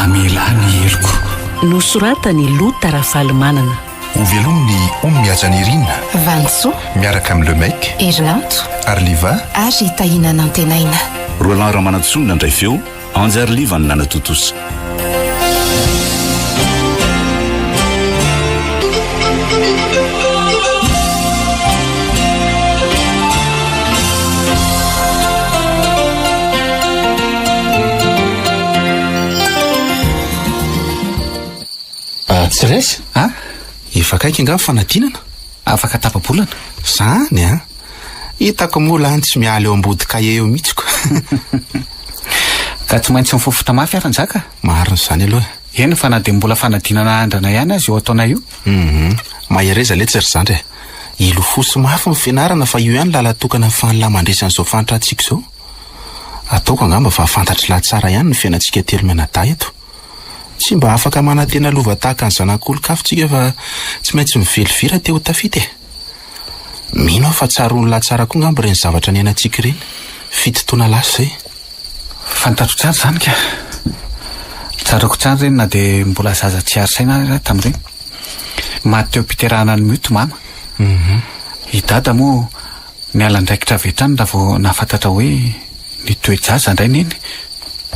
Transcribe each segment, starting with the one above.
Mamelà ny heloko. Nosoratan'i Lota Rafalimanana. Ho velomin'i Ony Mihajanirina. Vanisoa. Miaraka amin'i Le Mec. Herilanto. Arliva. Ary Tahiana Nantenaina. Roland Ramanantsoa no nandray feo, Anjy Arliva no nanatontosa. Ah, tsy resy a! Efa akaiky angaha ny fanadinana? Afaka tapa-bolana. Zany an! Hitako moa lany tsy miala eo ambody kahie eo mihitsy ko. Ka tsy maintsy mifofotra mafy aho Ranjaka. Marina izany aloha e. Eny fa na dia mbola fanadinana andrana ihany aza io ataonay io. Hum, mahereza letsy ry zandry e. Hilofosy mafy ny fianarana fa io ihany lalan-tokana ahafahan'lah mandresy an'izao fahantrantsika izao. Ataoko angamba fa fantatr'lah tsara ihany ny fiainantsika telo mianadahy eto. Tsy mba afaka manantena lova tahaka ny zanak'olon-kafa tsika fa tsy maintsy mively vy raha te ho tafita e. Mino aho fa tsaroan'lah tsara koa angamba ireny zavatra niainantsika ireny, fito taona lasa izay. Fantatro tsara izany ka. Tsaroako tsara ireny na dia mbola zaza tsy ary saina ary aho tamin'ireny. Maty teo am-piterahana an'i Mioty mama. I dada moa niala andraikitra avy hatrany raha vao nahafantatra hoe nitoe-jaza indray neny.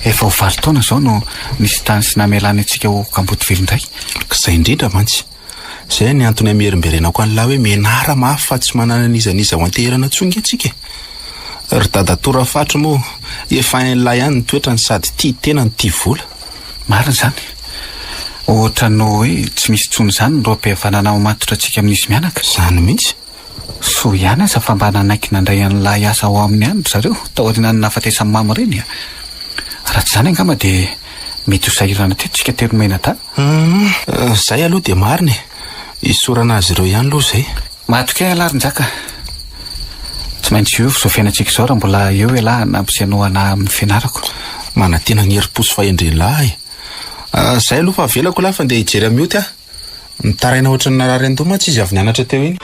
Efa ho valo taona izao no nisintahany sy namelany antsika ho kamboty velon-dray. Izay indrindra mantsy. Izay ny antony hamerimberenako an'lah hoe mianara mafy fa tsy manana n'iza n'iza ho anteherana intsony nge tsika e! Ry dadatoa Rafatry moa efa hain'lah ihany ny toetrany sady tia tena no tia vola. Marina izany. Ohatran'ny hoe tsy misy intsony izany ny rohim-pihavanana mamatotra antsika amin'izy mianaka. Izany mihitsy. Soa ihany aza fa mba nanaiky nandray an'lah hiasa ao aminy ihany ry zareo taorianan'ny nahafatesan'i Mama ireny. Raha tsy izany angamba dia mety ho sahirana teto isika telo mianadahy. Humm, zay aloha dia marina e! Isaorana azy ireo ihany aloha izay. Matokia ialahy ry Njaka. Tsy maintsy hiova izao fiainantsika izao raha mbola eo ialahy hanampy sy hanohana ahy amin'ny fianarako. Manantena ny herim-po sy fahendren'lah e! Zay aloha fa avelako lah fa ndeha hijery an'i Mioty aho. Mitaraina ohatran'ny narary an-doha mantsy izy avy nianatra teo iny.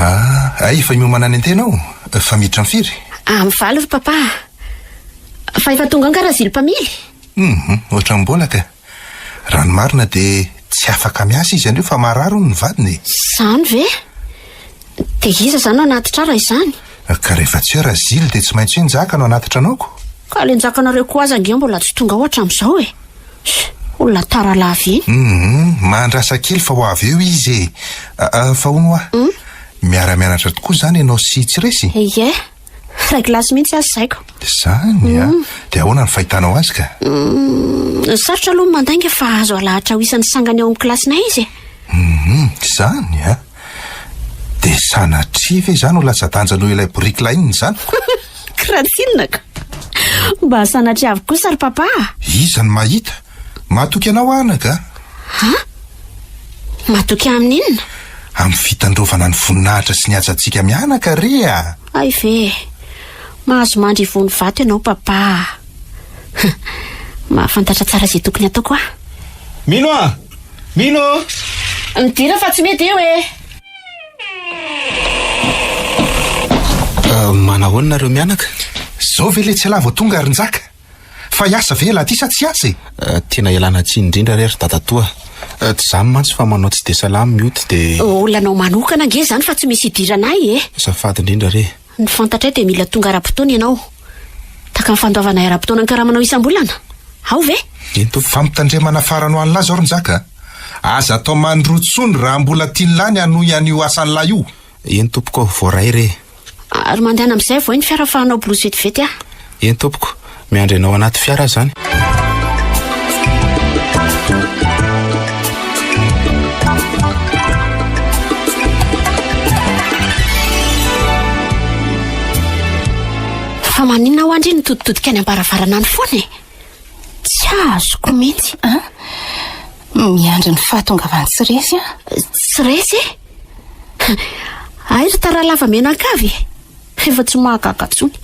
Ah, hay efa miomana any an-tena aho. Fa miditra amin'ny firy? Amin'ny valo ry papa a. Fa efa tonga angaha Razily mpamily? Hum, ohatran'ny mbola ka. Raha ny marina dia tsy afaka miasa izy anio fa marary hono ny vadiny e. Izany ve? Dia iza izany no hanatitra ahy raha izany? Ka rehefa tsy eo Razily dia tsy maintsy hoe Njaka no hanatitra anao ko. Ka ilay Njakanareo koa aza ange mbola tsy tonga ao hatramin'izao e. Olona tara lava iny. Hum, mahandrasa kely fa ho avy eo izy e. Fa hono hoa, miara-mianatra tokoa izany ianao sy Tsiresy? Ie. Iray kilasy mihitsy aza izahay ko. Izany a! Dia ahoana ny fahitanao azy ka? Humm, sarotra aloha ny mandainga fa azo alahatra ho isan'ny sangany ao amin'ny kilasinay izy e. Humm, izany a! Dia sanatria ve izany ho latsa-danja noho ilay boriky lahy iny ny zanako? Kratsinina ka! Mba sanatria avy kosa ry papa a! Iza no mahita? Matoky anao aho anaka a! Ha? Matoky ahy amin'ny inona? Amin'ny fitandrovana ny voninahitra sy ny hajantsika mianaka re a! Hay ve e! Mahazo mandry ivon'ny vato ianao papa a! Mahafantatra tsara izay tokony hataoko aho. Mino a! Mino ô! Midira fa tsy mety eo e! Manahoana nareo mianaka? Zao ve le tsy elah vao tonga ry Njaka? Fa hiasa ve elah ty sa tsy hiasa e? Tena ialana tsiny indrindra re ry dadatoa a! Tsy zany mantsy fa manao tsy dia salama mioty dia. Olanao manokana ange izany fa tsy misy idiranay e! Azafady indrindra re. Ny fantatray dia mila tonga ara-potoana ianao. Tahaka ny fandoavanay ara-potoana ny karamanao isam-bolana. Ao ve? Eny tompoko. Fampitandremana farany ho an'lah zao ry Njaka a! Aza atao mandroa tsony raha mbola tian'lah ny hanohy an'io asan'lah io. Eny tompoko, voaray re. Ary mandehana amin'izay avoay ny fiara fa hanao blouse vetivety aho. Eny tompoko, miandry anao anaty fiara aho izany. Fa maninona hoa ndry no mitoditodika any am-baravarana any foana e? Tsy azoko mihitsy. An? Miandry ny fahatongavan'i Tsiresy aho. Tsiresy? Hay ry Taralava mianakavy e! Efa tsy mahagaga intsony.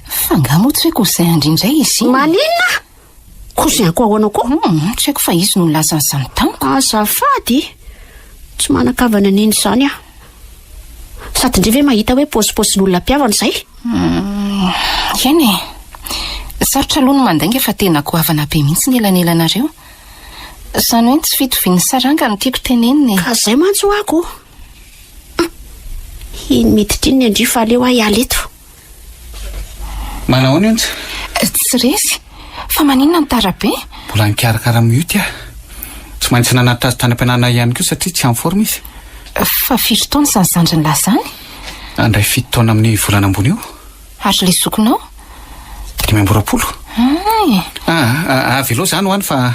Fa angaha moa tsy hoe cousin an-dry indray izy iny? Maninona? Cousin-ko ahoana koa? Hum, tsy haiko fa izy no nilaza an'izany tamiko. Azafady! Tsy manan-kavana neny izany aho. Sady ndry ve mahita hoe paozipaozin'olona mpihavana izay? Eny e. Sarotra aloha ny mandainga fa tena goavana be mihitsy ny elanelanareo. Izany hoe ny tsy fitovian'ny saranga no tiako tenenina e. Ka izay mantsy hoa ko. Iny miditra iny ny an-dry fa aleo aho hiala eto. Manahoana Onja? Tsy resy. Fa maninona no tara be? Mbola nikarakara mioty aho. Tsy maintsy nanatitra azy tany am-pianarana ihany koa satria tsy en forme izy. Fa firy taona izany zandriny lahy izany? Handray fito taona amin'ny volana ambony eo. Ary ilay zokinao? 25. Hay! Ah, avelao izany ho any fa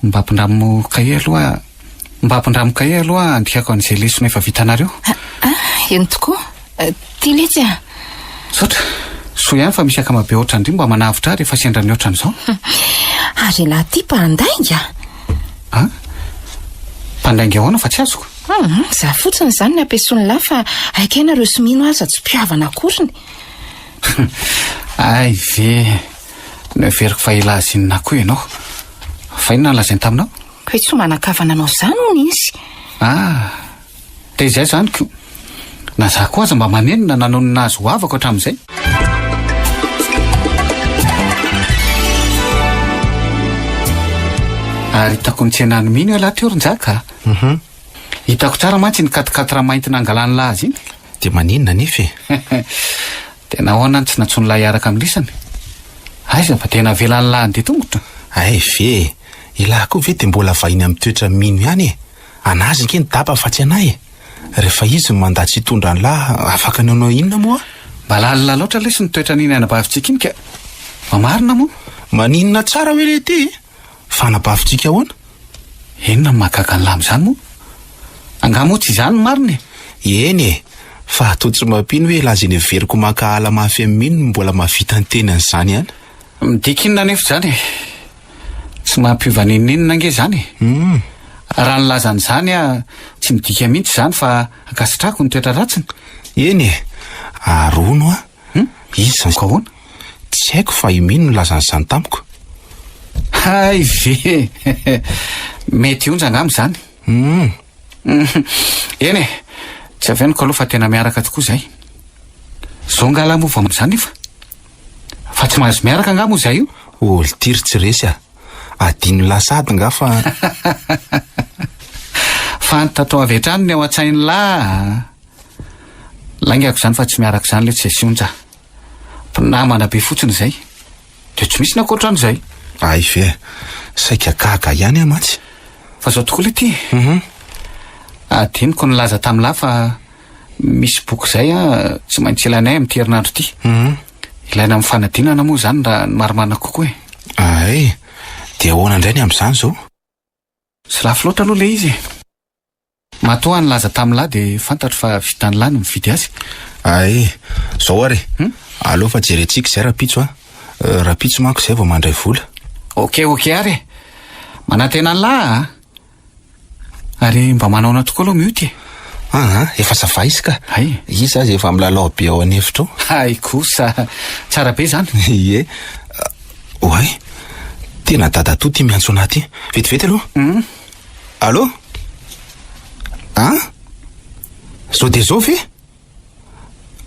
mba ampindramo kahie aloha, mba ampindramo kahie aloha handikako an'izay lesona efa vitanareo. Ah, eny tokoa. Ty letsy a! Misaotra. Soa ihany fa misy akama be ohatran-dry mba manavotra ahy rehefa sendra ny ohatran'izao. Ary ialahy ity mpandainga? An? Mpandainga ahoana fa tsy azoko? Hum, za fotsiny izany ny ampiasoan'lah fa hay kay nareo sy mino aza tsy mpihavana akoriny. Hay ve! Noheveriko fa hilaza inona koa ianao. Fa inona no lazainy taminao? Hoe tsy manan-kavana anao izany hono izy. Ah! Dia izay izany ko. Na za koa aza mba manenina nanao ny nahazo ho havako hatramin'izay. Ary hitako nitsena an'i Mino ialahy teo ry Njaka a. Mhm. Hitako tsara mantsy iny quatre-quatre mainty nangalan'lah azy iny. Dia maninona anefa e? Dia nahoana no tsy nantsoin'lah hiaraka amin'lisany? Aiza fa dia navelan'lah handeha tongotra? Hay ve e! Ialahy koa ve dia mbola vahiny amin'ny toetra Mino ihany e? Anazy ange ny daba fa tsy anay e! Rehefa izy no mandà tsy hitondra an'lah, afaka ny hanao inona moa aho? Mba lalina loatra lesy ny toetran'iny anabavintsika iny ka! Mba marina moa? Maninona tsara hoe le ty e? Fa anabavintsika ahoana? Inona no mahagaga an'lah amin'izany moa? Angaha moa tsy izany no marina e? Eny e! Fa toa tsy mampino hoe elah izay neveriko mankahala mafy amin'i Mino no mbola mahavita niteny an'izany ihany. Midika inona anefa izany e? Tsy mampiova n'inon'inona ange izany e! Raha nilaza an'izany aho, tsy midika mihitsy izany fa ankasitrahako ny toetra ratsiny. Eny e! Ary hono hoa, iza Ko ahoana? Tsy haiko fa i Mino no nilaza an'izany tamiko. Hay ve! Mety hionja angamba izany. Eny e! Tsy aveniko aloha fa tena miaraka tokoa izay. Zao angaha lahy moa vao amin'izany nefa? Fa tsy mahazo miaraka angaha moa izay io? Oltiry tsy resy a! Adino lasa ady nga fa. Fantatro avy hatrany ny ao an-tsain'lah a! Laingako izany fa tsy miaraka izany letsy izay sy Onja. Mpinamana be fotsiny izay. Dia tsy misy ny ankoatran'izay. Hay ve! Saika gaga ihany aho mantsy. Fa izao tokoa lety e! Adinoko nilaza tamin'lah fa Misy boky izay an, tsy maintsy ilainay amin'ity herinandro ity. Ilaina amin'ny fanadinana moa izany raha ny marimarina kokoa e. Ay, dia ahoana indray ny amin'izany izao? Tsy lafo loatra aloha ilay izy e. Matoa aho nilaza tamin'lah dia fantatro fa vitan'lah ny mividy azy. Ay, izao ary e. Aleo fa jerentsika izay rahampitso an. Rahampitso manko izay vao mandray vola. Ok, ok ary e. Manantena an'lah a. Ary mba manaona tokoa aloha mioty e? Aa, efa ça va izy ka. Hay. Izy aza efa milalao be ao an'efitra ao. Hay kosa, tsara be izany. Ie. Oay, tena dadatoa ity miantso anah ity. Vetivety aloha. Allô? An? Zao dia zao ve?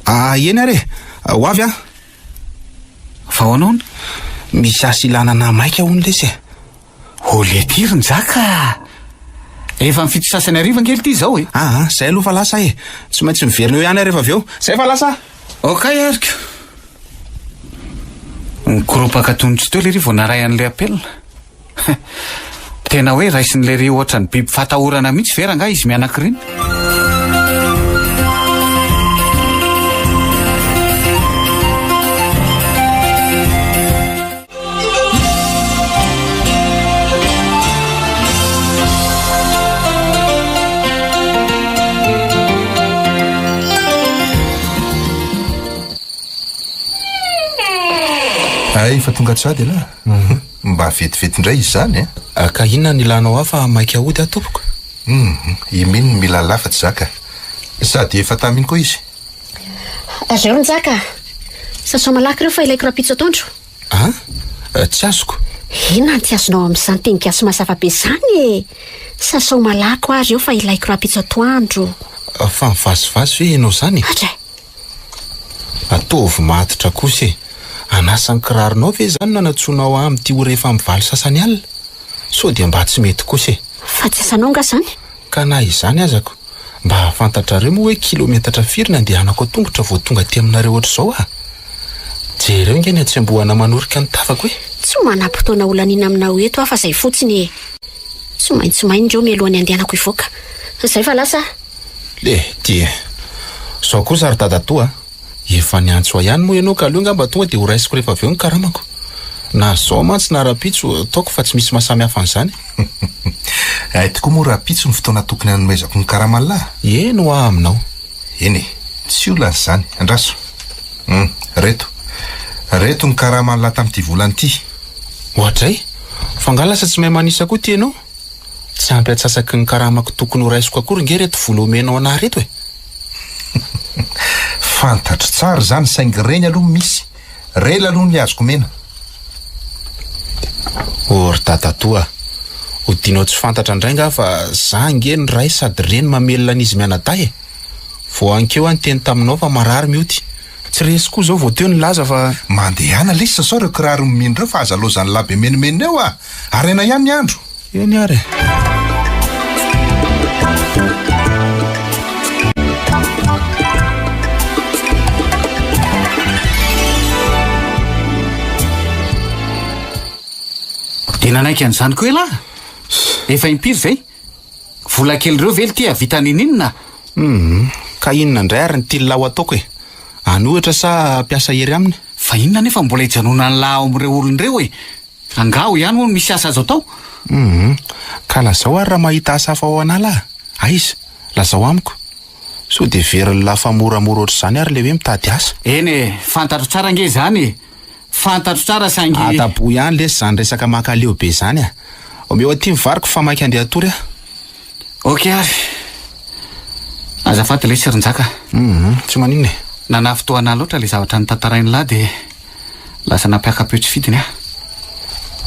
Ah, eny ary e! Ho avy aho. Fa ahoana hono? Misy asa ilana anah maika hono lesy e. Oh lety ry Njaka a! Efa ny fito sasany hariva ange lty izao e! Aa, zay aloha fa lasa e! Tsy maintsy miverina eo ihany aho rehefa avy eo. Zay fa lasa! Okay ary ko! Nikoropaka toy ny tsy teo lery vao naray an'ilay appel. Tena hoe raisin'i lery ohatran'ny biby fatahorana mihitsy ve rangahy izy mianaka ireny? Hay efa tonga tsady ialahy. Mba vetivety indray izy izany e. Ka inona no ilanao ahy fa maika hody aho tompoko? Hum, i Mino no mila an'lah fa tsy za ka. Sady efa tamin koa izy. Reo ry Njaka a! Sasao malaky ireo fa ilaiko rahampitso atoandro. An? Tsy azoko. Inona no tsy azonao amin'izany teny gasy mazava be izany e? Sasao malaky hoa ry eo fa ilaiko rahampitso atoandro. Fa mivazivazy ve ianao izany e? Atra! Ataovy matotra kosa e! Hanasa ny kiraronao ve izany no nanantsoinao ahy amin'ity ora efa amin'ny 8 sasany alina? Sao dia mba tsy mety kosa e! Fa tsy asanao angaha izany? Ka na izany azako, mba fantatrareo moa hoe kilometatra firy ny andehanako an-tongotra vao tonga aty aminareo ohatr'izao ah? Jereo ange ny hatsembohana manorika ny tavako e! Tsy manam-potoana holaniana aminao eto aho fa izay fotsiny e! Tsy maintsy maina ireo mialohan'ny handehanako hivoaka. Izay fa lasa aho. Le ty e! Zao kosa ry dadatoa a! Efa niantso ahy ihany moa ianao ka aleo angamba tonga dia horaisiko rehefa avy eo ny karamako. Na zao mantsy na rahampitso, ataoko fa tsy misy mahasamy hafa an'izany. Hay tokoa moa rahampitso ny fotoana tokony hanomezako ny karaman'lah? Eny hoa aminao. Eny e, tsy olana izany. Andraso. Hum, reto. Reto ny karaman'lah tamin'ity volana ity. Oadray! Fa angaha lasa tsy mahay manisa koa ity ianao? Tsy ampy atsasaky ny karamako tokony ho raisiko akory nge reto vola omenao anah reto e! Fantatro tsara izany saingy ireny aloha misy, rel aloha ny azoko omena. Oh ry dadatoa a! Odianao tsy fantatra indray nga fa za nge ny ray sady reny mamelona an'izy mianadahy e! Vao ankeo aho niteny taminao fa marary mioty. Tsy resy koa zao vao teo nilaza fa. Mandehana lesy sasao ireo kiraro mimino ireo fa aza lozan'ny lahy be menomenona eo a! Haraina ihany ny andro. Eny ary e. Dia nanaiky an'izany koa ialahy? Efa impiry izay? Vola kely ireo ve lty hahavita ninininona? Hum, ka inona indray ary ny tian'lah ho ataoko e? Hanohitra sa hampiasa hery aminy? Fa inona anefa mbola hijanonan'lah ao amin'ireo olona ireo e? Angaha ao ihany hono misy asa azo atao? Hum, ka lazao ary raha mahita asa hafa ao an'ala ah! Aiza? Lazao amiko. Sao dia heverin'lah fa moramora ohatr'izany ary ilay hoe mitady asa? Eny e, fantatro tsara ange izany e! Fantatro tsara saingy. Ataboho ihany lesy izany resaka mankaleo be izany a! Omeo aty ny variko fa maika andeha hatory aho. Ok ary. Azafady lesy ry Njaka. Hum, tsy maninona e. Nanafintohana ahy loatra ilay zavatra notantarain'lah dia lasa nampiaka-peo tsy fidiny aho.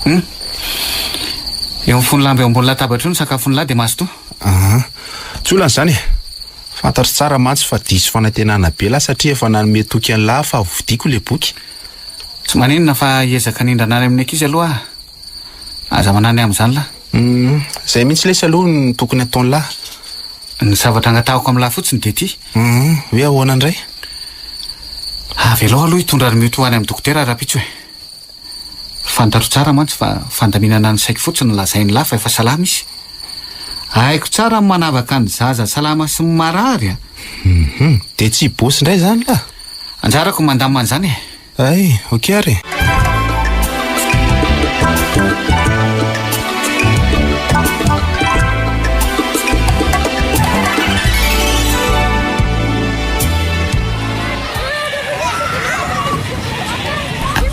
Hum. Eo amin'ny fon'ny lamba eo ambony latabatra eo ny sakafon'lah dia mazotoa. Aa, tsy olana izany e. Fantatro tsara mantsy fa diso fanantenana be lah satria efa nanome toky an'lah fa hovidiako ilay boky. Tsy maninona fa hiezaka hanindrana any amin'ny ankizy aloha aho. Aza manahy ny amin'izany lah. Hum, izay mihitsy lesy aloha no tokony ataon'lah. Ny zavatra angatahako amin'lah fotsiny dia ity. Hum, hoe ahoana indray? Avelao aloha hitondra an'i Mioty ho any amin'ny dokotera rahampitso e. Fantatro tsara mantsy fa fandaminana ny saiko fotsiny no lazain'lah fa efa salama izy. Haiko tsara ny manavaka ny zaza salama sy ny marary a! Hum, dia tsy hiboss indray izany lah? Anjarako ny mandamina an'izany e! Hay, ok ary e!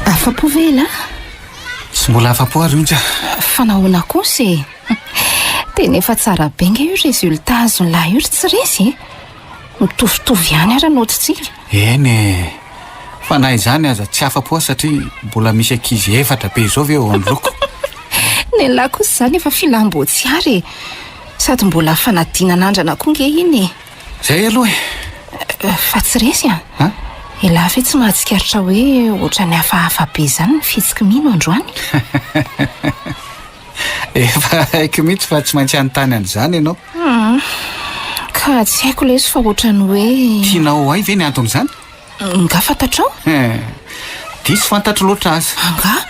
Afa-po ve elah? Tsy mbola afa-po ary Onja. Fa nahoana kosa e? Tena efa tsara be nge io résultat azon'lah io ry tsy resy e! Mitovitovy ihany ara naotintsika. Eny e! Fa na izany aza tsy afa-po aho satria mbola misy ankizy efatra be izao ve eo anoloako. Nen'lah kosa izany efa filam-boatsiary e! Sady mbola fanadinana andrana koa nge iny e! Zay aloha e! Fa tsy resy an! An? Elah ve tsy mahatsikaritra hoe ohatran'ny hafahafa be izany ny fihetsiky Mino androany? Efa haiko mihitsy fa tsy maintsy hanontany an'izany ianao. Hum, ka tsy haiko lesy fa ohatran'ny hoe. Tianao ho hay ve ny anton'izany? Nga fantatrao? Eh, diso fantatro loatra aza. Angaha?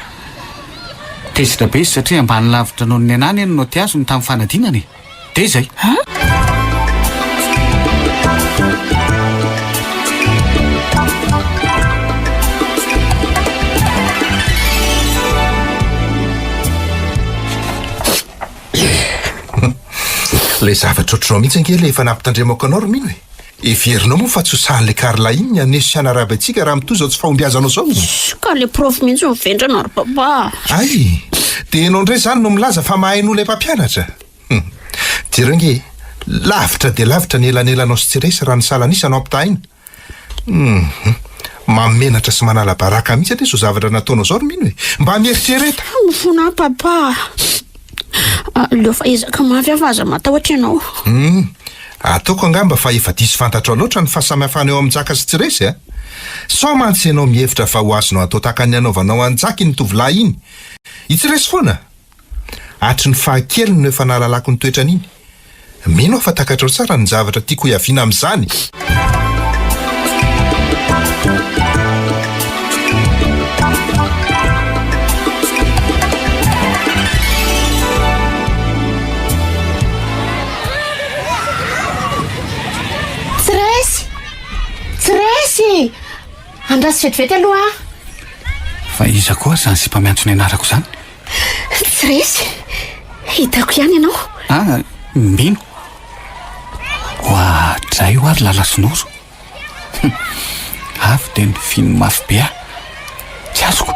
Tezitra be izy satria ambany lavitra noho ny anah anie ny naoty azony tamin'ny fanadinana e! Dia izay. An? Ilay zavatra ohatr'izao mihitsy ange ilay efa nampitandremako anao ry Mino e! Heverinao moa fa tsy ho sahan'ilay Carla iny ny haneso sy hanaraby antsika raha mitohy izao tsy fahombiazanao izao? Ka ilay prof mihitsy no vendrana ry papa a! Hay! Dia ianao indray izany no milaza fa mahay noho ilay mpampianatra? Hum! Jereo ange e! Lavitra dia lavitra ny elanelanao sy Tsiresy raha ny salan'isa no ampitahaina. Hum! Mahamenatra sy manala baraka mihitsy anie izao zavatra nataonao izao ry Mino e! Mba mieritrereta! Mifona aho papa a! Aleo fa ezaka mafy aho fa aza matahotra ianao. Hum, ataoko angamba fa efa diso fantatrao loatra ny fahasamihafana eo amin'i Njaka sy Tsiresy a! Sao mantsy ianao mihevitra fa ho azonao atao tahaka ny nanaovanao an'i Njaka iny tovolahy iny? I Tsiresy foana! Hatry ny fahakeliny no efa nahalalako ny toetrany iny. Mino aho fa takatrao tsara ny zavatra tiako hiaviana amin'izany. Tsy resy! Tsy resy! Andraso vetivety aloha aho. Fa iza koa ary izany sipa miantso ny anarako izany? Tsy resy. Hitako ihany ianao. Ah, mino. Oadray ho ary Lala sy Noro. Avy dia nifiny mafy be aho. Tsy azoko.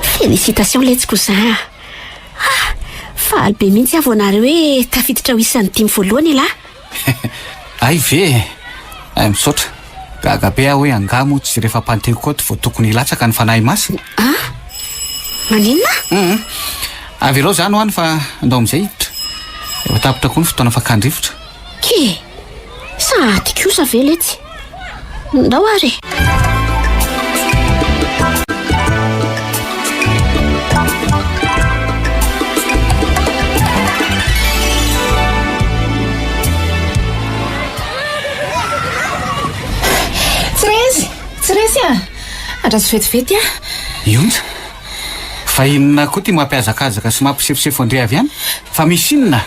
Félicitations letsy cousin ah. Ah, faly be mihitsy aho vao nahare hoe tafiditra ho isan'ny dimy voalohany ialahy. Hay ve e! Hay misaotra. Gaga be aho hoe angaha moa tsy rehefa Pantekoty vao tokony hilatsaka ny Fanahy Masina? Ah! Maninona? Hum. Avelao izany ho any fa ndao amin'izay hiditra. Efa tapitra koa ny fotoana fakan-drivotra. Ke! Sahady kosa ve letsy? Ndao ary e! Tsy resy! Tsy resy ah! Andraso vetivety ah! Ionja! Fa inona koa ity mampihazakazaka sy mampisefosefo an-dry avy any? Fa misy inona?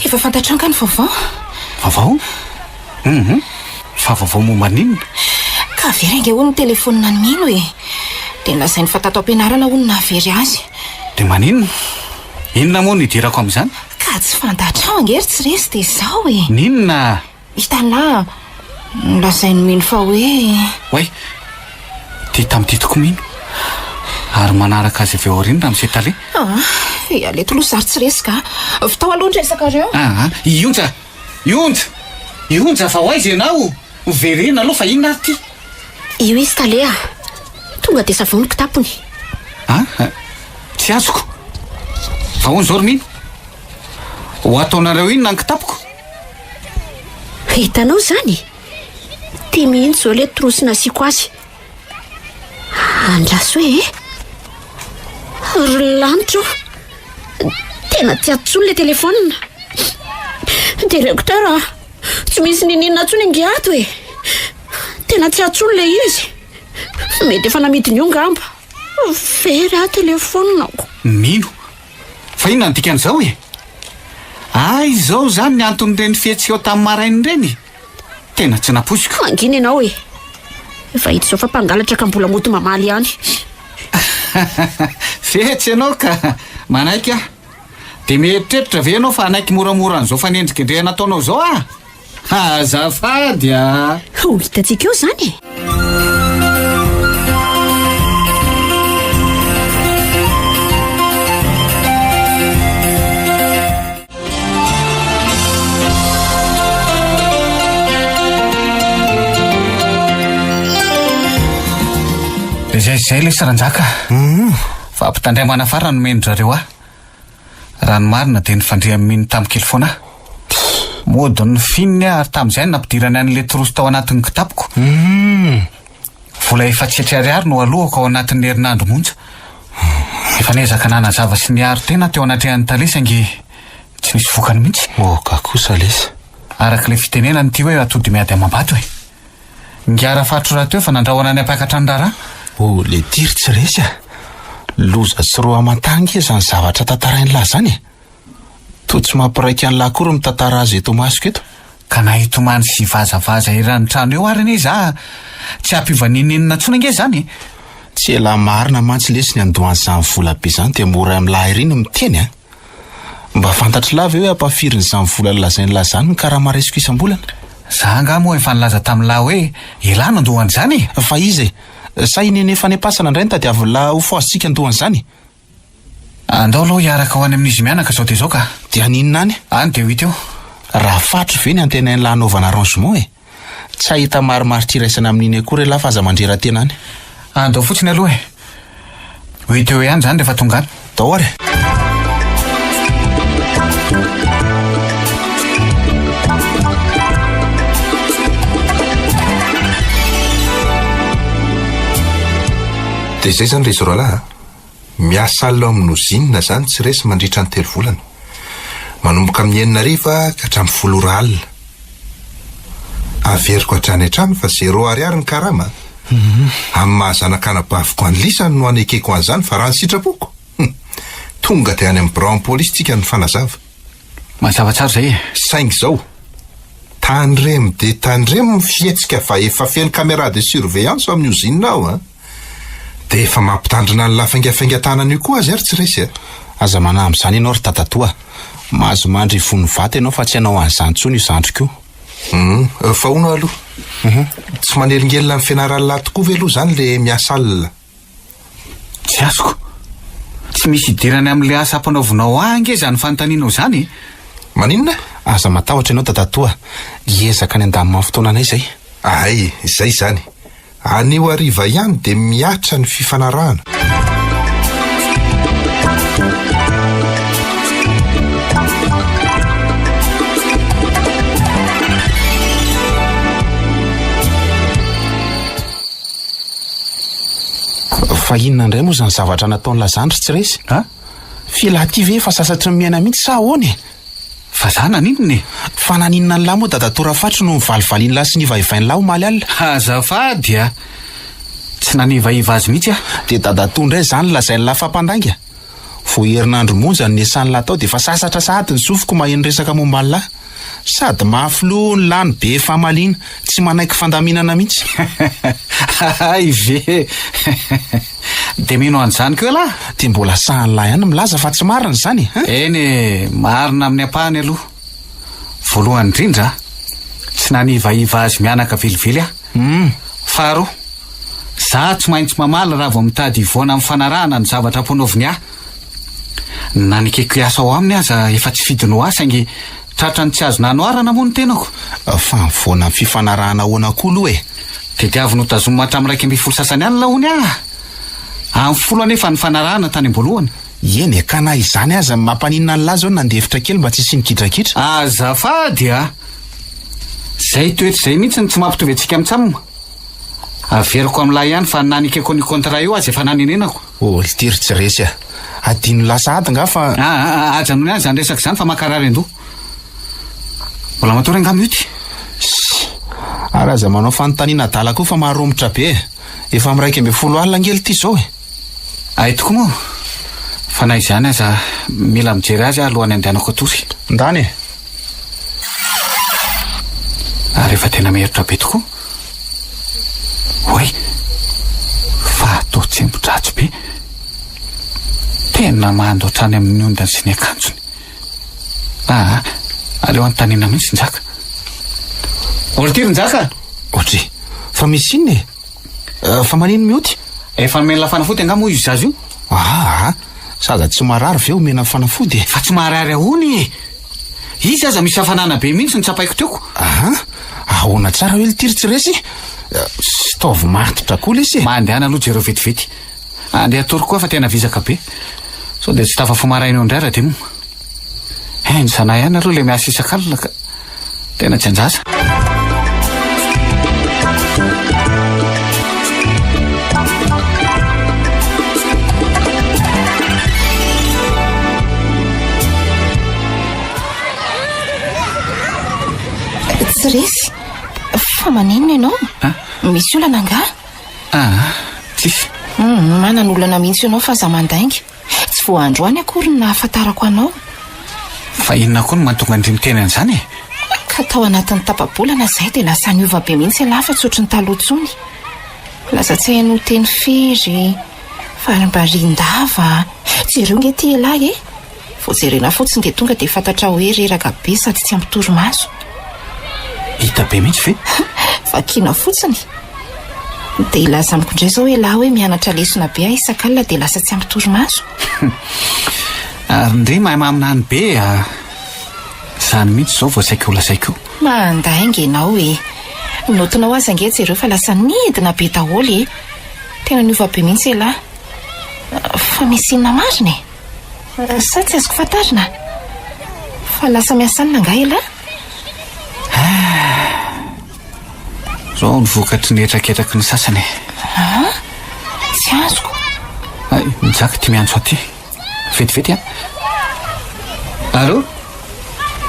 Efa fantatrao nga ny vaovao? Vaovao? Hum fa vaovao momba ny inona? Ka very ange hono ny telefaonina an'i Mino e! Dia nolazainy fa tato am-pianarana hono nahavery azy. Dia maninona? Inona moa no idirako amin'izany? Ka tsy fantatrao ange ry tsy resy dia izao e! N'inona? Hitanà, nolazain'i Mino fa hoe. Oay! Tia tamin'ity tokoa Mino. Ary manaraka azy avy ao aoriana Ramose Tale. Ah, iala eto aloha zary tsy resy ka. Vitao aloha ny resakareo. Ah, i Onja! I Onja! I Onja fa ho aiza ianao? Miverena aloha fa inona ary ity? Io izy tale a! Tonga dia savao ny kitapony. Ah, tsy azoko. Fa ahoana izao ry Mino? Ho ataonareo inona ny kitapoko? Hitanao izany? Ity mihitsy izao ilay trousse nasiako azy. Andraso e! Ry lanitra ô! Tena tsy ato intsony ilay telefaonina. Directeur a! Tsy misy niniana intsony ange ato e! Tena tsy ato intsony ilay izy. Mety efa namidiny io ngamba. Very aho telefaoninako. Mino. Fa inona ny dikan'izao e? Hay izao izany ny anton'ireny fihetsikao tamin'ny maraina ireny e! Tena tsy nampoiziko. Mangina ianao e! Efa hita izao fa mpangalatra ka mbola mody mamaly ihany. Fetsy ianao ka! Manaiky aho. Dia mieritreritra ve ianao fa hanaiky moramora an'izao fanendrikendrehana ataonao izao aho? Azafady a! Ho hitantsika eo izany e! Dia izay izay lesy Ranjaka. Fampitandremana farany nomen-dry zareo ahy. Raha ny marina dia nifandray amin'i Mino tamin'ny kely foana aho. Mody nofininy aho ary tamin'izay no nampidirany an'ilay trousse tao anatin'ny kitapoko. Vola 400 ariary no aloako ao anatin'ny herinandro monja. Efa niezaka nanazava sy niaro tena aho teo anatrehan'ny tale saingy tsy nisy vokany mihitsy. Moka kosa lesy. Araka ilay fitenenana ity hoe atody miady amam-bato e. Ingahy Rafatro rahateo efa nandrahona ny hampiakatra ny raharaha. O letia ry tsy resy a! Loza tsy roa aman-tany nge izany zavatra tantarain'lah izany e! Toa tsy mampiraika an'lah akory ny mitantara azy eto imasoko eto. Ka na hitomany sy hivazavaza eran'ny trano eo ary anie za tsy hampiova n'inon'inona intsony ange izany e! Tsy elah marina mantsy lesy ny andohan'izany vola be izany dia mora amin'lah ery ny miteny a! Mba fantatr'lah ve hoe ampahafirin'izany vola lazain'lah izany ny karama raisiko isam-bolana? Za angaha moa efa nilaza tamin'lah hoe elah no andoha an'izany e! Fa iza e? Sa i Nene fanepasana indray no tadiavin'lah ho fohazintsika andoha an'izany? Andao aloha hiaraka ho any amin'izy mianaka izao dia izao ka! Dia haninona any? Any dia ho hita eo. Raha fatro ve ny antenain'lah hanaovana arrangement e? Tsy hahita marimaritra iraisana amin'iny akory elah fa aza mandrera-tena any. Andao fotsiny aloha e. Ho hita eo ihany izany rehefa tonga any. Dao ary e. Dia izay izany ry roalahy a! Miasa alina ao amin'ny ozinina izany tsy resy mandritra ny telo volana. Manomboka amin'ny enina hariva ka hatramin'ny folo ora alina. Averiko hatrany hatrany fa zéro ariary ny karama a! Amin'ny maha zanak'anabaviko an'i lisany no anekeko an'izany fa raha ny sitrapoko? Hum! Tonga dia any amin'ny biraon'ny polisy tsika no mifanazava. Mazava tsara izay e! Saingy izao, tandremo dia tandremo ny fihetsika fa efa feno caméra de surveillance ao amin'ny ozinina ao a! Dia efa mampitandrina an'lah faingafaingan-tanana io koa aza ry tsy resy a! Aza manahy amin'izany ianao ry dadatoa a! Mahazo mandry ivon'ny vato ianao fa tsy hanao an'izany intsony io zandriko io. Hum, fa hono aloha, tsy manelingelina ny fianaran'lah tokoa ve aloha izany le miasa alina? Tsy azoko. Tsy misy idirany amin'ilay asa ampanaovinao ahy ange izany fanontanianao izany e! Maninona? Aza matahotra ianao dadatoa a! Hiezaka ny handamina ny fotoananay izay. Hay, izay izany. Anio hariva ihany dia mihatra ny fifanarahana. Fa inona indray moa izany zavatra nataon'i Lazandry tsy resy? A? F'ialahy ity ve efa sasatry ny miaina mihitsy sa ahoana e? Fa za naninona e? Fa naninona an'lah moa dadatoa Rafatry no nivalivalian'lah sy nivaivain'lah omaly alina? Azafady a! Tsy nanivaiva azy mihitsy aho. Dia dadatoa indray izany lazain'lah fa mpandainga? Vao herinandro monja no niasan'lah tao dia efa sasatra sahady ny sofiko maheno resaka momba an'lah. Sady mafy loha ny lany be famaliana, tsy manaiky fandaminana mihitsy. Hay ve! Dia mino an'izany koa ialahy? Dia mbola sahan'lah ihany milaza fa tsy marina izany e! Eny e, marina amin'ny ampahany aloha. Voalohany indrindra, tsy nanivaiva azy mianaka velively aho. Faharoa, za tsy maintsy mamaly raha vao mitady hivoana amin'ny fanarahana ny zavatra ampanaoviny ahy. Na nekeko hiasa ao aminy aza efa tsy fidiny ho ahy saingy tratran'ny tsy azo nanoharana moa ny tenako. Fa mivoana amin'ny fifanarahana ahoana koa aloha e? Tediaviny ho tazomina hatramin'ny 11 sasany alina hono aho. Amin'ny folo anefa ny fanarahana tany am-boalohany. Eny e, ka na izany aza, mampaninona an'lah zao ny nandefitra kely mba tsy hisian'ny gidragidra? Azafady a! Zay toetra izay mihitsy no tsy mampitovy antsika amin'ny tsamma. Averiko amin'lah ihany fa na nekeko an'io contrat io aza efa nanenenako. Oh lty ry tsy resy a! Adino lasa ady nga fa. Aa ajanony any izany resaka izany fa mankarary an-doha. Mbola matory angaha mioty? Ssy! Ary aza manao fanontaniana adala koa fa maharomotra be e! Efa amin'ny 11 alina ange lty izao e! Hay tokoa moa! Fa na izany aza mila mijery azy aho alohan'ny handehanako hatory. Ndany e! Ary efa tena miherotra be tokoa. Oay! Fa atao tsembo-dratsy be. Tena mando hatrany amin'ny ondany sy ny akanjony. Aa, aleo anontaniana mihitsy Njaka. Orty ry Njaka! Ohatry, fa misy inona e? Fa manino mioty? Efa nomena fanafody angaha moa io zaza io? Aa, zaza tsy marary ve omena fanafody e? Fa tsy marary ahoana e? Izy aza misy hafanana be mihitsy no tsapaiko teoko. Aa, ahoana tsara hoe lty ry tsy resy? Staovy matotra koa lesy e! Mandehana aloha jereo vetivety. Andeha hatory koa fa tena vizaka be. Sao dia tsy tafafoha maraina eo indray Radima. Henjana ihany aloha ilay miasa isak'alina ka. Tena tsy anjaza. Tsy resy. Fa maninona ianao? Misy olana angaha? Aa, tsisy. Manana olana mihitsy ianao fa aza mandainga. Tsy vao androany akory no nahafantarako anao. Fa inona koa no mahatonga an-dry miteny an'izany e? Ka tao anatin'ny tapa-bolana izay dia lasa niova be mihitsy ialahy fa tsy ohatry ny taloha intsony. Lasa tsy hainao teny firy, varimbarian-dava. Jereo nge ity ialahy e! Vao jerena fotsiny dia tonga dia fantatra hoe reraka be sady tsy ampy torimaso. Hita be mihitsy ve? Vakiana fotsiny. Dia hilaza amiko indray izao elah hoe mianatra lesona be aho isak'alina dia lasa tsy ampy torimaso. Ary ndry mahay maminany be a! Izany mihitsy izao vao saika ho lazaiko. Mandainga ianao e! Ny notinao aza ange jereo fa lasa nidina be daholo e. Tena niova be mihitsy elah. Fa misy inona marina e? Sa tsy azoko fantarina? Fa lasa miasa anona angaha elah? Zao ny vokatry ny hetraketraky ny sasany e. Ah, tsy azoko. Ay, Njaka ty miantso aty. Vetivety a. Allô?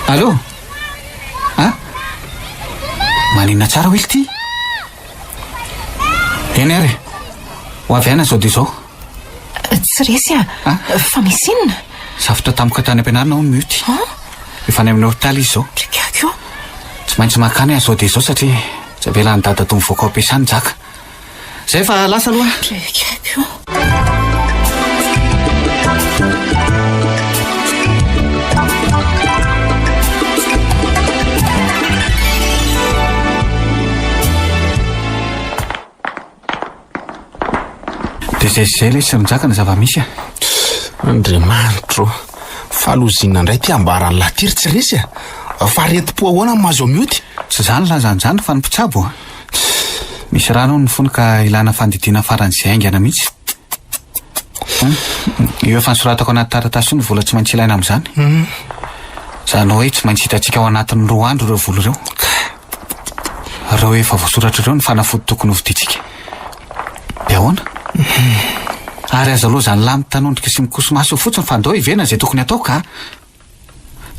Allô? Ah? Maninona tsara hoy ity? Eny ary e. Ho avy aina izao dia izao. Tsy resy ah. Fa misy inona? Safotra tampoka tany am-pianarana hono Mioty. Efa any amin'ny hopitaly izy izao. Ry gaga o. Tsy maintsy mankany aho izao dia izao satria tsy avelan'i dadatoa mivoaka ao am-piasana i Njaka. Zay fa lasa aloha. Ry gaga o. Dia izay sy izay lesy ry Njaka ny zava-misy a. Andriamanitro ô! Fa lozinina indray ity ambaran'i lahy ity ry tsy resy a! Fa aretim-po ahoana no mahazo an'i Mioty? Tsy izany laza an'izany fa ny mpitsabo a! Misy rano hono ny fony ka ilana fandidiana faran'izay haingana mihitsy. Io efa nosoratako anaty taratasy io ny vola tsy maintsy ilaina amin'izany. Izany hoe tsy maintsy hitantsika ao anatin'ny roa andro ireo vola ireo. Ireo efa voasoratra ireo ny fanafody tokony hovidiantsika. Dia ahoana? Ary aza lozan'ny lahy mitanondrika sy mikoso-maso eo fotsiny fa andao hiverina izay tokony hatao ka!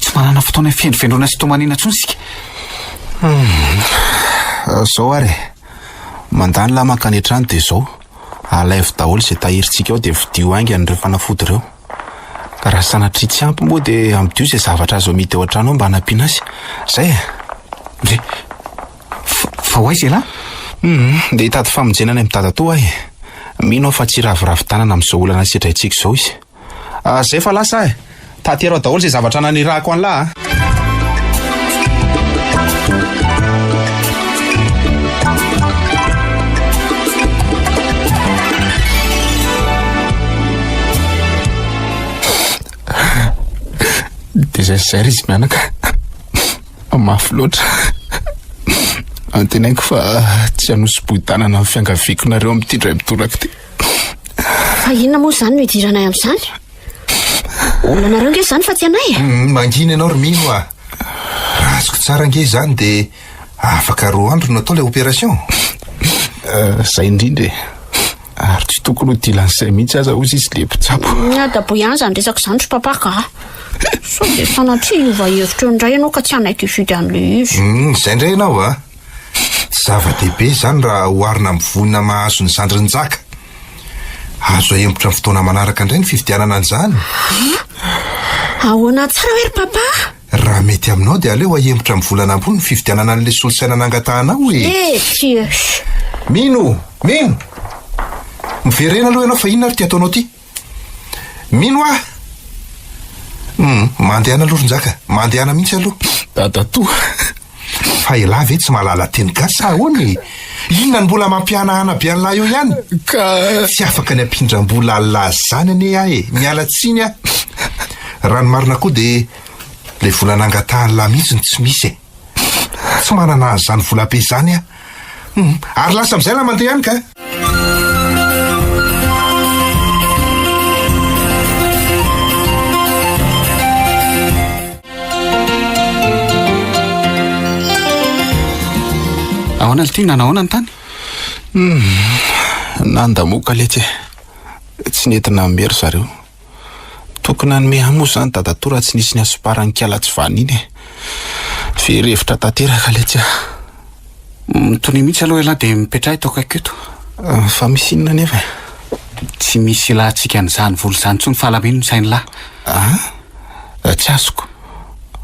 Tsy manana fotoana hifendrofendroana sy hitomaniana intsony isika. Zao ary e! Mandany lahy mankany an-trano dia izao, alaivo daholo izay tahirintsika ao dia vidio haingana ireo fanafody ireo. Raha sanatria tsy ampy moa dia amidio izay zavatra azo amidy ao an-trano ao mba hanampiana azy. Izay e! Ndry! Fa ho aiza ialahy? Hum, dia hitady famonjena any amin'i dadatoa aho e! Mino aho fa tsy hiraviravy tanana amin'izao olana sedraintsika izao izy. Ah, zay fa lasa aho e! Tatero ao daholo izay zavatra nanirahako an'lah a! Dia zay sy zay ry izy mianaka. Mafy loatra. Antenaiko fa tsy hanosi-bohi-tanana ny fiangaviako nareo amin'ity indray mitoraka ity. Fa inona moa izany no idiranay amin'izany? Olanareo ange izany fa tsy anay e! Mm, mangina ianao ry Mino a! Raha azoko tsara ange izany dia afaka roa andro no atao ilay opération. Eh, Izay indrindra e. Ary tsy tokony ho dilan'izay mihitsy aza hozy izy le mpitsabo. Miadaboy ihany izany resaka izany ry papa ka. Sao dia sanatria hiova hevitra eo indray ianao ka tsy hanaiky hividy an'ilay izy. Mm, izay indray ianao a! Tsy zava-dehibe izany raha oharina amin'ny voina mahazo ny zandrin'i Njaka. Azo ahemotra amin'ny fotoana manaraka indray ny fividianana an'izany. Ahoana tsara hoe ry papa? Raha mety aminao dia aleo ahemotra amin'ny volana ambony ny fividianana an'ilay solosaina nangatahanao e! Eh, tsia. Mino! Mino! Miverena aloha ianao fa inona ary ity ataonao ity? Mino aho! Hum, mandehana aloha ry Njaka, mandehana mihitsy aloha. Dadatoa. Fa elah ve tsy mahalala teny gasy sa ahoana e? Inona no mbola mampihanahana be an'lah eo ihany? Ka. Tsy afaka ny hampindram-bola an'lah zany anie aho e, miala tsiny aho. Raha ny marina koa dia ilay vola nangatahan'lah mihitsy no tsy misy e. Tsy manana an'izany vola be izany aho. Hum, ary lasa amin'izay lah mandeha any ka. Ahoana lty, nanahoana ny tany? Hum, nandamoka letsy e. Tsy nety nanome ry zareo. Tokony hanome ahy moa izany dadatoa raha tsy nisy ny hasomparan'i Kiala tsy vanona iny e. Very hevitra tanteraka letsy aho. Mitonia mihitsy aloha ialahy dia mipetraha eto akaiko eto. Fa misy inona anefa e? Tsy misy ilantsika an'izany vola izany intsony fa alamino ny sain'lah. Ah? Tsy azoko.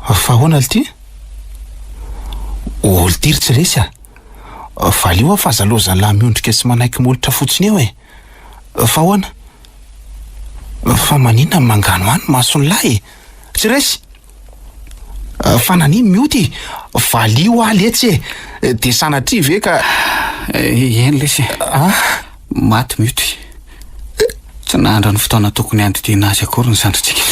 Fa ahoana lty? Oh lty ry tsy resy a! Valio aho fa aza lozan'lah miondrika sy manaiky molotra fotsiny eo e! Fa ahoana? Fa maninona no manganohano ny mason'lah e? Tsy resy! Fa nanino mioty e? Valio aho letsy e! Dia sanatria ve ka. Eny lesy e! Maty mioty. Tsy nahandry ny fotoana tokony handidiana azy akory ny zandrintsika.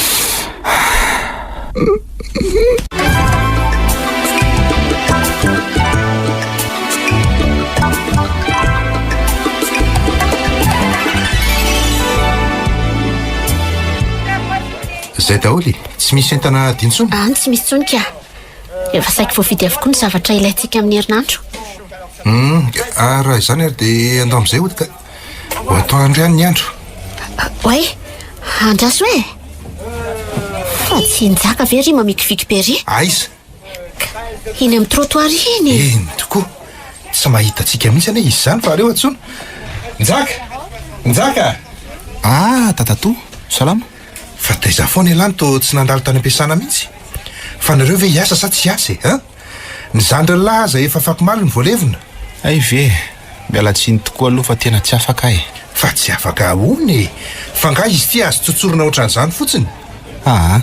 Izay daholo e! Tsy misy entana adino intsony? Any tsy misy intsony ka. Efa saiky voavidy avokoa ny zavatra ilaintsika amin'ny herinandro. Hum, ah, raha izany ary dia andao amin'izay hody ka. Ho atoandro ihany ny andro. Oay, andraso e! Fa tsy Njaka ve ry mamikiviky be ry? Aiza? Eny amin'ny trottoir iny. Eny tokoa. Tsy mahita antsika mihitsy anie izy izany fa aleo antsoina. Njaka! Njaka! Ah, dadatoa, salama. Fa taiza foana ialahy no toa tsy nandalo tany am-piasana mihitsy? Fa nareo ve hiasa sa tsy hiasa e? An? Ny zandrin'lah aza efa afakomaly no voalevina. Hay ve? Miala tsiny tokoa aloha fa tena tsy afaka aho e. Fa tsy afaka ahoana e? Fa nga izy ity azo tsotsorina ohatran'izany fotsiny? Aa,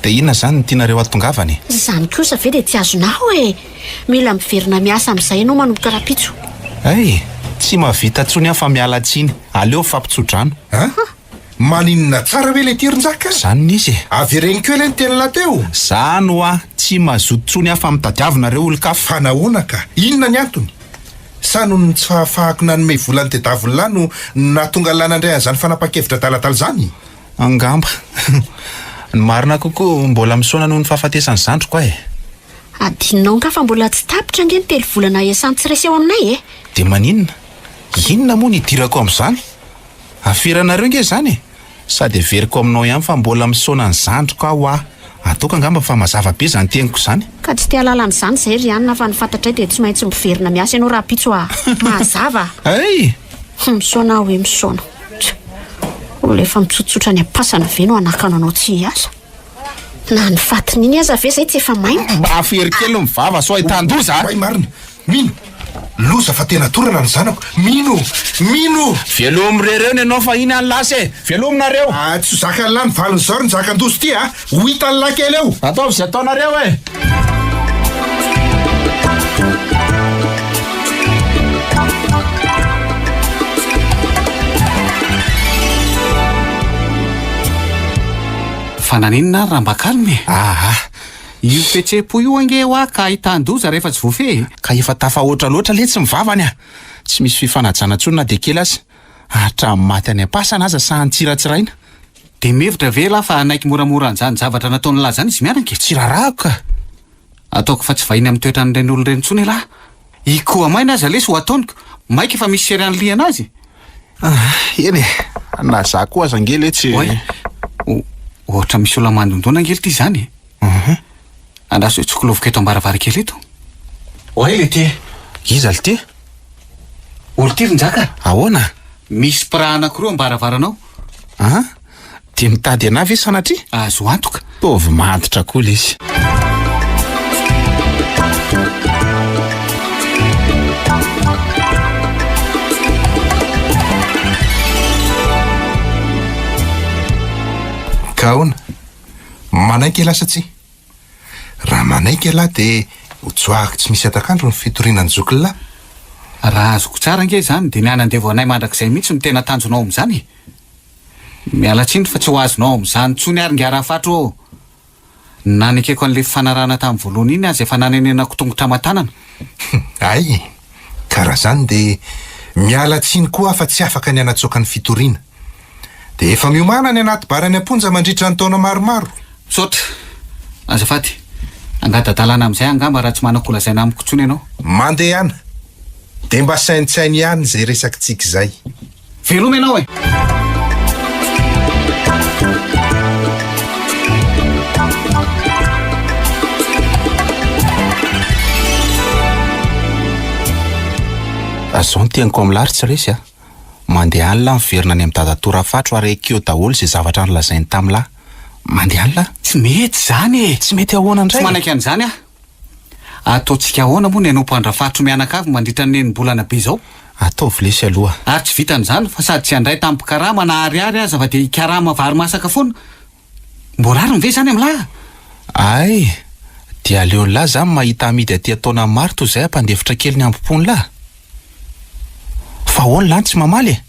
dia inona izany no tianareo hahatongavana e? Izany kosa ve dia tsy azonao e? Mila miverina miasa amin'izay ianao manomboka rahampitso. Hay! Tsy mahavita intsony aho fa miala tsiny. Aleo mifampitso-drano. An? Maninona tsara ve le ty ry Njaka? Zany ny izy e! Avereno kely ny tenin'lah teo! Zany hoa, tsy mazoto tsony aho fa mitadiava nareo olon-kafa. Fa nahoana ka? Inona ny antony? Sa noho ny tsy fahafahako nanome vola ny tedavon'lah no nahatonga an'lah nandray an'izany fanapahan-kevitra adaladala izany? Angamba. Ny marina kokoa, mbola misaona noho ny fahafatesan'ny zandriko aho e! Adinonao angaha fa mbola tsy tapitra ange ny telovolana iasan'ny tsy resy eo aminay e! Dia maninona? Inona moa no idirako amin'izany? Aferanareo nge izany e! Sady averiko aminao ihany fa mbola misaona ny zandriko aho hoa. Ataoko angamba fa mazava be izany teniko izany. Ka tsy te hahalala an'izany izay ry anona fa ny fantatray dia tsy maintsy miverina miasa ianao rahampitso a! Mazava! Hay! Misaona aho hoe misaona. Tsa! Olona efa mitsotsotra any am-pasana ve no hanakana anao tsy hiasa? Na ny fatin'iny aza ve izay tsy efa maina? Mba afery kely ny vava sao ahitan-doza a! Oay marina! Mino! Loza fa tena torana ny zanako! Mino! Mino! Velomy rereo ny anao fa iny any lasa e! Velomy nareo! Ah, tsy ho zakan'lah ny valin'izao ry njakandoza ity a! Ho hitan'lah kely eo! Ataovy izay ataonareo e! Fa naninona ary raha mba calme e? Aa! Io fihetseham-po io ange hoa ka ahitan-doza rehefa tsy voafehy e! Ka efa tafahoatra loatra letsy ny vavany a! Tsy misy fifanajana intsony na dia kely aza. Hatramin'ny maty any am-pasana aza sahy nitsiratsiraina. Dia mihevitra ve elah fa hanaiky moramora an'izany zavatra nataon'lah izany izy mianaka e? Tsy raharahako ka! Ataoko fa tsy vahiny amin'ny toetran'ireny olona ireny intsony elah. Hikoha maina aza lesy ho ataoniko, maika fa misy sery anilihana azy. Ah, eny e, na za koa aza ange letsy. Oay, ohatra misy olona mandondona ange lty izany e. Mhm. Andraso hitsokoloviko eto am-baravarankely eto. Oay lty e. Iza lty? Olo ty ry Njaka. Ahoana? Misy mpiraha anankiroa am-baravaranao. An? Dia mitady anah ve sanatria? Azo antoka. Paovy maditra koa lesy. Ka ahoana? Manaiky ialahy sa tsia? Raha manaiky ialahy dia ho tsoahako tsy misy hatak'andro ny fitoriana ny zokin'lah. Raha azoko tsara ange izany dia ny hanandevo anay mandrakizay mihitsy no tena tanjonao amin'izany e! Miala tsiny fa tsy ho azonao amin'izany intsony ary ingahy Rafatro ô! Ny nanekeko an'ilay fifanarahana tamin'ny voalohany iny aza efa nanenenako tongotra aman-tanana. Hay! Ka raha izany dia miala tsiny koa aho fa tsy afaka ny hanatsoaka ny fitoriana. Dia efa miomàna any anaty bara any am-ponja mandritra ny taona maromaro. Misaotra. Azafady. Angada-dalàna amin'izay angamba raha tsy manan-kolazaina amiko intsony ianao. Mandehana. Dia mba saintsaino ihany izay resakitsika izay. Veloma ianao e! Zao ny teniko amin'lah ry tsy resy a! Mandeha any lah miverina any amin'i dadatoa Rafatro ary ekeo daholo izay zavatra nolazainy tamin'lah. Mandeha any lah. Tsy mety izany e! Tsy mety ahoana indray? Tsy manaiky an'izany aho. Ataontsika ahoana moa ny hanompo an-dRafatro mianakavy mandritra ny enim-bolana be izao? Ataovy lesy aloha. Ary tsy vitan'izany fa sady tsy handray tambin-karama na ariary aza fa dia hikarama vary masaka foana. Mbo rariny ve izany amin'lah? Hay! Dia aleon'lah zany mahita amidy aty an-taona maro toy izay hampandefitra kely ny hambom-pon'lah. Fa ahoana lah no tsy mamaly e?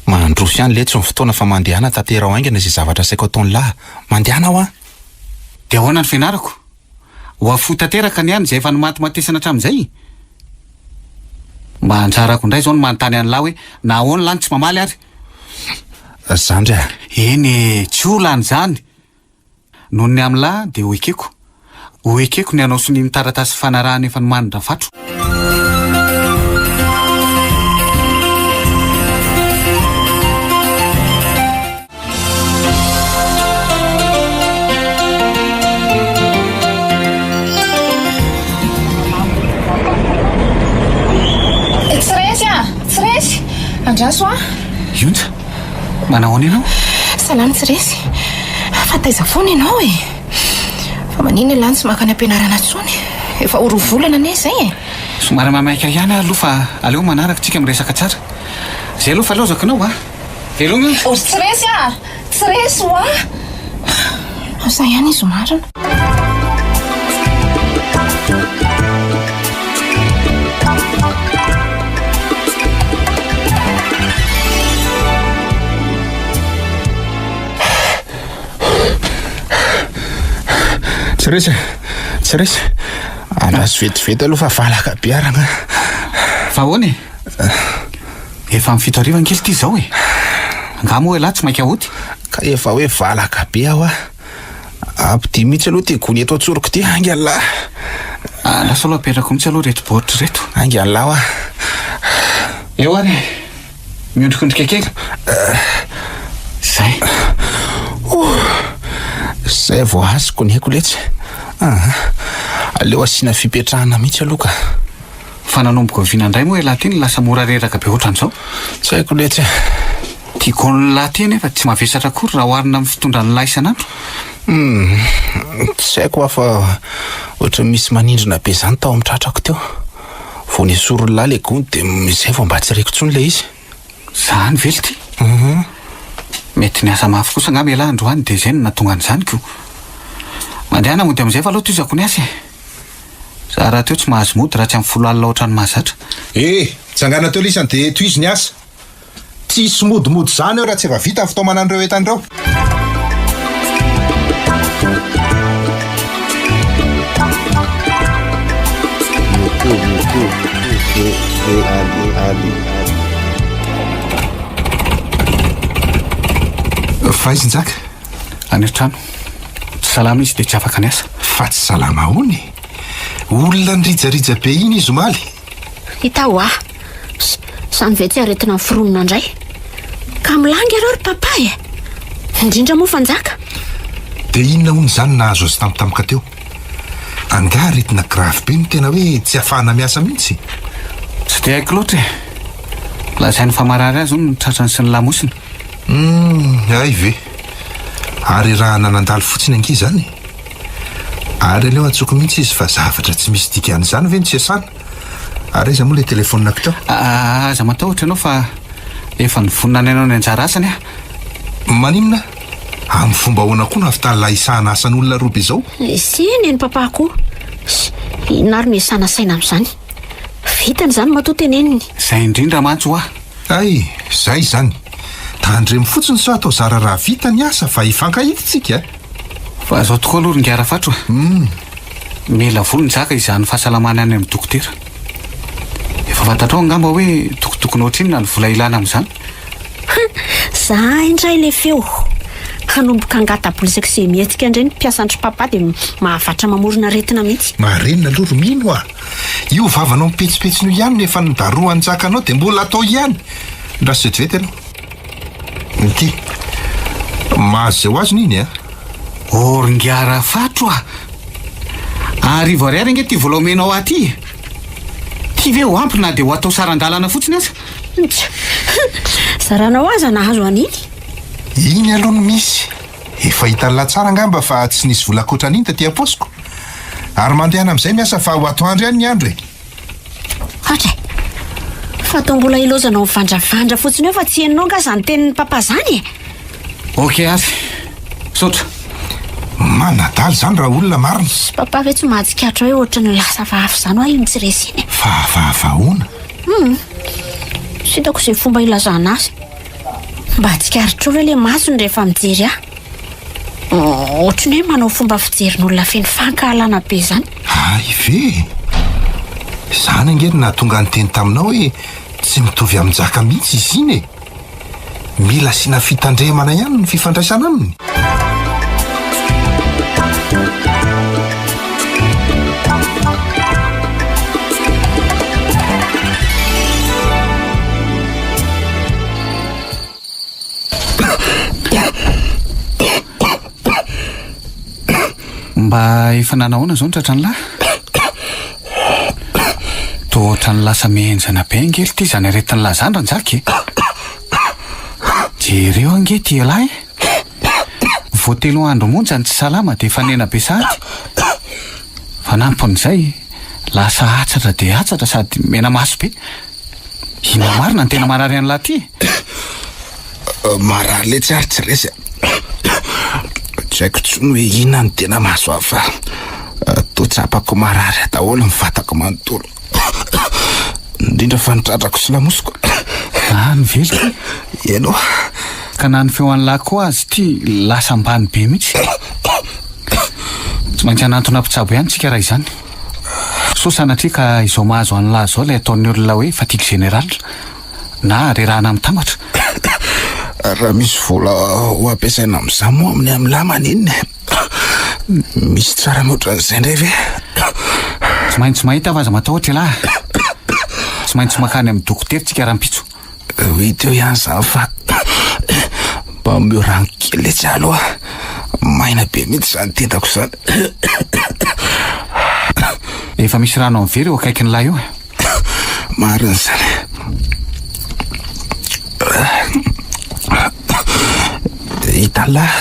Mandroso ihany letsy ny fotoana fa mandehana tanteraho haingana izay zavatra asaiko ataon'lah. Mandehana hoa! Dia ahoana ny fianarako? Ho afoy tanteraka ny any izay efa nomatimatesana hatramin'izay? Mba anjarako indray izao ny manontany an'lah hoe na ahoana lah no tsy mamaly ary? Zandry a! Eny e, tsy olana izany. Noho ny amin'lah dia ho ekeko. Ho ekeko ny hanao sonia ny taratasy fanarahana efa nomanin-dRafatro. Tsy resy ah! Tsy resy! Andraso ah! Yontsa, manao ahoana ianao? Salama tsy resy. Fa taiza foana ianao e? Fa maninona ialahy no tsy mankany am-pianarana intsony? Efa ho roa volana anie izay e! Somary maimaika ihany aho aloha fa aleo manaraka tsika miresaka tsara. Izay aloha fa laozako ianao a! Veloma io! Ô tsy resy ah! Tsy resy hoa! Asa ihany izy marina. Tsy resy, tsy resy. Andraso vetivety aloha fa valaka be ary angaha. Fa ahoana e? Efa amin'ny 7 hariva ange ity izao e! Angaha moa ialahy tsy maika hody? Ka efa hoe valaka be aho a! Ampidio mihitsy aloha ity gony eto an-tsoroko ity, haingana lahy! Lasa aloha apetrako mihitsy aloha ireto baoritra ireto. Haingana lahy hoa! Eo ary e! Miondrikondrika kely. Izay. Izay vao azoko ny aiko letsy. Aa! Aleo asiana fipetrahana mihitsy aloha ka. Fa nanomboka oviana indray moa ialahy ity no lasa mora reraka be ohatran'izao? Tsy haiko letsy a! Ty gôn'lah ty anefa tsy mavesatra akory raha oharina amin'ny fitondran'lah isan'andro. Humm, tsy haiko hoa fa ohatran'ny misy manindrona be izany tao amin'ny tratrako teo. Vao nesorin'lah ilay gony dia izay vao mba tsy reko intsony ilay izy. Zany ve lty? Mety niasa mafy kosa angamba ialahy androany dia izay no nahatonga an'izany ko. Mandehana mody amin'izay fa aleo tohizako ny asa e! Za rahateo tsy mahazo mody raha tsy amin'ny folo alina ohatran'ny mahazatra. Eh! Tsangana teo lisany dia tohizo ny asa. Tsy hisy modimody izany eo raha tsy efa vita ny fitaomana an'ireo entana ireo. Fa aiza Njaka? Any an-trano. Tsy salama izy dia tsy afaka niasa. Fa tsy salama ahoana e? Olona nirijarija be iny izy omaly. Hita hoa. Izany ve tsy aretina miforonina indray? Ka milaha ange ireo ry papa e! Indrindra moa fa Njaka. Dia inona hono izany nahazo azy tampotampoka teo? Angaha aretina grave be no tena hoe tsy ahafahana miasa mihitsy? Tsy dia haiko loatra e! Lazainy fa marary azy hono ny tratrany sy ny lamosiny. Humm, hay ve? Ary raha nanandalo fotsiny ange izany e! Ary aleo antsoiko mihitsy izy fa zavatra tsy misy dikany izany ve no tsy iasana? Ary aiza moa ilay telefaonina-ko tao? Aza matahotra ianao fa efa nivonona ny hanao ny anjara asany aho. Maninona? Amin'ny fomba ahoana koa no ahavitan'ilay hisahana asan'olona roa be izao? Eny eny papa koa. Inona ary no iasana saina amin'izany? Vitany izany matoa teneniny. Izay indrindra mantsy hoa. Hay, izay izany. Tandremo fotsiny sao atao zara raha vita ny asa fa hifankahita tsika a! Fa izao tokoa aloha ry Ingahy Rafatro a! Mila vola Njaka hizaha ny fahasalamany any amin'ny dokotera. Efa fantatrao angamba hoe tokotokony ohatrinona ny vola ilana amin'izany? Za indray le feo. Hanomboka hangata-bola isaky izay mihetsika indray ny mpiasan-dry papa dia mahavatra mamorona aretina mihitsy. Marenina aloha ry Mino a! Io vavanao mipetsipetsina io ihany no efa nodarohan'i Njaka anao dia mbola atao ihany! Andraso vetivety aloha. Ity. Mahazo izay ho azony iny a! Oh ry Ingahy Rafatro a! 1000 ariary ange ity vola omenao ahy ity e! Ity ve ho ampy na dia ho atao saran-dalana fotsiny aza? Zaranao aza nahazo an'iny. Iny aloha no misy. Efa hitan'lah tsara angamba fa tsy nisy vola ankoatran'iny taty am-paosiko. Ary mandehana amin'izay miasa fa ho atoandro ihany ny andro e. Hatra e! Fa toa mbola ilaozanao mivandravandra fotsiny eo fa tsy henonao angaha izany tenin'i papa izany e! Ok ary. Misaotra. Manadala izany raha olona marina. Papa ve tsy mahatsikaritra hoe ohatran'ny lasa hafahafa izany hoa iny tsy resy iny e? Fa hafahafa ahoana? Hum! Tsy hitako izay fomba ilazana azy. Mba tsikaritrao ve ilay masony rehefa mijery ahy? Ohatran'ny hoe manao fomba fijerin'olona feno fankahalana be izany. Hay ve e! Izany ange no nahatonga niteny taminao hoe tsy mitovy amin'i Njaka mihitsy izy iny e! Mila asiana fitandremana ihany ny fifandraisana aminy. Mba efa nanahoana izao ny tratran'lah? Toa ohatran'ny lasa mihenjana be ange ity izany aretin'lah izany Ranjaka e! Jereo ange ity ialahy e! Vao telo andro monja no tsy salama dia efa nena be sahady. Fanampin'izay, lasa hatsatra dia hatsatra sady mena maso be. Inona marina no tena marary an'lah ty e? Marary letsy ary tsy resy a. Tsy haiko intsony hoe inona no tena mahazo ahy fa toa tsapako marary daholo ny vatako manontolo. Indrindra fa ny tratrako sy lamosiko. Ah, ny velika? Eny oa. Ka na ny feo an'lah koa azy ity lasa ambany be mihitsy. Tsy maintsy hanantona mpitsabo ihany tsika raha izany. Soa sanatria ka izao mahazo an'lah izao ilay ataon'ny olona hoe fatigue générale na harerahana mitambatra. Raha misy vola ho ampiasaina amin'izany moa amin'ny amin'lah maninona e? Misy tsara mihoatra an'izay indray ve? Tsy maintsy mahita aho fa aza matahotra ialahy. Tsy maintsy mankany amin'ny dokotera tsika rahampitso. Ho hita eo ihany izany fa mba omeo rano kely letsy aloha. Maina be mihitsy izany tendako izany. Efa misy rano amin'ny vera eo akaikin'ny lahy eo e. Marina izany. Hitan'lah,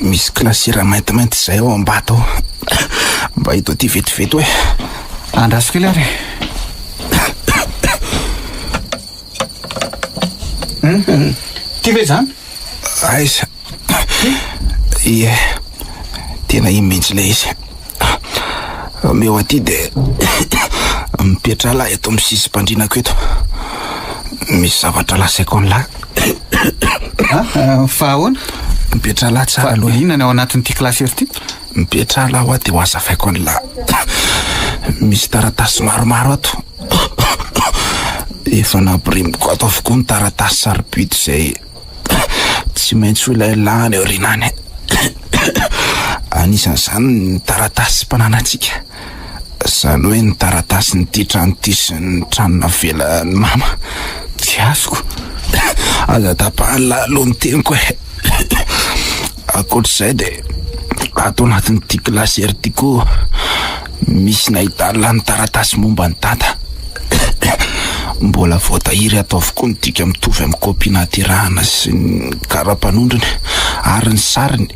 misy klasera maintimainty izay ao am-bato ao. Mba hita aty vetivety hoe. Andraso kely ary e. Ty ve izany? Aiza? Ie, tena iny mihitsy ilay izy. Omeo aty dia mipetraha lahy eto amin'ny sisim-pandrinako eto. Misy zavatra lazaiko an'lahy. Ah, fa ahoana? Mipetraha lahy tsara aloha. Inona ny ao anatin'ity klasera ity? Mipetraha lahy hoa dia ho azavaiko an'lah. Misy taratasy maromaro ato. Efa nampirimiko ato avokoa ny taratasy sarobidy izay tsy maintsy ho ilay lahy any aoriana any. Anisan'izany ny taratasim-pananantsika. Izany hoe ny taratasin'ity trano ity sy ny trano navelan'i mama. Tsy azoko. Aza tapahan'lah aloha ny teniko e. Ankoatr'izay dia ato anatin'ity klasera ity koa misy nahitana ny taratasy momba an'i Dada. Mbola voatahiry ato avokoa ny dika mitovy amin'ny kopia nahaterahana sy ny kara-panondrony ary ny sariny.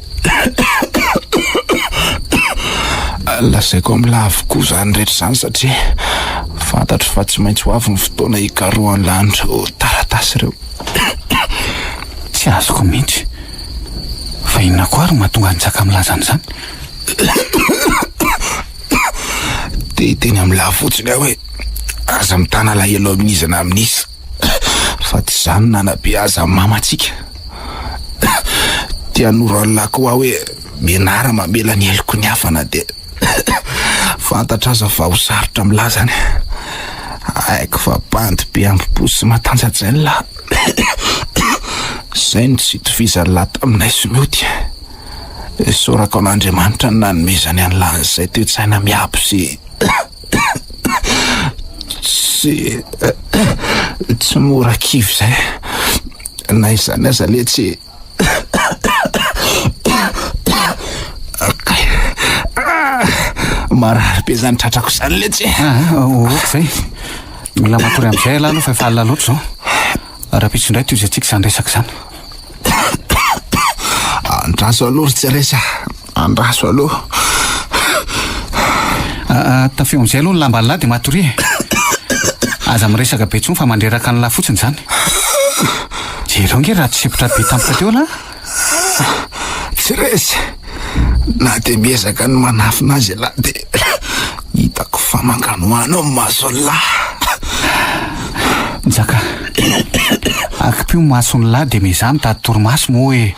Lazaiko amin'lah avokoa izany rehetra izany satria fantatro fa tsy maintsy ho avy ny fotoana hikarohan'lah an'ireo taratasy ireo. Tsy azoko mihitsy. Fa inona koa ary no mahatonga an'i Njaka milaza an'izany? Te hiteny amin'lah fotsiny aho hoe aza mitana alahelo amin'iza na amin'iza fa tsy izany no nanabeazan'i mama antsika. Te hanoro an'lah koa aho hoe mianara mamela ny heloky ny hafa na dia fantatra aza fa ho sarotra milaza izany. Haiko fa bandy be ambo-po sy matanjatsaina lah. Izay no tsy itovizan'ny lahy taminay sy Mioty. Isaorako an'Andriamanitra ny nanomezany an'lah an'izay toe-tsaina miabo sy sy tsy mora kivy izay. Na izany aza letsy Marary be izany tratrako izany letsy. Ah, ok izay. Mila matory amin'izay ialahy aloha fa efa alina loatra izao. Rahampitso indray tohizantsika izany resaka izany. Andraso aloha ry Tseresa, andraso aloha. Ah, ah, tafio amin'izay aloha ny lamban'lahy dia matoria e. Aza miresaka be intsony fa mandreraka an'lahy fotsiny izany. Jereo ange raha tsy sempotra be tampoka teo lahy. Tsy resy. Na dia miezaka ny manafina azy ialahy dia hitako fa manganohano ny mason'lahy. Njaka, akipio ny mason'lahy dia miezaha mitady torimaso moa e.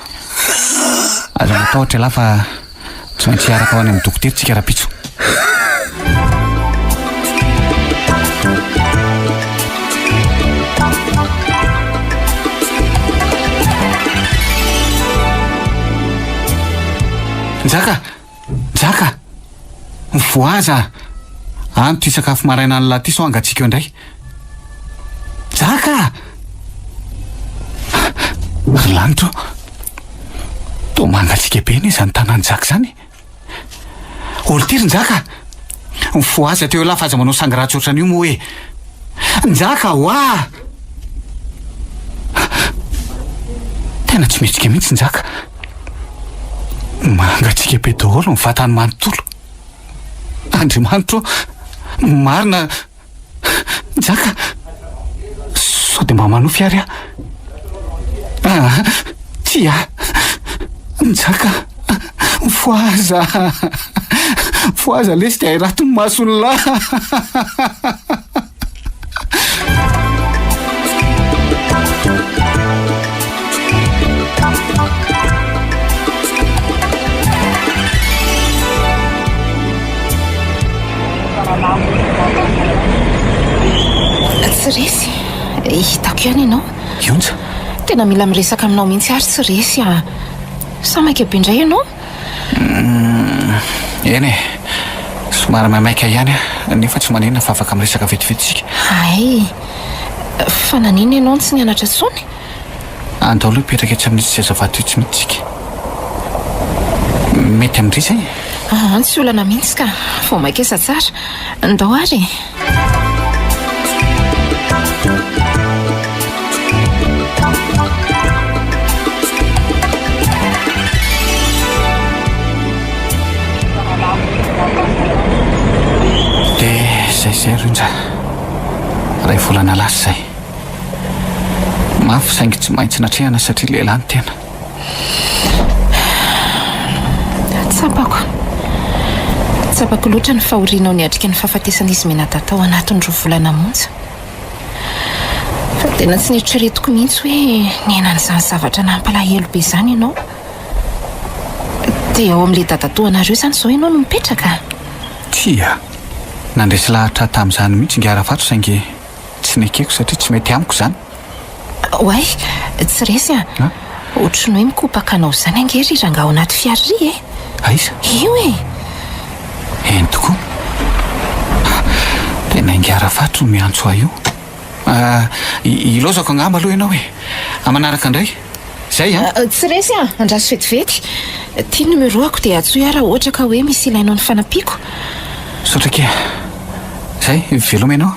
Aza matahotra ialahy fa Tsy maintsy hiaraka ho any amin'ny dokotera tsika rahampitso. Njaka! Njaka! Mivoaza! Any ty sakafo maraina any lahy ty sao hangatsiaka eo indray. Njaka! Ry lanitra ô! Toa mangatsiaka be anie izany tanan'i Njaka izany e! Olo ty ry Njaka! Mifohaza teo elah fa aza manao sangy ratsy ohatran'io moa e! Njaka oah! Tena tsy mihetsika mihitsy Njaka. Mangatsiaka be daholo ny vatany manontolo. Andriamanitro ô! Marina Njaka! Sao dia mba manofy ary aho? Ah, tsia! Njaka! Mifohaza! Mifohaza lesy dia airato ny mason'ny lahy! Tsy resy. Hitako ihany ianao. Ionja. Tena mila miresaka aminao mihitsy ary tsy resy ah. Sa maika be indray ianao? Eny e. Somary maimaika ihany aho, nefa tsy maninona fa afaka miresaka vetivety isika. Hay. Fa naninona ianao no tsy nianatra intsony? Andao aloha hipetraka etsy amin'itsy seza vato itsy mihitsy isika. Mety amin-dry izay? Aa, tsy olana mihitsy ka. Vao mainka aza tsara. Ndao ary e. Dia izay izay ry Onja. Iray volana lasa izay. Mafy saingy tsy maintsy natrehana satria lehilahy ny tena. Tsapako. Tsapako loatra ny fahorianao niatrika ny fahafatesan'izy mianadahy tao anatin'ny roa volana monja. Fa tena tsy neritreretiko mihitsy hoe niaina an'izany zavatra nampalahelo be izany ianao. Dia ao amin'ilay dadatoanareo izany izao ianao no mipetraka? Tsia. Nandresy lahatra ahy tamin'izany mihitsy ingahy Ravato saingy Tsy nekeko satria tsy mety amiko izany. Oay, tsy resy a! Ohatry ny hoe mikopaka anao izany ange ry rangahy ao anaty fiara ry e! Aiza? Io e! Eny tokoa. Tena ingahy Rafato no miantso ahy io. Ilaozako angamba aloha ianao e! Manaraka indray. Zay a! Tsy resy a! Andraso vetivety. Ity ny numéro-ako dia antsoy aho raha ohatra ka hoe misy ilainao ny fanampiako. Misaotra akia. Zay, veloma ianao.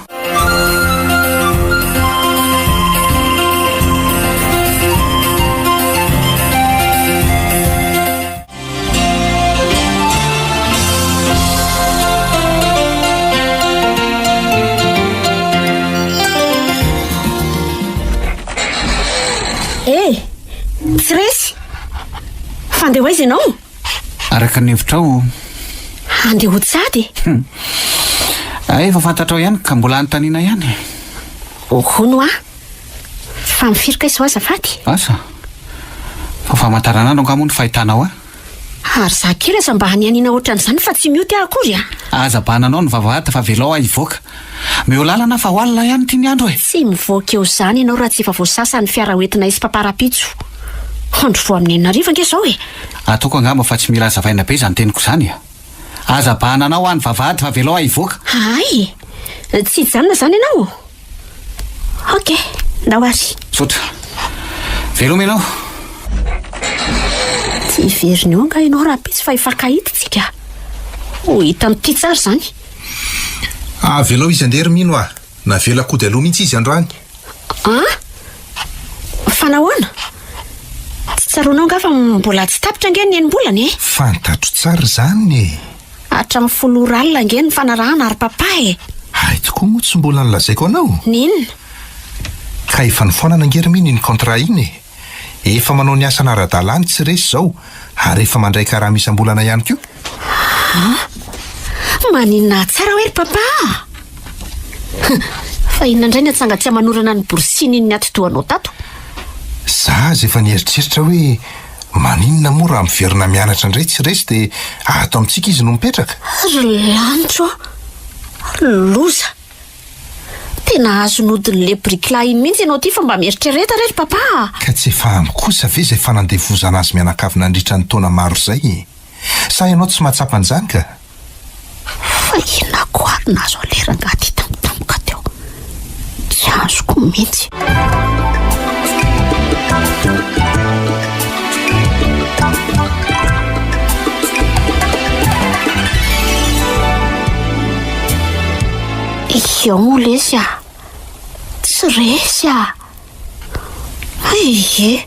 Eh! Tsy resy! Fa andeha ho aiza ianao? Araka ny hevitrao. Andeha hody sady e! Hay efa fantatrao ihany ka mbola anontaniana ihany. Hono hoa! Fa mifiry kay izao azafady? Asa! Fa famantaranandro angaha moa ny fahitanao ahy? Ary za kely aza mba hanihanina ohatran'izany fa tsy mioty aho akory a! Aza bahananao ny vavahady fa avelao aho hivoaka. Meo lalana aho fa ho alina ihany ity ny andro e! Tsy mivoaka eo izany ianao raha tsy efa voasasa ny fiara hoentinay sy papa rahampitso. Andro vao amin'ny 6 hariva ange izao e! Ataoko angamba fa tsy mila hazavaina be izany teniko izany e! Aza bahananao aho ny vavahady fa avelao aho hivoaka. Hay! Tsy hijanona izany ianao? Ok, ndao ary. Misaotra. Veloma ianao. Tsy hiverina eo angaha ianao rahampitso fa hifankahita tsika. Ho hitan'ity tsara izany. Avelao izy andeha ry Mino a! Navelako hody aloha mihitsy izy androany. An? Fa nahoana? Tsy tsaroanao angaha fa mbola tsy tapitra ange ny enim-bolana e? Fantatro tsara izany e! Hatramin'ny folo ora alina ange ny fanarahana ry papa e! Hay tokoa moa tsy mbola nolazaiko anao? Ny inona? Ka efa nofoanana ange ry Mino iny contrat iny e! Efa manao ny asany ara-dalàna tsy resy izao ary efa mandray karama isam-bolana ihany koa. Ah! Maninona tsara hoe ry papa a! Fa inona indray ny atsanga tsy aman'orana ny borosinin'ny atidohanao tato? Za aza efa nieritreritra hoe maninona moa raha miverina mianatra indray tsy resy dia ato amintsika izy no mipetraka? Ry lanitro a! Loza! Tena azon'odin'le birikilahy iny mihitsy ianao ity fa mba mieritrereta re ry papa a! Ka tsy efa ampy kosa ve izay fanandevozana azy mianakavy nandritra ny taona maro izay e? Sa ianao tsy mahatsapa an'izany ka? Fa inona koa ary nahazo an'ilay rangahy ity tampotampoka teo? Tsy azoko mihitsy. Iao moa lesy a! Tsy resy a! Ie,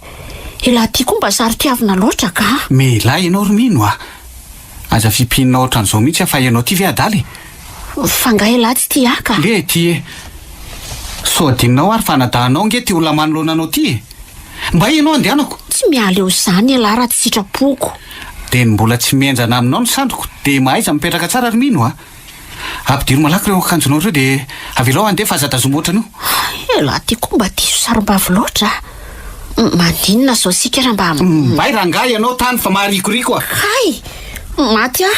elah ty koa mba saro-tiavina loatra ka! Mila ianao ry Mino a! Aza fipihinina ohatran'izao mihitsy aho fa ianao ty ve adala e? Fa nga elah tsy tia ahy ka? Le ty e! Sao adinonao ary fa anadahinao ange ty olona manoloana anao ty e! Mba ianao andehanako! Tsy miala eo izany elah raha tsy sitrapoko. Dia ny mbola tsy mihenjana aminao ny sandriko dia mahaiza mipetraka tsara ry Mino a! Ampidiro malaky ireo akanjonao ireo dia avelao handeha fa aza tazomy ohatran'io. Elah ty koa mba diso sarombavy loatra a! Maninona izao isika raha mba. Mbay rangahy ianao tany fa maharikoriko a! Hay! Maty aho!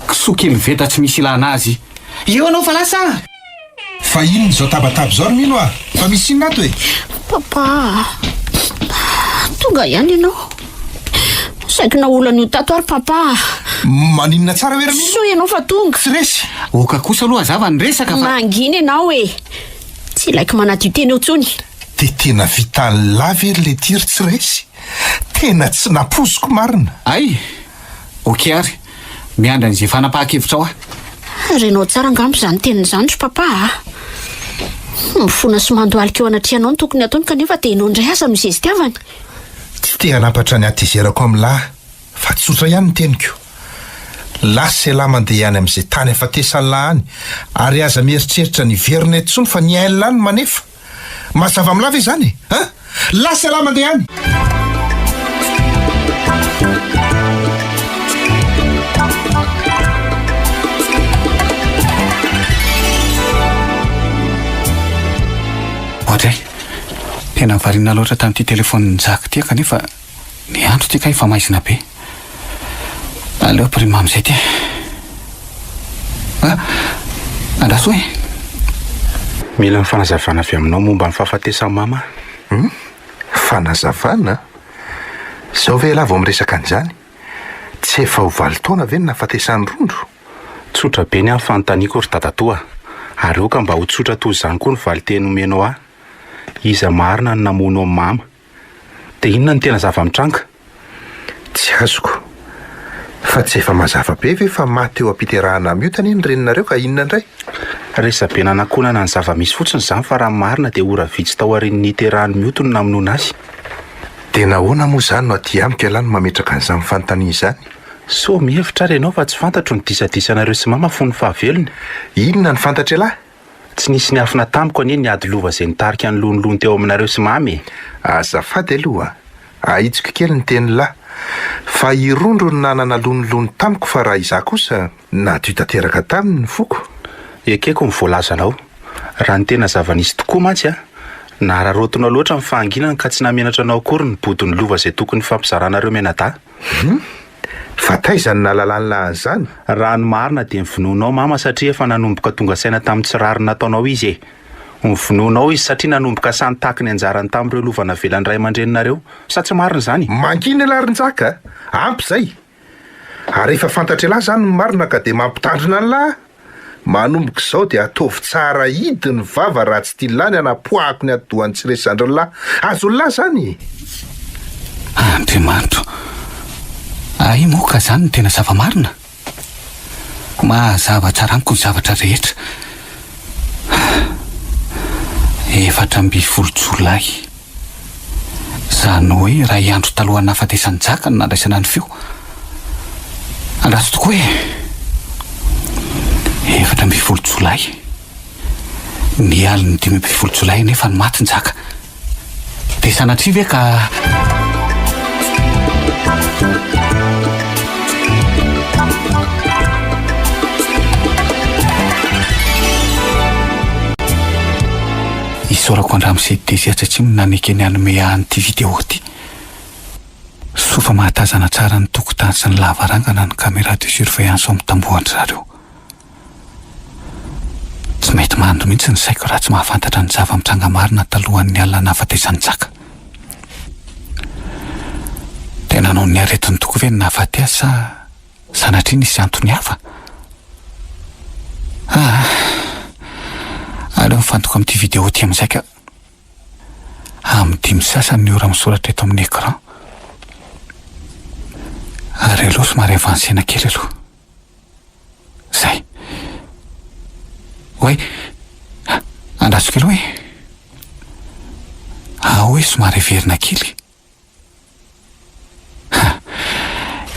Kisoa kely veta tsy misy ilana azy. Eo ianao fa lasa a! Fa inona izao tabataba izao ry Mino a! Fa misy inona ato e? Papa a! Tonga ihany ianao. Saiky naolana io tato ary papa a! Maninona tsara hoe ry Mino? Soa ianao fa tonga. Tsy resy. Oka kosa aloha hazava ny resaka fa. Mangina ianao e! Tsy ilaiko manadio tena eo intsony. Dia tena vitan'lah ve ry letia ry tsy resy? Tena tsy nampoiziko marina. Hay! Ok ary. Miandry an'izay fanapahan-kevitrao aho. Renao tsara angamba izany teniny izany ry papa a! Mifona sy mandohalika eo anatrehanao no tokony hataony kanefa dia ianao indray aza no izezitiavany. Tsy te hanampatra ny hatezerako amin'lah fa tsotra ihany ny teniko. Lasa ialahy mandeha any amin'izay tany afatesan'lah any ary aza mieritreritra ny hiverina eto intsony fa ny ain'lah no manefa. Mazava amin'lah ve izany e? An? Lasa ialahy mandeha any! Oadray! Tena variana loatra tamin'ity telefaonin'i Jack ity aho kanefa ny andro ity kay efa maizina be. Aleo prime amin'izay ity. Ah! Andraso e! Mila ny fanazavana avy aminao momba ny fahafatesan'i mama aho. Hum? Fanazavana? Izao ve ialahy vao miresaka an'izany? Tsy efa ho valo taona ve ny nahafatesan'i Rondro? Tsotra be ny ahy ny fanontaniako ry dadatoa a! Ary aoka mba ho tsotra toy izany koa ny valinteny omenao ahy. Iza marina no namono an'i mama? Dia inona no tena zava-mitranga? Tsy azoko. Fa tsy efa mazava be ve fa maty eo am-piterahana amiota anie ny reninareo ka inona indray? Resabe nanakonana ny zava-misy fotsiny izany fa raha ny marina dia ora vitsy tao aorian'ny niterahan'i Mioto no namonoana azy. Dia nahoana moa izany no aty amiko ialahy no mametraka an'izany fanontaniana izany? Soa mihevitra ary ianao fa tsy fantatro ny disadisanareo sy mama fony fahavelony. Inona no fantatr'ialahy? Tsy nisy niafina tamiko anie ny ady lova izay nitarika ny lonilony teo aminareo sy Mamy e! Azafady aloha a! Ahitsiko kely ny tenin'lah. Fa i Rondro no nanana lonilony tamiko fa raha izaho kosa, nadio tanteraka taminy ny foko. Ekeko ny voalazanao. Raha ny tena zava-nisy tokoa mantsy a! Nararaotinao loatra ny fahanginany ka tsy nahamenatra anao akory ny bodon'ny lova izay tokony hifampizaranareo mianadahy. Hum! Fa taiza no nahalalan'lah an'izany? Raha ny marina dia novonoinao mama satria efa nanomboka tonga saina tamin'ny tsy rariny nataonao izy e! Novonoinao izy satria nanomboka sahy nitaky ny anjarany tamin'ireo lova navelan'ny ray aman-dreninareo. Sa tsy marina izany? Mangina ialahy ry Njaka a! Ampy izay! Ary efa fantatr'ialahy izany ny marina ka dia mampitandrina an'lah aho! Manomboka izao dia ataovy tsara hidy ny vava raha tsy tian'lah ny hanapoahako ny atidohan'ny tsy resy zandrin'lah. Azon'lah izany e! Andriamanitro! Hay moa ka izany no tena zava-marina? Mazava tsara amiko ny zavatra rehetra. 14 jolay. Izany hoe iray andro talohan'ny nahafatesan'i Jack no nandraisana ny feo. Andraso tokoa e! 14 jolay. Ny alin'ny 15 jolay anefa no maty Njaka. Dia sanatria ve ka. Isaorako an-dRamose Désir Tsatsimo nanekeny hanome ahy an'ity vidéo ity. Soa fa mahatazana tsara ny tokotany sy ny lavarangana ny caméra de surveillance ao amin'ny tambohon-dry zareo. Tsy mety mandry mihitsy ny saiko raha tsy mahafantatra ny zava-mitranga marina talohan'ny alina nahafatesan'i Njaka. Tena noho ny aretiny tokoa ve no nahafaty azy sa sanatria nisy antony hafa? Ah, aleo mifantoka amin'ity vidéo ity amin'izay ka. Amin'ny dimy sasany ny ora misoratra eto amin'ny écran. Ary aloha somary avancena kely aloha. Zay. Oay! Andraso kely hoe. Ao hoe somary heverina kely. Ha!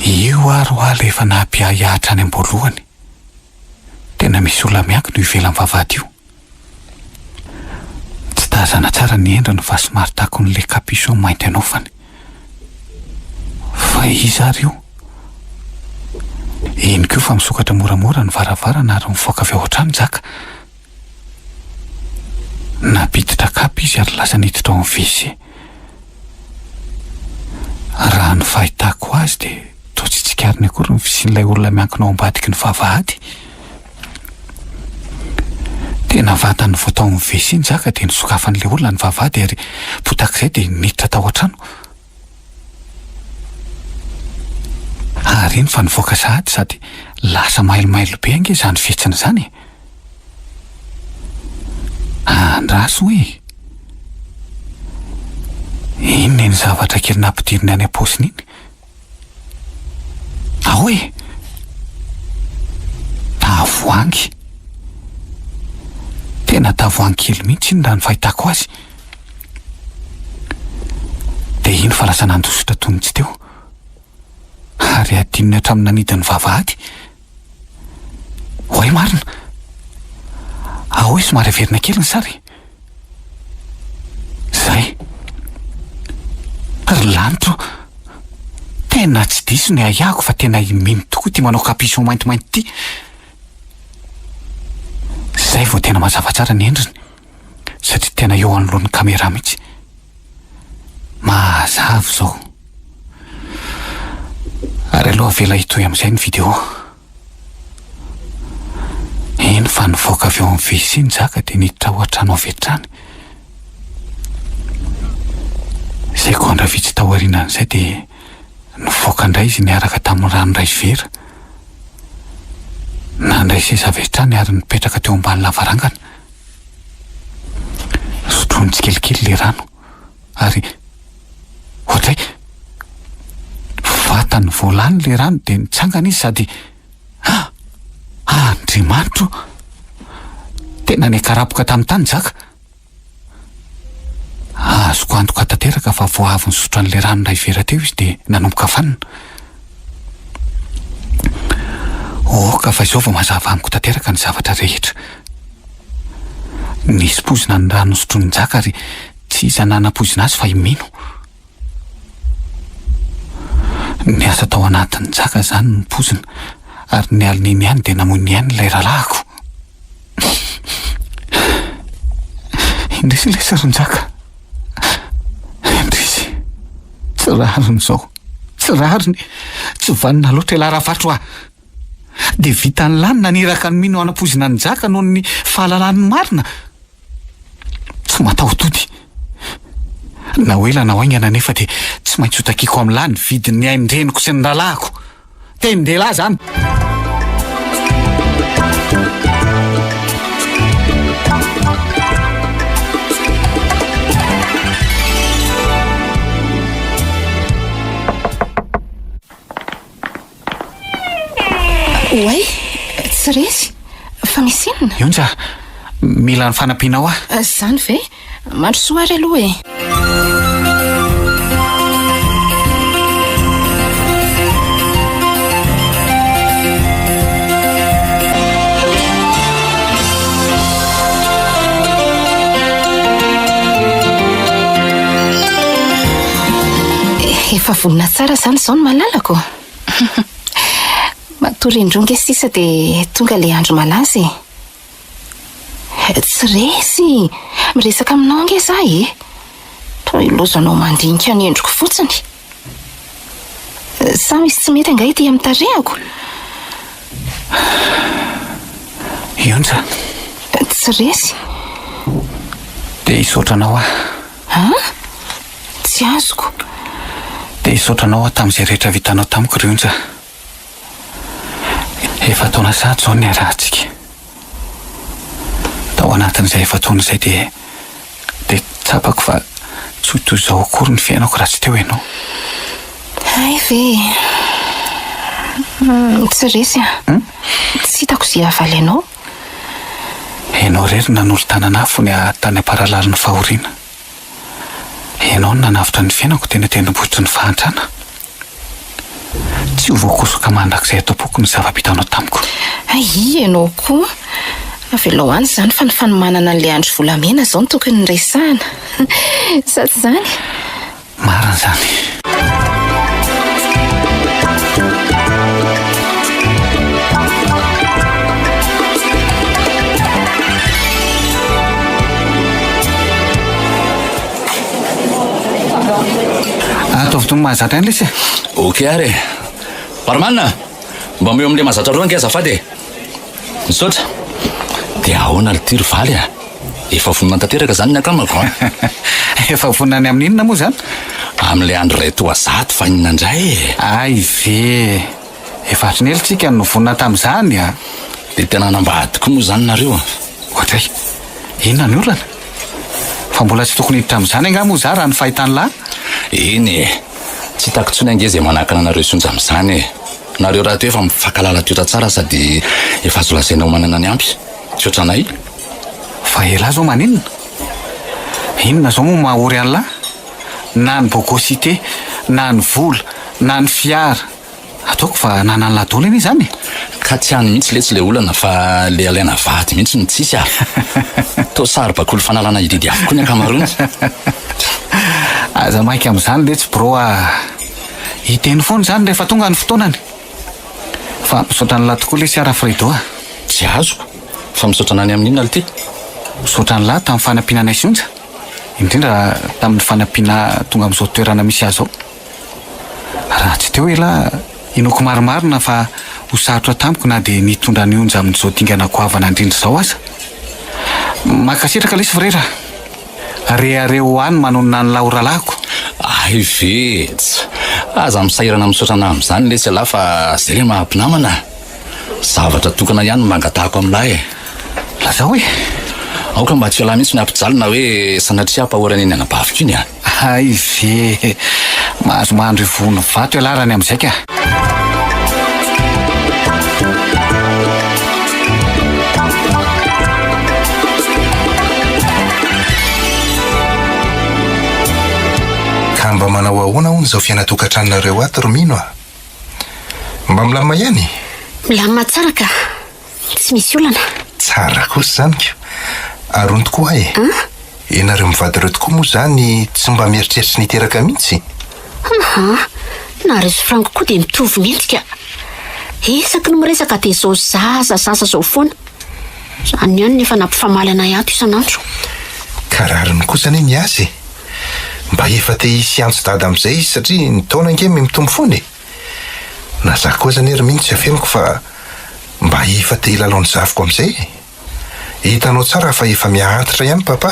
Io ary hoa ilay efa nahampiahiahy hatrany am-boalohany. Tena misy olona miankina io ivelan'ny vavahady io. Tsy tazana tsara ny endriny fa somary takon'ilay capuchon mainty anaovany. Fa iza ary io? Eny koa fa misokatra moramora ny varavarana ary mivoaka avy ao an-trano Njaka. Nampiditra kapa izy ary lasa niditra ao amin'ny WC. Raha ny fahitako azy dia toa tsy tsikariny akory ny fisian'ilay olona miankina ao ambadiky ny vavahady. Tena vatany vao tao amin'ny WC Njaka dia nosokafan'ilay olona ny vavahady ary potak'izay dia niditra tao an-trano. Ary iny fa nivoaka sahady sady lasa mailomailo be ange izany fihetsiny izany e! Andraso e! Inona iny zavatra kely nampidiriny any am-paosiny iny? Ao e! Tavoahangy. Tena tavoahangy kely mihitsy iny raha ny fahitako azy. Dia iny fa lasa nandositra toy ny tsy teo. Ary hadinony hatramin'ny nanidy ny vavahady. Oay marina! Ao e somary averina kely ny sary. Zay. Ry lanitro o! Tena tsy diso ny ahiahiko fa tena i Mino tokoa ity manao capuchon maintimainty ity. Zay vao tena mazava tsara ny endriny satria tena eo anoloan'ny caméra mihitsy. Mazava izao. Ary aleo avela hitohy amin'izay ny vidéo. Eny fa nivoaka avy ao amin'ny WC Njaka dia niditra ao an-trano avy hatrany. Segondra vitsy taorianan'izay dia nivoaka indray izy niaraka tamin'ny rano iray vera. Nandray seza avy hatrany ary nipetraka teo ambany lavarangana. Sotroiny tsikelikely ilay rano ary ohatray vatany vao lany ilay rano dia nitsangana izy sady ah! Andriamanitro! Tena nikarapoka tamin'ny tany Jaka. Azoko antoka tanteraka fa vao avy nisotro an'ilay rano iray vera teo izy dia nanomboka fanina. Oka fa izao vao mazava amiko tanteraka ny zavatra rehetra. Nisy poizina ny rano nosotroin'i Njaka ary tsy iza nanapoizina azy fa i Mino. Niasa tao anatin'i Njaka izany ny poizina ary ny alin'iny ihany dia namoy ny ainy ilay rahalahiko. Indrisy lesy ry Njaka. Indrisy. Tsy rariny izao. Tsy rariny. Tsy vanona loatra ialahy Ravatro ah. Dia vitan'ny lany naniraka an'i Mino hanapoizina an'i Njaka noho ny fahalalany ny marina. Tsy mataho-tody. Na ho ela na ho haingana anefa dia tsy maintsy hotakiako amin'lah ny vidin'ny ain-dreniko sy ny rahalahiko. Tenin-dehilahy izany. Oay, tsy resy. Fa misy inona? Ionja, mila ny fanampianao aho. Izany ve? Mandrosoa ary aloha e. Efa vonona tsara izany izao ny malalako. Matory indroa nge sisa dia tonga ilay andro malaza e. Tsy resy! Miresaka aminao ange za e! Toa ilaozanao mandinika ny endriko fotsiny. Sa misy tsy mety angaha ety amin'ny tarehako? Ionja. Tsy resy. Te hisaotra anao aho. An? Tsy azoko. Te hisaotra anao aho tamin'izay rehetra vitanao tamiko ry Onja. Efa-taona sahady izao niarahantsika. Tao anatin'izay efa-taona izay dia dia tsapako fa tsy ho toy izao akory ny fiainako raha tsy teo ianao. Hay ve e. Tsy resy an. Tsy hitako izay havaly anao. Ianao irery no nanolo-tanana ahy fony aho tany am-paralalin'ny fahoriana. Ianao no nanavotra ny fiainako teny an-tendrombohitry ny fahantrana. Tsy ho voakosoka mandrakizay ato am-poko ny zava-bitanao tamiko. Hay, ianao koa. Avelao any izany fa ny fanomanana an'ilay andro volamena izao no tokony resahana. Sa tsy izany? Marina izany. Ataovy toy ny mahazatra ihany lesy e. Ok ary e. Barman a! Mba omeo amin'ilay mahazatra roa ange azafady e. Misaotra. Dia ahoana ry ty ry Valy a? Efa vonona tanteraka izany ny akamako an! Efa vonona ny amin'ny inona moa izany? Amin'ilay andro iray toa zato fa inona indray e? Hay ve! Efa hatry ny ela tsika no vonona tamin'izany a! Dia tena hanambady koa moa izany nareo a? Oadray! Inona ny olana? Fa mbola tsy tokony hiditra amin'izany angaha moa za raha ny fahitan'lah? Eny e! Tsy hitako intsony ange izay manakana anareo sy Onja amin'izany e! Nareo rahateo efa mifankahalala toetra tsara sady efa azo lazaina ho manana ny ampy. Tsy ohatranay. Fa elah zao maninona? Inona zao moa maha ory an'lah? Na ny bogosité, na ny vola, na ny fiara. Ataoko fa ananan'lah daholo anie izany e! Ka tsy any mihitsy letsy le olana fa le alaina vady mihitsy no tsisy a! Toa saribakoly fanalana hididy avokoa ny ankamaroany. Aza maika amin'izany letsy bro a! Hiteny foana izany rehefa tonga ny fotoanany. Fa misaotra an'lah tokoa lesy aho Rafredo a! Tsy azoko. Fa misaotra anah ny amin'inona lty? Misaotra an'lah tamin'ny fanampiana anay sy Onja, indrindra tamin'ny fanampiana ahy tonga amin'izao toerana misy ahy izao. Raha tsy teo elah, inoako marimarina fa ho sarotra tamiko na dia ny hitondra an'i Onja amin'izao dingana goavana indrindra izao aza. Mankasitraka lesy frera. Rehareha ho ahy ny manonona an'lah ho rahalahiko. Hay ve! Tsa! Aza misahirana misaotra anah amin'izany lesy ialahy fa zay le maha mpinamana a! Zavatra tokana ihany no mba angatahako amin'lah e! Lazao e! Aoka mba tsy ialahy mihitsy no hampijaly na hoe sanatria hampahory an'iny anabaviko iny a! Hay ve! Mahazo mahandro ivohon'ny vato ialahy raha ny amin'izay ka! Ka mba manao ahoana hono izao fiainan-tokantranonareo ato ry Mino a? Mba milamina ihany? Milamina tsara ka! Tsy misy olana. Tsara kosa izany ko! Ary hono tokoa e! Ianareo mivady ireo tokoa moa izany tsy mba mieritreritra ny hiteraka mihitsy? Aha! Na ry Franck koa dia mitovy mihitsy ka! Isaky ny miresaka dia izao zaza zaza izao foana. Izany ihany no efa nampifamaly anay ato isan'andro. Ka rariny kosa anie ny azy e! Mba efa te hisy hiantso dada amin'izay izy satria ny taona ange mitombo foana e! Na za koa aza anie ry Mino tsy afeniko fa mba efa te hilalao ny zafiko amin'izay e! Hitanao tsara fa efa miha-antitra ihany papa.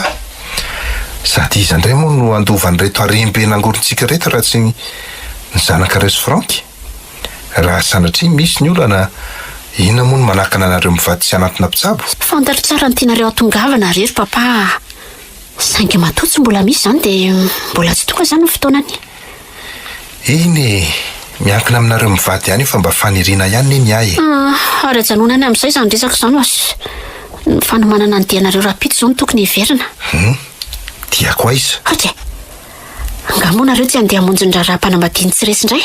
Sady iza indray moa no handova an'ireto harem-be nangorontsika ireto raha tsy ny zanakareo sy Franck? Raha sanatria misy ny olana, inona moa no manakana anareo mivady tsy hanantona mpitsabo? Fantatro tsara ny tianareo hatongavana re ry papa a! Saingy matoa tsy mbola misy izany dia mbola tsy tonga izany ny fotoanany. Eny e! Miankina aminareo mivady ihany io fa mba faniriana ihany ne ny ahy e! Ah, ary ajanona any amin'izay izany resaka izany fa ny fanomanana ny dianareo rahampitso izao no tokony hiverina. Hum, diako aiza? Haika e! Angaha moa nareo tsy handeha hamonjy ny raharaham-panambadian'i Tsiresy indray?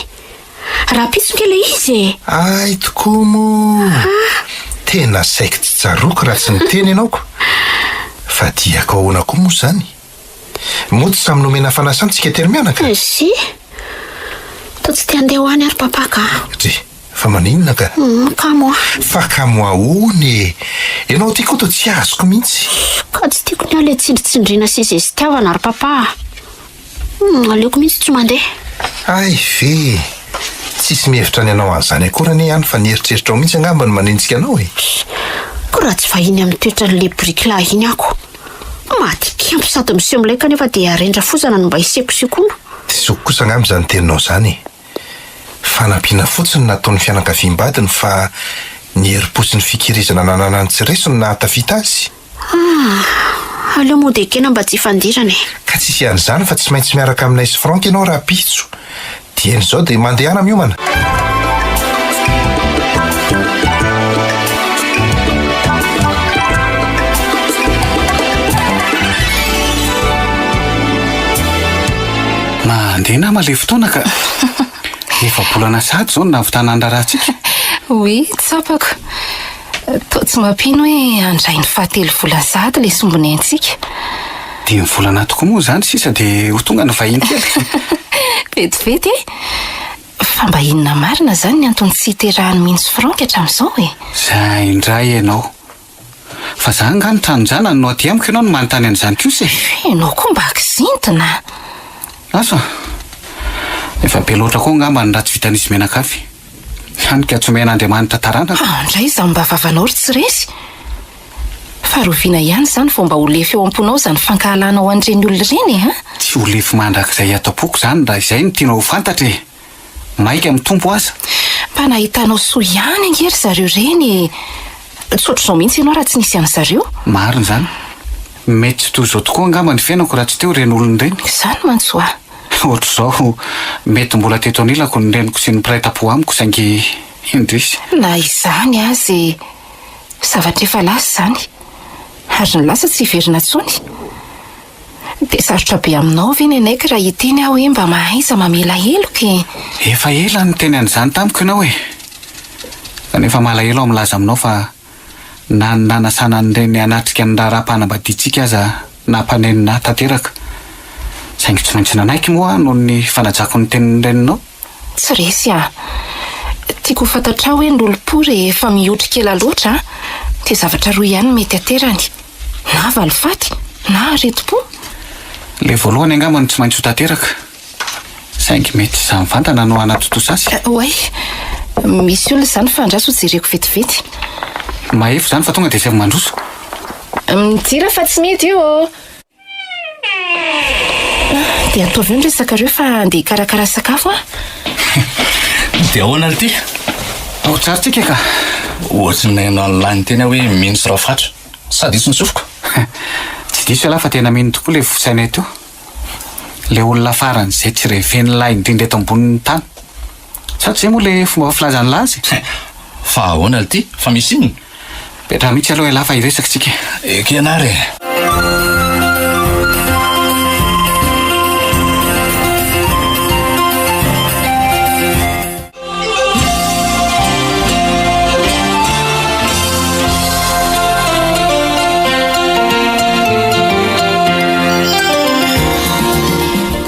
Rahampitso nge ilay izy e! Hay tokoa moa! Tena saiky tsy tsaroako raha tsy niteny ianao ko! Fa diako ahoana koa moa izany? Moa tsy samy nomena fanasana tsika telo mianaka? Si. Toa tsy te handeha ho any ary papa ka. Dry, fa maninona ka? Hum, kamo aho. Fa kamo ahoana e? Ianao ity koa toa tsy azoko mihitsy. Ka tsy tiako ny ahy ilay tsindritsindriana sy zezitiavana ry papa a. Hum, aleoko mihitsy tsy mandeha. Hay ve! Tsisy mihevitra ny hanao an'izany akory anie any fa ny eritreritrao mihitsy angamba no manenjika anao e. Koa raha tsy vahiny amin'ny toetran'ilay biriky lahy iny aho ko. Maty kempo sady miseho milay kanefa dia harendra-fozana no mba hisekosekoana. Diso kosa angamba izany teninao izany e! Fanampiana fotsiny nataon'ny fianakaviam-badiny fa ny herim-po sy ny fikirizana nananany tsy resy no nahatafita azy. Ah! Aleo mody ekena mba tsy hifandirana e! Ka tsisy an'izany fa tsy maintsy miaraka aminay sy Franck ianao rahampitso. Dieny izao dia mandehana miomana. Mandeha nama ilay fotoana ka. Efa-bolana sahady izao no nahavitana ny raharahantsika. Oui, tsapako. Toa tsy mampino hoe handray ny fahatelo volana sahady ilay sombinaintsika. Dimy volana tokoa moa izany sisa dia ho tonga ny vahiny kely. Vetivety e! Fa mba inona marina izany ny antony tsy hiterahan'i Mino sy Franck hatramin'izao e? Izay indray ianao. Fa za angaha ny tranon-janany no aty amiko ianao no manontany an'izany kosa e! Ianao koa mba kizintina! Asa! Efa be loatra koa angamba ny ratsy vitan'izy mianakavy. Hany ka tsy omen'Andriamanitra taranaka. Ao indray izany mba vavanao ry tsy resy! Fa roviana ihany izany vao mba ho lefy eo am-ponao izany fankahalanao an'ireny olona ireny e! An? Tsy ho lefy mandrakizay ato am-poko izany raha izay no tianao ho fantatra e! Maika mitombo aza. Mba nahitanao soa ihany ange ry zareo ireny e! Tsy ohatr'izao mihitsy ianao raha tsy nisy an-dry zareo. Marina izany. Mety tsy toy izao tokoa angamba ny fiainako raha tsy teo ireny olona ireny. Izany mantsy hoa. Ohatr'izao, mety mbola teto anilako ny reniko sy ny mpiray tampo amiko saingy indrisy. Na izany aza e! Zavatra efa lasa izany. Ary ny lasa tsy hiverina intsony. Dia sarotra be aminao ve ny hanaiky raha hiteny aho hoe mba mahaiza mamela heloka e? Efa ela no niteny an'izany tamiko ianao e! Kanefa malahelo aho milaza aminao fa na ny nanasana an'ireny hanatrika ny raharaham-panambadiantsika aza nampanenina ahy tanteraka. Saingy tsy maintsy nanaiky moa aho noho ny fanajako ny tenin'ny reninao. Tsy resy aho. Tiako ho fantatrao hoe ny lolompo rehefa mihotrika ela loatra dia zavatra roa ihany no mety aterany. Na valifaty na aretim-po. Ilay voalohany angamba no tsy maintsy ho tanteraka. Saingy mety izaho mivantana no hanatontosa azy. Oay, misy olona izany fa andraso hojereko vetivety. Mahefa izany fa tonga dia asaivo mandroso. Midira fa tsy mihidy io ô! Dia ataovy eo ny resakareo fa andeha hikarakara sakafo aho. Dia ahoana ry ty? Ao tsara tsika ka. Ohatry ny naheno an'lah niteny aho hoe mino sy rafatra. Sa diso ny sofiko? Tsy diso ialahy fa tena mino tokoa ilay fosainay teo. Ilay olona faran'izay tsy reven'lah indrindra eto ambonin'ny tany. Sa tsy izay moa ilay fomba filazan'lah azy? Fa ahoana ry ty? Fa misy inona? Petraha mihitsy aloha ialahy fa hiresaka tsika. Ekena ary e.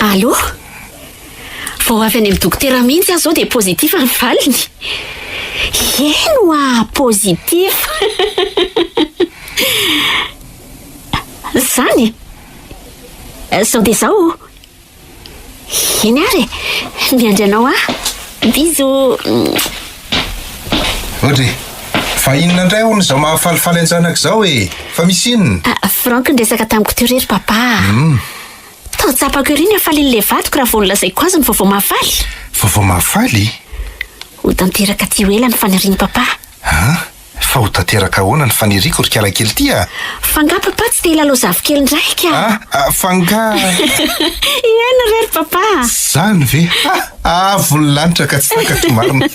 Allô? Vao avy any amin'ny dokotera mihitsy aho izao dia positif ny valiny. Eny hoa, positif. Izany e? Izao dia izao. Eny ary e, miandry anao aho. Bisous. Audrey, fa inona indray hono izao mahafalifaly an-janaka izao e? Fa misy inona? Ah, Franck niresaka tamiko teo re ry papa a. Toa tsapako ery ny hafalian'ilay vadiko raha vao nolazaiko azy ny vaovao mahafaly. Vaovao mahafaly? Ho tanteraka tsy ho ela ny fanirian'i papa. An? Fa ho tanteraka ahoana ny faniriako ry kalakely ity a? Fa nga papa tsy te hilalao zafikely indray ka? Ah, fa nga. Eny re ry papa a! Zany ve? Ha! Avo ny lanitra ka tsy takatro marina.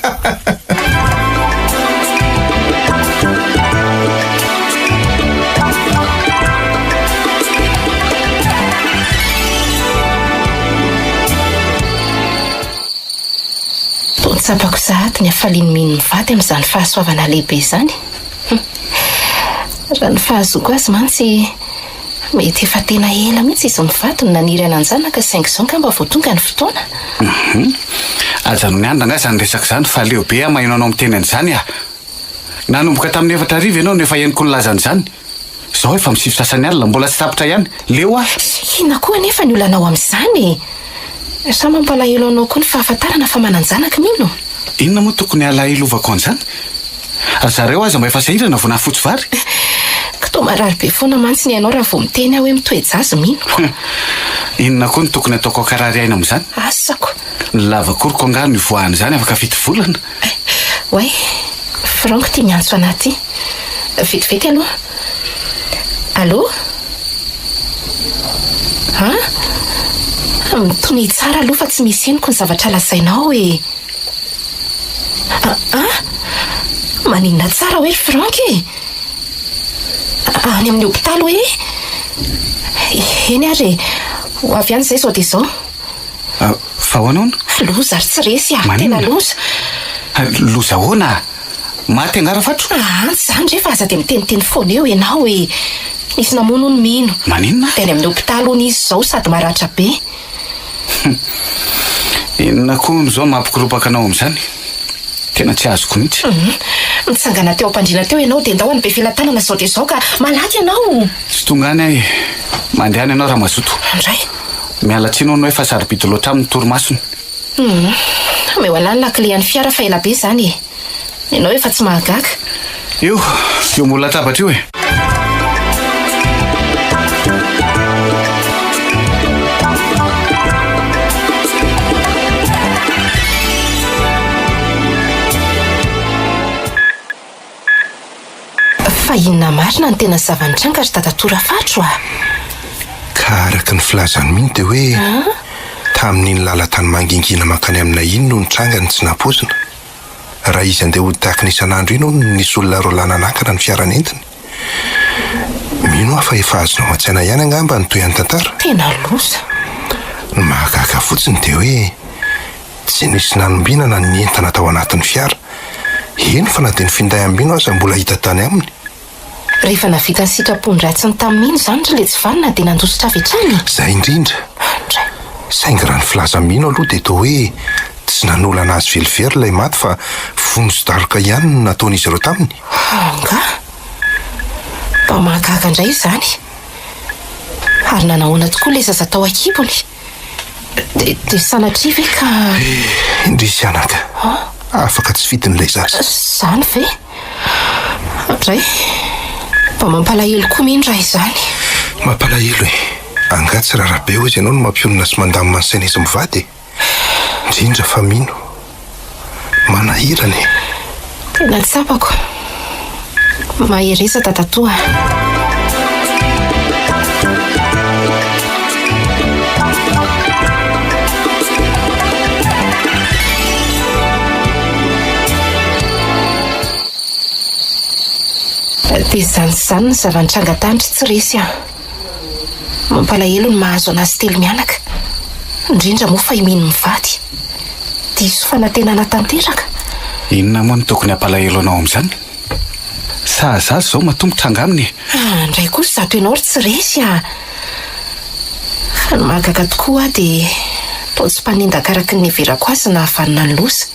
Toa tsapako sahady ny hafalian'i Mino mivady amin'izany fahasoavana lehibe izany. Raha ny fahazoako azy mantsy, mety efa tena ela mihitsy izy mivady no naniry hanan-janaka saingy izao angamba vao tonga ny fotoana. Hum. Ajanony any rangahy izany resaka izany fa leo be aho maheno anao miteny an'izany ah. Nanomboka tamin'ny 4 hariva ianao no efa henoko nilaza an'izany. Izao efa amin'ny sivy sasany alina, mbola tsy tapitra ihany. Leo aho. Inona koa anefa ny olanao amin'izany e? Sa mampalahelo anao koa ny fahafantarana fa manan-janaka Mino? Inona moa tokony halahelovako an'izany? Ry zareo aza mba efa sahirana vao nahafotsy vary. Ka toa marary be foana mantsy ny ainao raha vao miteny aho hoe mitoe-jaza Mino. Inona koa no tokony ataoko hankarary aina amin'izany? Asako. Ny lavakoriko angaha no ivoahan'izany afaka fito volana? Oay, Franck ity miantso anah ity. Vetivety aloha. Allô? An? Mitonia tsara aloha fa tsy misy henoko ny zavatra lazainao e. An? Maninona tsara hoe ry Franck e? Any amin'ny hopitaly hoe? Eny ary e, ho avy any izay izao dia izao. Fa ahoana hono? Loza ry tsy resy a! Tena loza! Loza ahoana? Maty angaha Rafatro? Aa, tsy izany re fa aza dia miteniteny foana eo ianao e! Nisy namono hono Mino. Maninona? Dia any amin'ny hopitaly hono izy izao sady maratra be. Inona koa hono izao mampikoropaka anao amin'izany? Tena tsy azoko mihitsy. Nitsangana teo am-pandriana teo ianao dia ndao any Befelatanana izao dia izao ka malaky ianao! Tsy tonga any aho e! Mandehana ianao raha mazoto. Indray? Miala tsiny hono hoe fa sarobidy loatra aminy ny torimasony. Hum, omeo anah ny lakile an'ny fiara fa ela be izany e! Ianao efa tsy mahagaga. Io, eo ambony latabatra io e! Fa inona marina no tena zava-nitranga ry dadatoa Rafatro a? Ka araka ny filazan'i Mino dia hoe tamin'iny lalan-tany mangingina mankany aminay iny no nitranga ny tsy nampoizina. Raha izy handeha hody tahaka ny isan'andro iny hono no nisy olona roalahy nanakana ny fiara nentiny. Mino aho fa efa azonao an-tsaina ihany angamba ny tohin'ny tantara. Tena loza. Ny mahagaga fotsiny dia hoe tsy nisy nanombinana ny entana tao anatin'ny fiara. Eny fa na dia ny finday ambino aza mbola hita tany aminy. Rehefa navita ny sitrapon-dratsiny tamin'i Mino izany ry Letsivanona dia nandositra avy hatrany e! Izay indrindra! Andray! Saingy raha ny filazan'i Mino aloha dia toa hoe tsy nanolana azy velively ilay maty fa vono sy daroka ihany no nataon'izy ireo taminy. Angaha? Mba mahagaga indray izany! Ary nanahoana tokoa ilay zaza tao an-kibony? Dia sanatria ve ka. Eh, indrisy anaka. Afaka tsy fidiny ilay zaza. Izany ve? Dray. Mba mampalahelo koa mino raha izany. Mampalahelo e. Angaha tsy raharaha be hozy ianao no mampionona sy mandamina ny sain'izy mivady e? Indrindra fa mino. Manahirana e. Tena tsapako. Mahereza dadatoa a. Dia izany sy izany ny zava-nitranga tany ry tsy resy a. Mampalahelo ny mahazo an'azy telo mianaka, indrindra moa fa i Mino mivady. Diso fanantenana tanteraka. Inona moa no tokony hampalahelo anao amin'izany? Sahaza azy izao matoa mitranga aminy e! Ah, indray kosa izato ianao ry tsy resy a! Fa ny mahagaga tokoa aho dia toa tsy mpanendaka araka ny niheverako azy nahavanona ny loza.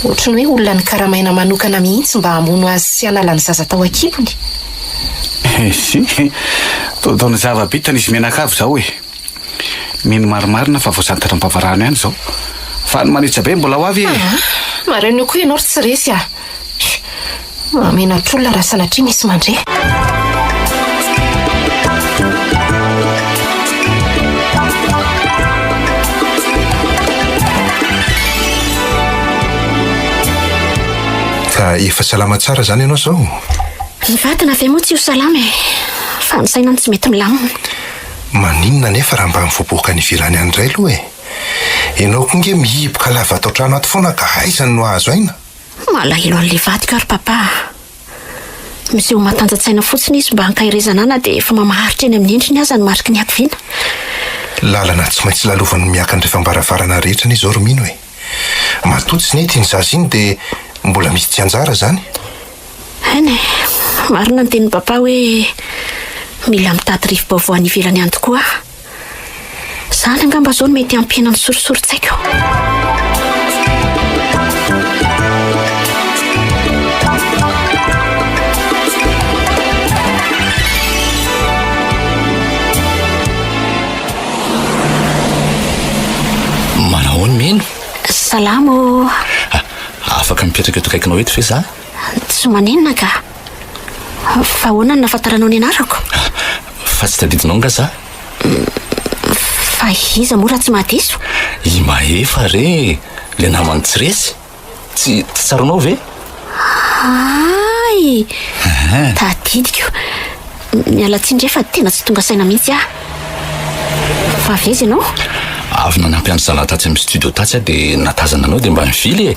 Ohatry ny hoe olona nokaramaina manokana mihitsy mba hamono azy sy hanala ny zaza tao an-kibony. Esi, toa ny zava-bitany izy mianakavy izao e! Mino marimarina fa voasantatra am-bavarano ihany izao. Fa ny manetsa be mbola ho avy e! Aa, marina io koa ianao ry tsy resy a! Mahamenatr'olona raha sanatria misy mandre. Ka efa salama tsara izany ianao izao? Ny vatana ve moa tsy ho salama e! Fa ny saina no tsy mety milamina. Maninona anefa raha mba mivoaboaka any ivelany any indray aloha e? Ianao koa nge mihiboka lava ato an-trano ato foana ka aiza no hahazo aina? Malahelo an'ilay vadiko aho ry papa a! Miseho matanja-tsaina fotsiny izy mba hankaherezana ahy na dia efa mamaharitra eny amin'ny endriny aza ny mariky ny hakiviana. Lalana tsy maintsy lalovan'ny miakandrefam-baravarana rehetra anie izao ry Mino e! Matoa tsy nety iny zaza iny dia mbola misy tsy anjara izany. Eny e! Marina ny tenin'i papa hoe mila mitady rivo-baovao any ivelany any tokoa aho. Izany angamba izao no mety hampihena ny sorisorin-tsaiko. Manahoana Mino? Salama ô! Ah, afaka mipetraka eto akaikinao eto ve za? Tsy maninona ka! Fa ahoana no nahafantaranao ny anarako? Fa tsy tadidinao nga za? Fa iza moa raha tsy mahadiso? I Mahefa re, le naman'i Tsy resy. Tsy tsy tsaroanao ve? Hay! Tadidiko. Miala tsiny re fa tena tsy tonga saina mihitsy aho. Fa avy aiza ianao? Avy nanampy an-dry zalahy tatsy amin'ny studio tatsy aho dia nahatazana anao dia mba nivily e!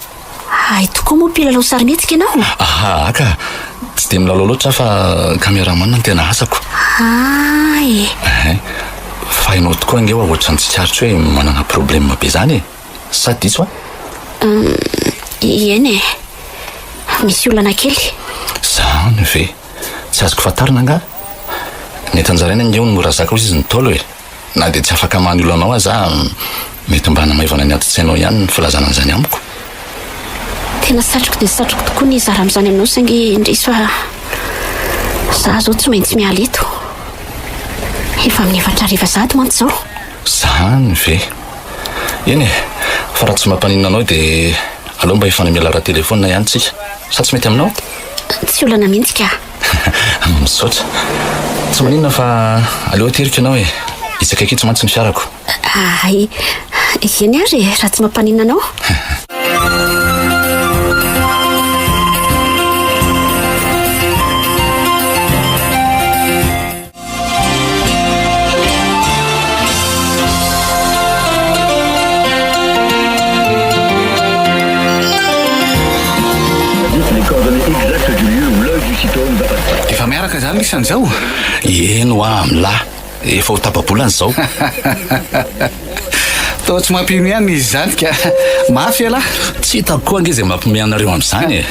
Hay tokoa moa mpilalao sarimihetsika ianao? Aha ka! Tsy dia milalao loatra aho fa cameraman no tena asako. Hay! Ehe. Fa ianao tokoa ange hoa ohatran'ny tsikaritro hoe manana problème be zany e! Sa diso aho? Eny e! Misy olana kely. Zany ve? Tsy azoko fantarina angaha? Ny eto-anjaraina ange hono mora zaka hoy izy ny Ntaolo e! Na dia tsy afaka hamaha ny olanao aza aho, mety mba hanamaivana ny adin-tsainao ihany ny filazana an'izany amiko. Tena satriko dia satriko tokoa ny hizara amin'izany aminao saingy indrisy fa za zao tsy maintsy miala eto. Efa amin'ny 4 hariva sahady mantsy izao. Zany ve? Eny e, fa raha tsy mampaninona anao dia aleo mba hifanome laharan-telefaonina ihany tsika. Sa tsy mety aminao? Tsy olana mihitsy ka. Misaotra. Tsy maninona fa aleo ateriko ianao e. Etsy akaiky etsy mantsy ny fiarako. Hay, eny ary e, raha tsy mampaninona anao. Efa miaraka izany lisany izao? Eny hoa amlah, efa ho tapa-bolana izao. Toa tsy mampino ihany izy izany ka. Mafy ialahy. Tsy hitako koa ange izay mampiomehy anareo amin'izany e.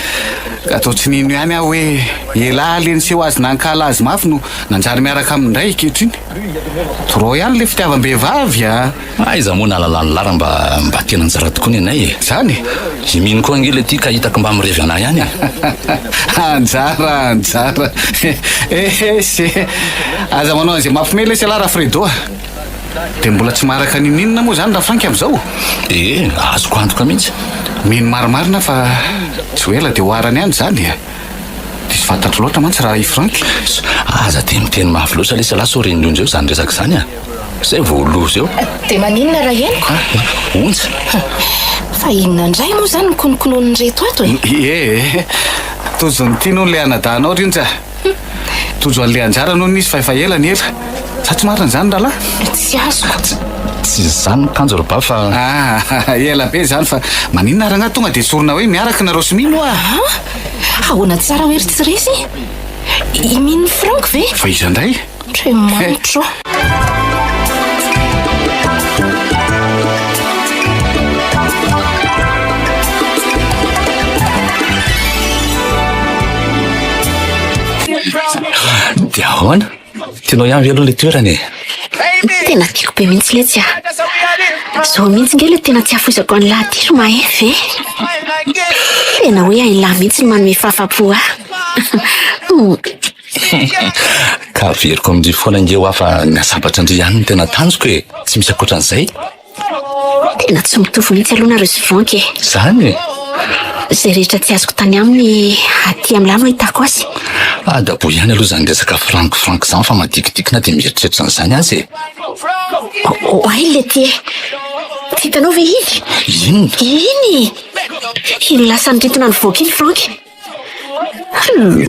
Ka toa tsy nino ihany aho hoe ialahy le niseho azy nankahala azy mafy no nanjary miaraka aminy indray ankehitriny. Trop ihany le fitiavam-behivavy a! Aiza moa nahalala an'i Lara mba mba tena anjara tokoa ny anay e. Zany e? I Mino koa ange le ty ka hitako mba mirevy anah ihany e. Anjara anjara. Esy e. Aza manao an'izay mampiomehy lesy ialahy Rafredo a. Dia mbola tsy maharaka n'inon'inona moa izany Rafranky amin'izao? Ee, azoko antoka mihitsy. Mino marimarina aho fa tsy ho ela dia ho arany ihany izany e. Diso fantatro loatra mantsy raha i Franck. Aza dia miteny mafy loatra lesy lahy sao ren'ny onja eo izany resaka izany a! Izay vao ho loza eo. Dia maninona raha henoko? Onja? Fa inona indray moa izany ny konokononin'ireto ato e? Ie, tojo ny tiany hono ilay anadahinao ry Onja. Tojo an'ilay anjarany hono izy fa efa ela ny ela. Sa tsy marina izany rahalahy? Tsy azoko. Tsy izany ny kanjo ry ba fa. Ah, ela be izany fa maninona rangahy tonga dia sorona hoe miaraka nareo sy Mino ah? Ah, ahoana tsara hoe ry tsy resy? I Mino Franck ve? Fa iza indray? Andriamanitro. Dia ahoana? Tianao ihany ve aloha ilay toerana e? Tena tiako be mihitsy letsy a. Zao mihitsy nge le tena tsy afoizako an'i lahy ty ry Mahefa e. Tena hoe hain'lahy mihitsy ny manome fahafapo ahy. Ka averiko amin-dry foana ange hoa fa ny asabatra an-dry ihany no tena tanjoko e! Tsy misy ankoatran'izay. Tena tsy mitovy mihitsy aloha nareo sy Franck e! Zany e! Izay rehetra tsy azoko tany aminy aty amin'lah no ahitako azy. Adabo ihany aloha izany resaka Franck Franck izany fa madikidikina dia mieritreritra an'izany aza e! Oay letia e! Tsy hitanao ve izy? Inona? Iny! Iny lasa nirintona nivoaka iny Franck.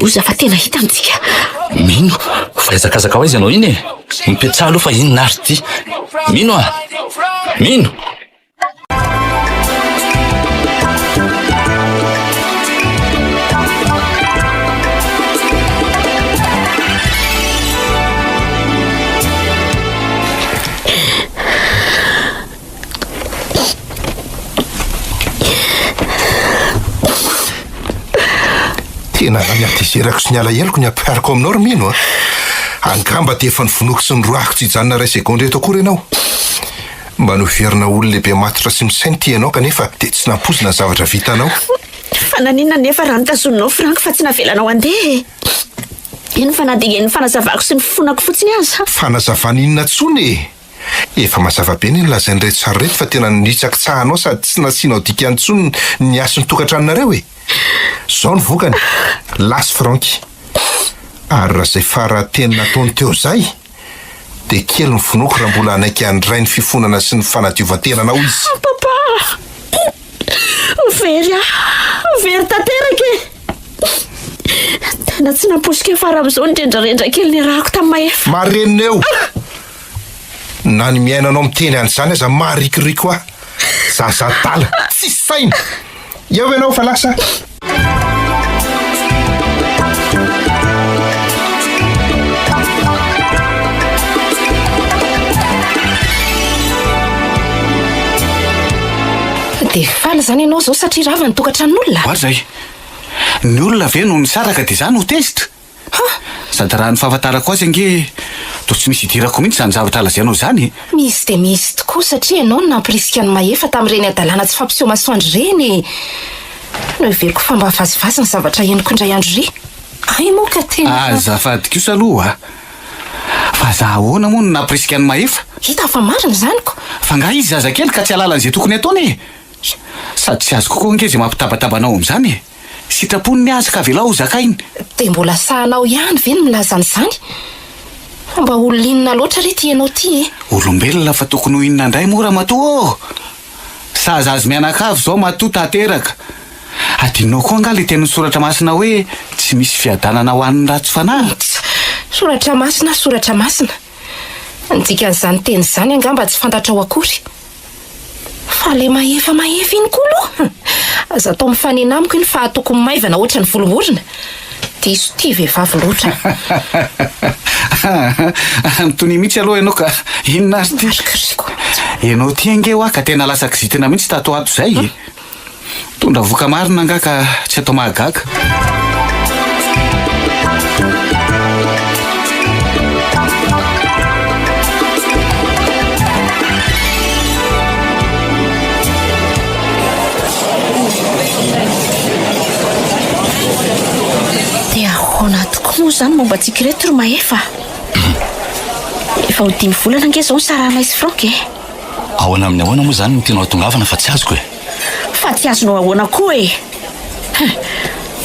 Loza fa tena hita amintsika. Mino fa hiazakazaka ho aiza ianao iny e? Mipetraha aloha fa inona ary ity? Mino a! Mino! Tena ny hatezerako sy ny alaheloko ny ampihariko aminao ry Mino a! Angamba dia efa novonoiko sy noroahiko tsy hijanona iray segondra eto akory ianao. Mba noheverina ho olona lehibe matotra sy misaina ity ianao kanefa dia tsy nampoizina ny zavatra vitanao. Fa naninona nefa raha notazoninao Franck fa tsy navelanao handeha e? Eny fa na dia ny fanazavako sy ny fifonako fotsiny aza. Fanazavana inona intsony e? Efa mazava be ny nolazain'ireto sary ireto fa tena nitsakitsahanao sady tsy nasianao dikany intsony ny hasin'ny tokantranonareo e! Zao ny vokany, lasy Francky. Ary raha izay fara teny nataony teo izay dia kely ny finoako raha mbola hanaiky handray ny fifonana sy ny fanadiovan-tenanao izy. Papa! Very aho! Very tanteraka e! Tena tsy nampoiziko hiafara amin'izao ny rendrarendra kely niarahako tamin'i Mahefa. Marenina eo! Na ny mihaino anao miteny an'izany aza maharikoriko ahy. Zaza adala, tsisy saina! Eo ianao fa lasa. Dia faly izany ianao izao satria rava ny tokantranon'olona? Oa zay. Ny olona ve no nisaraka dia za no tezitra? Ha! Sady raha ny fahafantarako azy ange toa tsy misy idirako mihitsy izany zavatra lazainao izany e! Misy dia misy tokoa satria ianao no nampirisika an'i Mahefa tamin'ireny hadalana tsy fampiseho masoandro ireny e! Noheveriko fa mba vazivazy ny zavatra henoko indray andro iry. Hay moa ka tena. Azafady kosa aloha a! Fa za ahoana moa no nampirisika an'i Mahefa? Hita fa marina izany ko! Fa nga izy zazakely ka tsy hahalala an'izay tokony ataony e! Sady tsy azoko koa ange izay mampitabataba anao amin'izany e! Sitrapony ny azy ka avelao ho zakainy. Dia mbola sahanao ihany ve ny milaza an'izany? Fa mba olona inona loatra re ity ianao ity e? Olombelona fa tokony ho inona indray moa ramatoa ô? Sahaza azy mianakavy izao matoa tanteraka. Adinonao koa angaha ilay tenin'ny soratra masina hoe tsy misy fiadanana ho an'ny ratsy fanahy? Soratra masina, soratra masina. Ny dikan'izany teny izany angamba tsy fantatrao akory. Fa le mahefa mahefa iny koa aloha aza atao mifanena amiko iny fa ataoko maivana ohatry ny volomborona. Diso tia vehivavy loatra. Mitonia mihitsy aloha ianao ka inona ary ity? Marikoriko. Ianao ity ange hoa ka tena lasa kizitina mihitsy tato ho ato izay e. Mitondra voka marina angaha ka tsy atao mahagaga. Dia ahoana tokoa moa izany momba antsika ireto ry Mahefa? Efa ho dimy volana ange izao nisarahanay sy Franck e! Ahoana amin'ny ahoana moa izany no tianao hatongavana fa tsy azoko e? Fa tsy azonao ahoana koa e! Hein!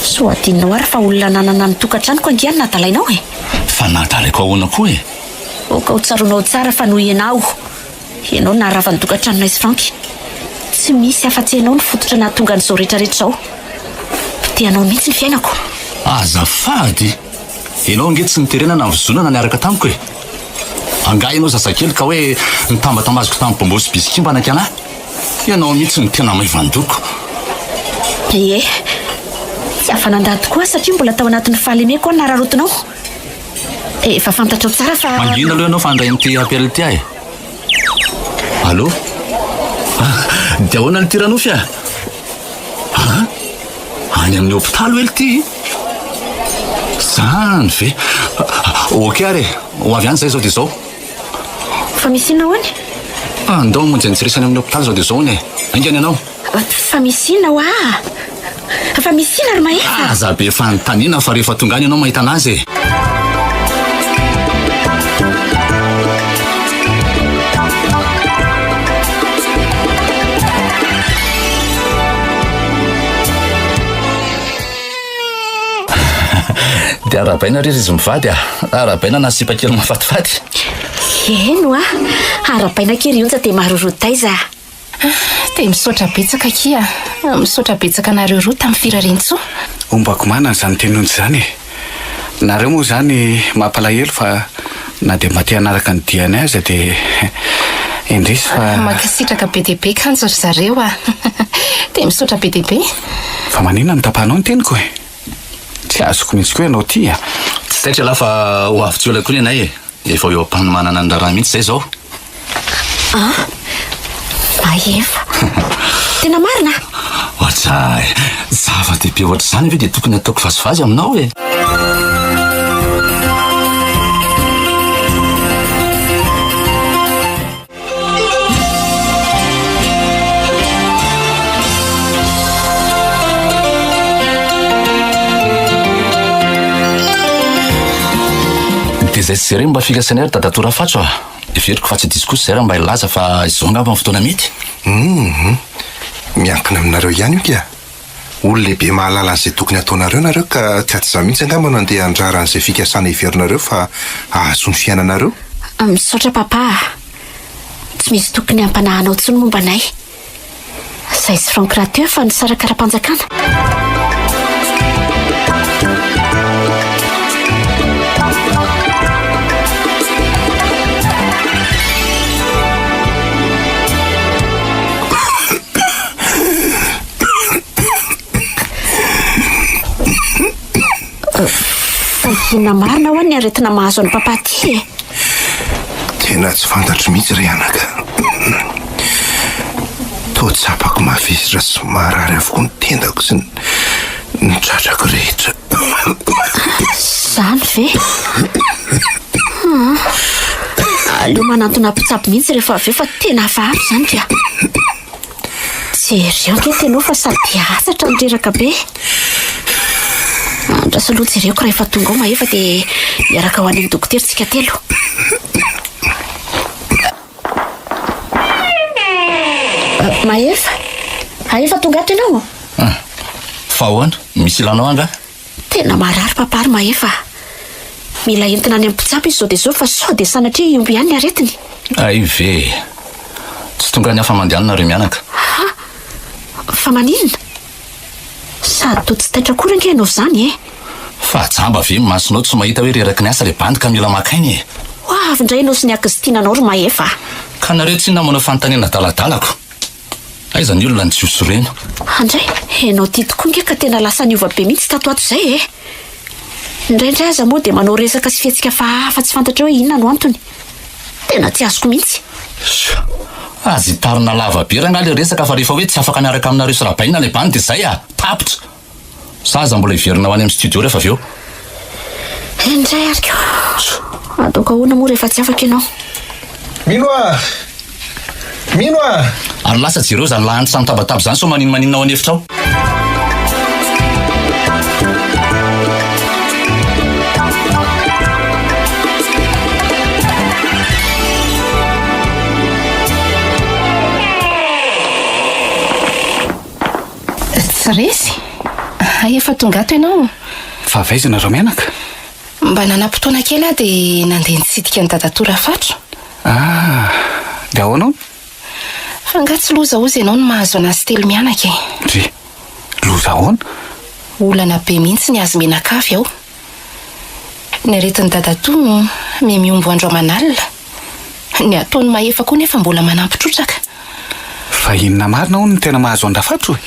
Soa adinonao ary fa olona nanana ny tokantranoko ange no nadalainao e! Fa nadalaiko ahoana koa e? Aoka ho tsaroanao tsara fa noho ianao, ianao no naharava ny tokantranonay sy Franck. Tsy misy afa-tsy ianao no fototra nahatonga an'izao rehetrarehetra izao. Potehanao mihitsy ny fiainako. Azafady! Ianao ange tsy niterena na nivozonana niaraka tamiko e! Angaha ianao zazakely ka hoe nitambatambaziko tamin'ny bonbon sy biscuit mba hanaky anah? Ianao mihitsy no tena maivan-doko. Ie, tsy afa-nandà tokoa aho satria mbola tao anatin'ny fahalemeko aho no nararaotinao. Efa fantatrao tsara fa. Mangina aloha ianao fa handray an'ity appel ity aho e. Allô? Dia ahoana ity Ranofy a? An? Any amin'ny hopitaly hoe ity? Zany ve? Ok ary e, ho avy any zay zao dia izao. Fa misy inona hoany? Andao hamonjy an'i Tsiresy any amin'ny hopitaly zao dia izao hono e. Haingana ianao. Fa misy inona hoa? Fa misy inona ry Mahefa? Aza be fanontaniana fa rehefa tonga any ianao mahita an'azy e. Dia arahabaina re ry izy mivady a! Arahabaina na sipa kely mahafatifaty. Eny hoa! Arahabaina akia ry Onja dia maroroa taiza a! Dia misaotra betsaka akia a! Misaotra betsaka anareo roa tamin'ny firariantsoa. Ombako manana izany tenin'Onja izany e! Nareo moa izany mampalahelo fa na dia mba te hanaraka ny diany aza dia indrisy fa. Mankasitraka be dia be kanjo ry zareo a! Dia misaotra be dia be. Fa maninona no tapahanao ny teniko e? Tsy azoko mihitsy koa ianao ity a! Tsy taitra ialahy fa ho avy tsy ho ela koa ny anay e! Efa eo am-panomanana ny raharaha mihitsy izay izao. Ah! Mahefa. Tena marina? Ohatray, zava-dehibe ohatr'izany ve dia tokony hataoko vazivazy aminao e? Dia izay sy jereo mba fikasana ry dadatoa Rafatso a! Heveriko fa tsy diso kosa izay raha mba hilaza fa izao angamba ny fotoana mety. Hum, miankina aminareo ihany io kia. Olon-lehibe mahalala an'izay tokony hataonareo nareo ka tsy izaho mihitsy angamba no handeha handrara an'izay fikasana heverinareo fa hahasoa ny fiainanareo. Misaotra papa a! Tsy misy tokony hampanahy anao intsony momba anay. Zay sy Franck rahateo efa nisaraka ara-panjakana. Fa inona marina hoa ny aretina mahazo an'i papa ty e? Tena tsy fantatro mihitsy ry anaka. Toa tsapako mavesatra sy marary avokoa ny tendako sy ny tratrako rehetra. Izany ve? Haa. Aleo manantona mpitsabo mihitsy rehefa avy eo fa tena hafahafa izany ka. Jereo ange tenao fa sady asatra no reraka be. Andraso aloha jereko raha efa tonga ao Mahefa dia miaraka ho any amin'ny dokotera tsika telo. Mahefa, efa tonga ato ianao? Ah, fa ahoana? Misy ilanao angaha? Tena marary papa ry Mahefa a! Mila entina any amin'ny mpitsabo izy izao dia izao fa sao dia sanatria hihombo ihany ny aretiny. Hay ve e! Tsy tonga any afa-mandeha any nareo mianaka. Ha! Fa maninona? Sady toa tsy taitra akory ange ianao izany e! Fa jamba ve ny masonao tsy mahita hoe reraky ny asa ilay bandy ka mila maka aina e! Ho avy indray ianao sy ny ankizitinanao ry Mahefa a! Ka nareo tsinona manao fanontaniana adaladalako. Aiza ny olona no tsy ho sorena? Andray, ianao ity tokoa ange ka tena lasa niova be mihitsy tato ho ato izay e! Indraindray aza moa dia manao resaka sy fihetsika hafahafa tsy fantatra hoe inona no antony. Tena tsy azoko mihitsy. Sia! Aza hitarina lava be rangahy ilay resaka fa rehefa hoe tsy afaka miaraka aminareo sy Rabaina ilay bandy dia izay ah! Tapitra! Sa aza mbola hiverina ho any amin'ny studio rehefa avy eo? Indray ary ko! Ataoko ahoana moa rehefa tsy afaka ianao? Mino ah! Mino ah! Ary lasa jereo izany lahantra mitabataba izany sao maninomaninona ao an'efitra ao. Tsy resy? Hay efa tonga ato ianao? Fa avy aiza nareo mianaka? Mba nanam-potoana kely aho dia nandeha nitsidika an'i Dadatoa Rafatro. Ah, dia ahoana hono? Fa angaha tsy loza hozy ianao no mahazo an'azy telo mianaka e? Ndry, loza ahoana? Olana be mihitsy ny azy mianakavy ao. Ny aretin'i Dadatoa miha-mihombo andro aman'alina. Ny ataon'i Mahefa koa nefa mbola manampy trotraka. Fa inona marina hono no tena mahazo an-dRafatro e?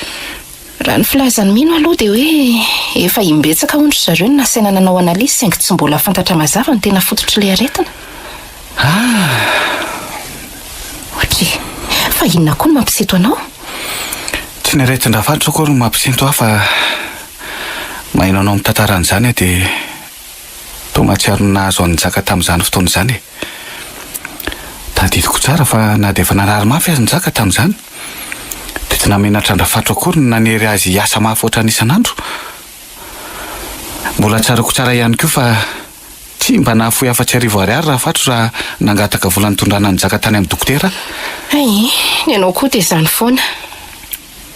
Raha ny filazan'i Mino aloha dia hoe efa imbetsaka hono ry zareo no nasaina nanao analyse saingy tsy mbola fantatra mazava ny tena fototr'ilay aretina. Ah! Ohatry, fa inona koa no mampisento anao? Tsy ny aretin-dRafatro akory no mampisento ahy fa maheno anao mitantara an'izany aho dia toa mahatsiaro ny nahazo an'i Njaka tamin'izany fotoana izany e. Tadidiko tsara fa na dia efa narary mafy aza Njaka tamin'izany dia tsy namenatra an-dRafatro akory ny nanery azy hiasa mafy ohatran'ny isan'andro. Mbola tsaroako tsara ihany koa fa tsy mba nahafoy afa-tsy 1000 ariary Rafatro raha nangataka vola nitondrana an'i Njaka tany amin'ny dokotera. Hay, ny anao koa dia izany foana.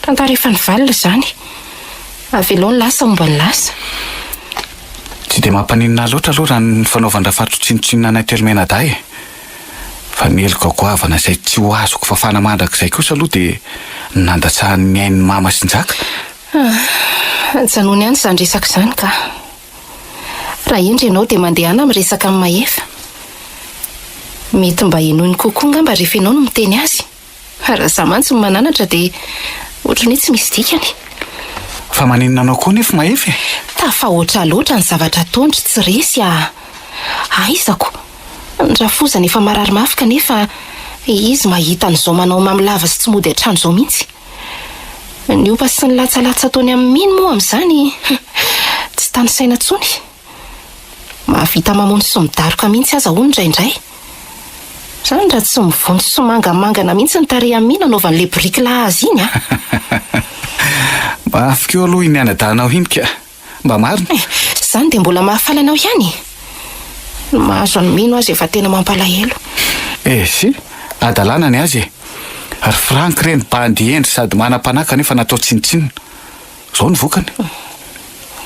Tantara efa nivalona izany. Avelao ny lasa homba ny lasa. Tsy dia mampaninona ahy loatra aloha raha ny fanaovan-dRafatro tsinontsinona anay telo mianadahy e. Fa ny heloka goavana izay tsy ho azoko fafana mandrakizay kosa aloha dia ny nandatsahany ny ain'i Mama sy Njaka. Ah, ajanony any izany resaka izany ka. Raha hendry ianao dia mandehana miresaka amin'i Mahefa. Mety mba henoiny kokoa angamba rehefa ianao no miteny azy. Raha za mantsy no mananatra dia ohatran'ny hoe tsy misy dikany. Fa maninona anao koa nefa Mahefa e? Tafahoatra loatra ny zavatra ataon-dry tsy resy ah! Aizako! Ny rafozany efa marary mafy kanefa izy mahita an'izao manao mamy lava sy tsy mody an-trano izao mihitsy. Ny ompa sy ny latsalatsa ataony amin'i Mino moa amin'izany tsy tanisaina intsony. Mahavita mamono sy midaroka mihitsy aza hono indraindray. Zany raha tsy mivonto sy mangamangana mihitsy ny tarehy amin'iny anaovan'ilay biriky lahy azy iny a! Mafy koa aloha iny anadahinao iny ka! Mba marina e! Zany dia mbola mahafaly anao ihany e! Ny mahazo an'i Mino aza efa tena mampalahelo. Esy, hadalana ny azy e! Ry Franck ireny bandy hendry sady manam-panahy kanefa natao tsinontsinona. Izao ny vokany.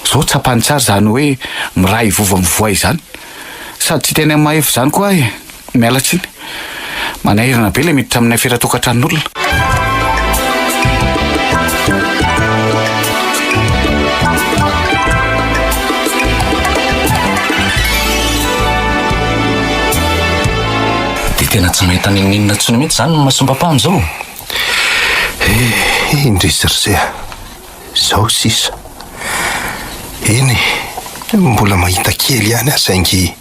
Izao tsapany tsara izany hoe miray vovo amin'ny voay izany. Sady tsy hiteny amin'ny mahefa izany koa aho e. Miala tsiny. Manahirana be ilay miditra amin'ny afera tokantranon'olona. Dia tena tsy mahita n'inon'inona intsony mihitsy izany ny masom-papa amin'izao? Eh, indrisy ry se a! Izao sisa. Eny e, mbola mahita kely ihany aho saingy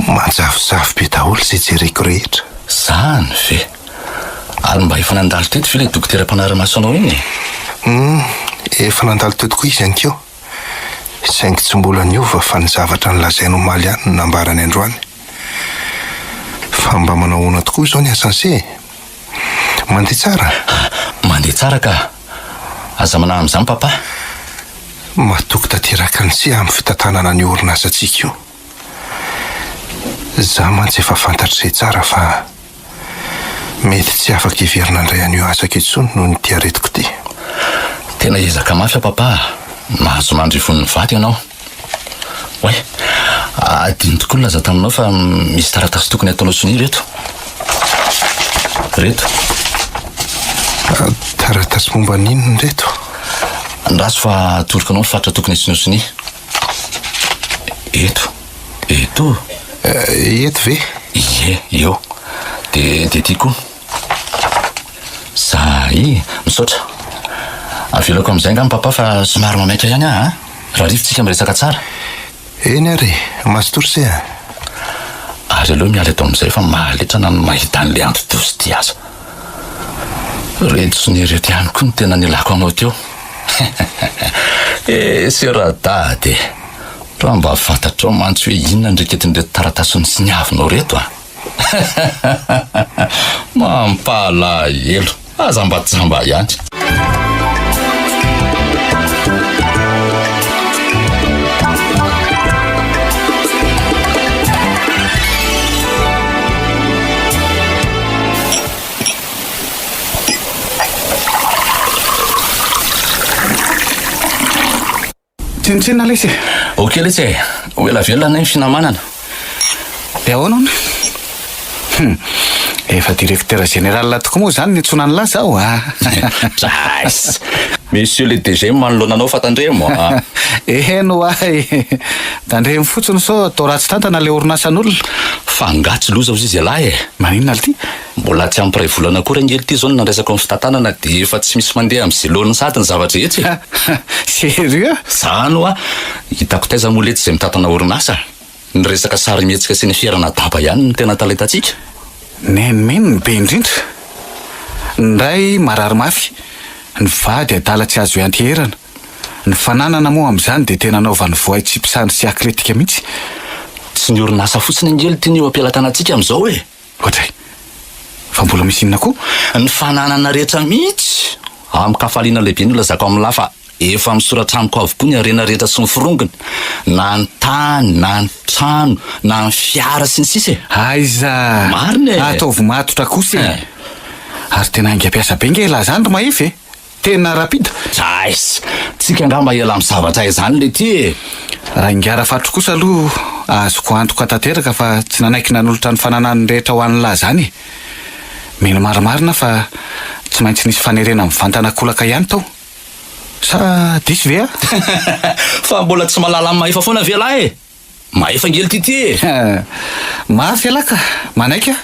manjavozavo be daholo izay jereko rehetra. Zany ve? Ary mba efa nandalo teto ve ilay dokotera mpanara-maso anao iny e? Hum, efa nandalo teto koa izy aninkeo. Saingy tsy mbola niova fa ny zavatra nolazainy omaly ihany no nambarany androany. Fa mba manao ahoana tokoa izao ny asan'i se e? Mandeha tsara? Mandeha tsara ka! Aza manahy amin'izany papa. Matoky tanteraka an'i se amin'ny fitantanana an'io orinasantsika io. Za mantsy efa fantatr'izay tsara fa mety tsy afaka hiverina handray an'io asako intsony noho ny ity aretiko ity. Tena hiezaka mafy aho papa a! Mahazo mandry ivon'ny vato ianao. Oay! Adino tokoa nilaza taminao fa misy taratasy tokony hataonao sonia ireto. Ireto. Taratasy momba ny inona ireto? Andraso fa atoroko anao ny faritra tokony hasianao sonia. Eto. Eto. Eto ve? Ie, eo. Dia dia ty koa. Zay. Misaotra. Avelako amin'izay angamba papa fa somary mamaika ihany aho a. Rahariva tsika miresaka tsara. Eny ary e, mazotoa ry se a. Ary aleo miala eto amin'izay fa mahaletra na ny mahita an'ilay anti-doza ity aza. Ireto sonia ireto ihany koa no tena nilako anao teo. Eh, se radady e! Raha mba fantatrao mantsy hoe inona no reketin'ireto taratasy nosoniavinao ireto a! Mampalahelo! Aza mba jamba ihany. Tsinontsinona lesy e. Ok lesy e, ho ela velona anie ny finamanana. Dia ahoana hono? Hum, efa directeur général tokoa moa izany niantsoana an'lah zaho a! Nice! Monsieur le DG manoloana anao fa tandremo a! Eny ho'a e! Tandremo fotsiny sao atao ratsy tantana ilay orinasan'olona. Fa angaha tsy loza hozy izy ialahy e! Maninona lty? Mbola tsy ampy iray volana akory ange ity izao no nandraisako ny fitantanana dia efa tsy misy mandeha amin'izay laoniny sahady ny zava-drehetra e! Sérieux? Zany hoa! Hitako taiza moa letsy izay mitantana orinasa? Ny resaka sarimihetsika sy ny fierana daba ihany no tena talentantsika. Nenimeny ny be indrindra. Ny ray marary mafy, ny vady adala tsy azo ianteherana. Ny fananana moa amin'izany dia tena anaovan'ny voay tsipy sandry sy akretika mihitsy. Tsy ny orinasa fotsiny ange ity no eo am-pelatanantsika amin'izao e! Ohatray. Fa mbola misy inona koa? Ny fananana rehetra mihitsy! Amin-kafaliana lehibe no ilazako amin'lah fa efa misoratra amiko avokoa ny harena rehetra sy ny forongony, na ny tany, na ny trano, na ny fiara sy ny sisa e! Aiza! Marina e! Ataovy matotra kosa e! Ary tena haingam-piasa be nge elah zany ry Mahefa e! Tena rapide. Jais! Tsika angamba ela amin'ny zavatra izany letia e! Raha ingahy Rafatro kosa aloha azoko antoka tanteraka fa tsy nanaiky nanolotra ny fananany rehetra ho an'lah zany e! Mino marimarina fa tsy maintsy nisy fanerena mivantana kolaka ihany tao. Sa diso ve aho? Fa mbola tsy mahalala ny mahefa foana ve lah e? Mahefa ange lty ty e! Mafy ialahy ka! Manaiky aho!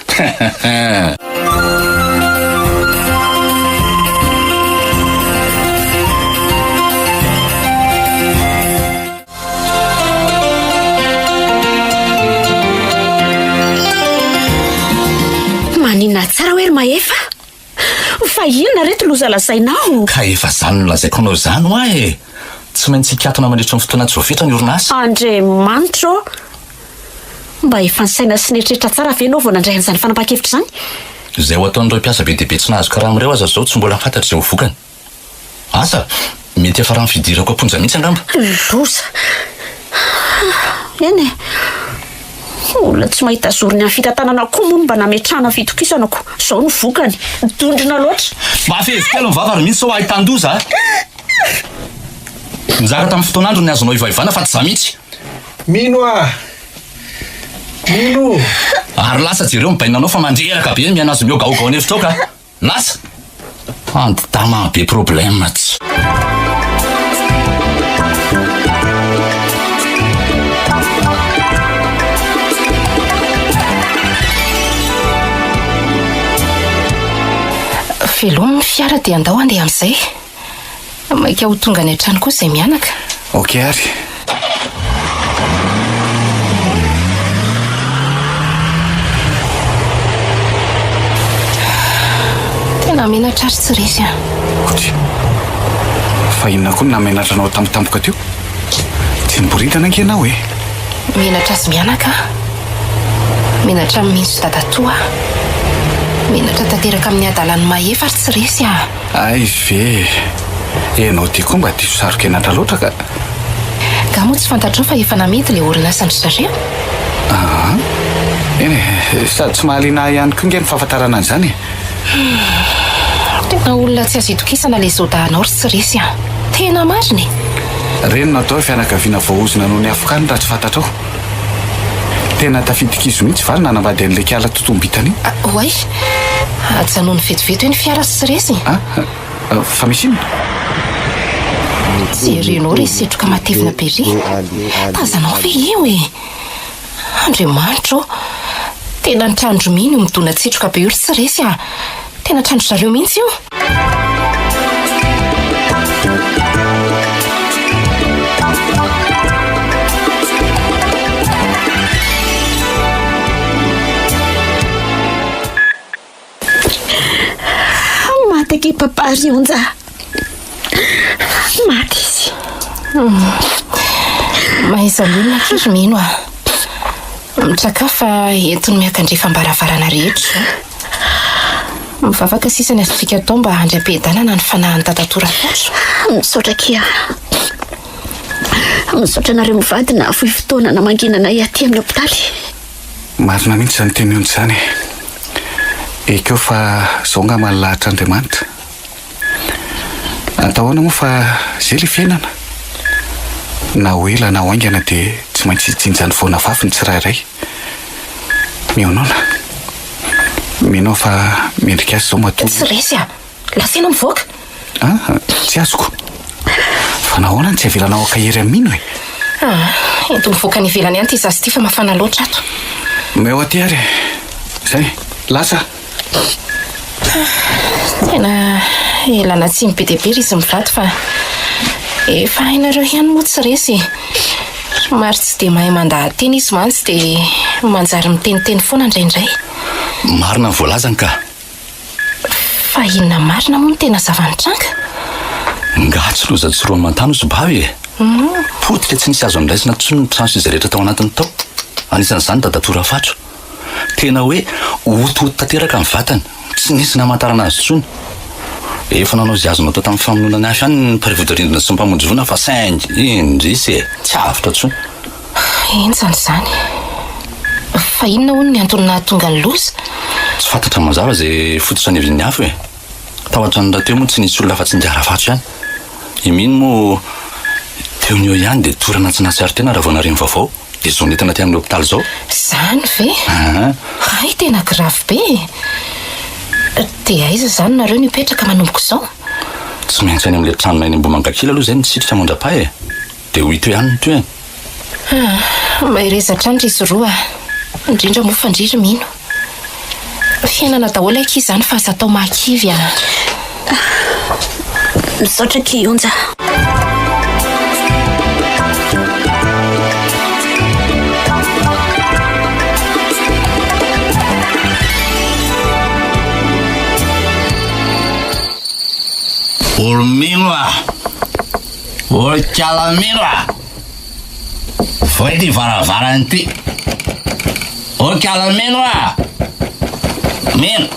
Maninona tsara hoe ry Mahefa? Fa inona reto loza lazainao? Ka efa zany nolazaiko anao zany hoa e! Tsy maintsy hikatona mandritra ny fotoana tsy voafetra ny orinasa. Andriamanitra ô! Mba efa nisaina sy nieritreritra tsara ve ianao vao nandray an'izany fanapahan-kevitra izany? Izay ho ataon'ireo mpiasa be dia be tsy nahazo karama ireo aza izao tsy mbola fantatra izay ho vokany. Asa! Mety hiafaran'ny fidirako am-ponja mihitsy angamba. Loza! Eny e! Olona tsy mahita zorony amin'ny fitantanana koa moa no mba nametrahana fitokisana ko. Izao no vokany. Dondrona loatra. Mba fehezo kely ny vava ry mihitsy sao ahitan-doza a! Nizara tamin'ny fotoan'andro ny azonao ivaivana fa tsy za mihitsy. Mino ah! Mino! Ary lasa jereo ny bainanao fa mandreraka be ny mihaino azy mihogahoga ao an'efitra ao ka! Lasa! Andidama be problème tsy. Velomy ny fiara dia andao handeha amin'izay. Maika ho tonga any an-trano koa izay mianaka. Ok ary. Mahamenatra ary tsy resy an. Otry. Fa inona koa no nahamenatra anao tampotampoka teo? Tsy niboridana ange ianao e. Menatra azy mianaka aho. Menatra amin'i Mino sy Dadatoa aho. Menatra tanteraka amin'ny hadalan'i Mahefa ary tsy resy aho. Hay ve! Ianao ity koa mba diso saro-kenatra loatra ka. Nga moa tsy fantatrao fa efa namidy ilay orinasan-dry zareo? Aa! Eny e, sady tsy mahaliana ahy ihany koa nge ny fahafantarana an'izany e. Tena olona tsy azo itokisana ilay zaodahinao ry tsy resy a! Tena marina e! Ireny no atao hoe fianakaviana voaozona noho ny afokany raha tsy fantatrao. Tena tafidi-kizo mihitsy va ny nanambady an'ilay kiala totoam-bintana io? Oay! Ajanony vetivety hoe ny fiara sy tsy resy. Ah! Fa misy inona? Jerenao re setroka matevina be ry. Tazanao ve io e? Andriamanitra ô! Tena ny trano-dry Mino io midona-tsetroka be io ry tsy resy a! Tena trano-dry zareo mihitsy io! Maty akia papa ry Onja. Maty izy. Mahaiza milona akia ry Mino a. Mitrakà fa entiny miakandrefam-baravarana rehetra izao. Mivavaka sisa ny azontsika atao mba handry am-piadanana ny fanahin'i Dadatoa Rakoto. Misaotra akia. Misaotra anareo mivady nahafoy fotoana namangiana anay aty amin'ny hopitaly. Marina mihitsy izany tenin'i Onja izany e. Ekeo fa izao angamba ny lahatr'Andriamanitra. Atao ahoana moa fa izay ilay fiainana. Na ho ela na ho haingana dia tsy maintsy hijinja ny voa nafafy ny tsirairay. Mionona. Mino aho fa mendrika azy izao matoa. Tsy resy a! Lasa ianao mivoaka. Ah, tsy azoko. Fa nahoana no tsy avelanao haka hery amin'i Mino e? Ah, ento mivoaka any ivelany any ity zaza ity fa mafana loatra ato. Omeo aty ary e. Izay, lasa. Tena ilana tsiny be dia be ry izy mivady fa efa hainareo ihany moa tsy resy e. Somary tsy dia mahay mandaha-teny izy mantsy dia manjary miteniteny foana indraindray. Marina ny voalazany ka. Fa inona marina moa no tena zava-nitranga? Nga tsy loza tsy roa aman-tany ozy Bavy e! Potika tsy nisy azo andraisina intsony ny trano sy izay rehetra tao anatiny tao. Anisan'izany Dadatoa Rafatro. Tena hoe hotohoto tanteraka ny vatany, tsy nisy namantarana azy intsony. Efa nanao izay azo natao tamin'ny famonoana ny afo ihany ny mpiray vodirindrina sy ny mpamonjy voina fa saingy indrisy e! Tsy avotra intsony. Henjana izany. Fa inona hono ny antony nahatonga ny loza? Tsy fantatra mazava izay fototra niavian'ny afo e! Tao an-trano rahateo moa tsy nisy olona afa-tsy ingahy Rafatro ihany. I Mino moa teo no eo ihany dia torana tsy nahatsiaro tena raha vao nahare ny vaovao. Dia izao nentina aty amin'ny hopitaly izao. Izany ve? Aa. Hay tena grave be e! Dia aiza izany nareo no hipetraka manomboka izao? Tsy maintsy any amin'ilay tranonay any Ambohimangakely aloha izay misitrika mandra-paha e! Dia ho hita eo ihany ny tohiny. Ah, mahereza hatrany ry izy roa a! Indrindra moa fa ndry ry Mino. Fiainana daholo akia izany fa aza atao mahakivy a! Misaotra akia Onja. Olo mino a! Olo kiala mino a! Voay ity varavarana ity. Olo kiala mino a! Mino!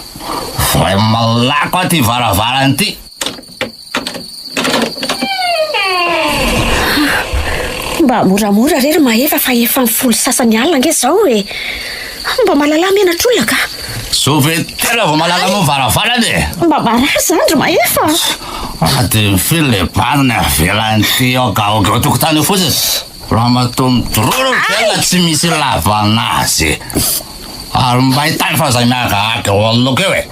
Voay malako aty varavarana ity. Mba moramora re ry Mahefa fa efa ny folo sasany alina ange izao e! Mba malalà menatr'olona ka! Zao ve tena vao malala moa varavarana e! Mba marary izany ry Mahefa! Ah dia mifiry le bandy avelan'ity aogaoga eo tokotany eo fotsiny. Ramatoa midororo velona tsy misy ilavana azy. Ary mba hitany fa zay miagahaga eo anoloako eo e.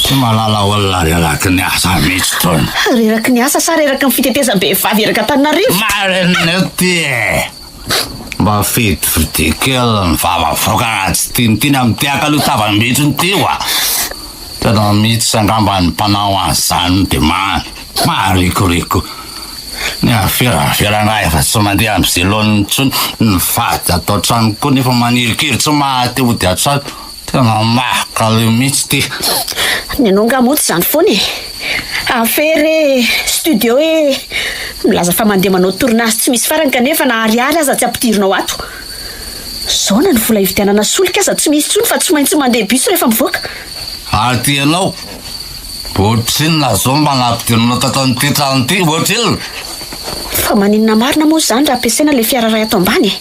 Tsy mahalala olona reraky ny asa mihitsy tony. Reraky ny asa sa reraky ny fitetezam-behivavy eraka Antananarivo? Marina eo ty e. Mba fidifidi kely ny vava avoaka raha tsy tiantiana mitehaka aloha tavany mihitsy ity oa. Tena mihitsy angamba ny mpanao an'izany dia maharikoriko. Ny afera angaha efa tsy mandeha amin'izay laoniny intsony, ny vady ato an-trano koa nefa manirikiry tsy maha te hody an-trano. Tena mahakaleo mihitsy ity. Ny anao angaha moa tsy izany foana e. Afera e, studio e. Milaza fa mandeha manao tournage tsy misy farany kanefa na ariary aza tsy ampidirinao ato. Izao na ny vola hividianana solika aza tsy misy intsony fa tsy maintsy mandeha bus rehefa mivoaka. Ary ty ianao, ohatrinona izao mba nampidirinao tato amin'ity trano ity, ohatrinona? Fa maninona marina moa izany raha ampiasaina ilay fiara iray ato ambany e?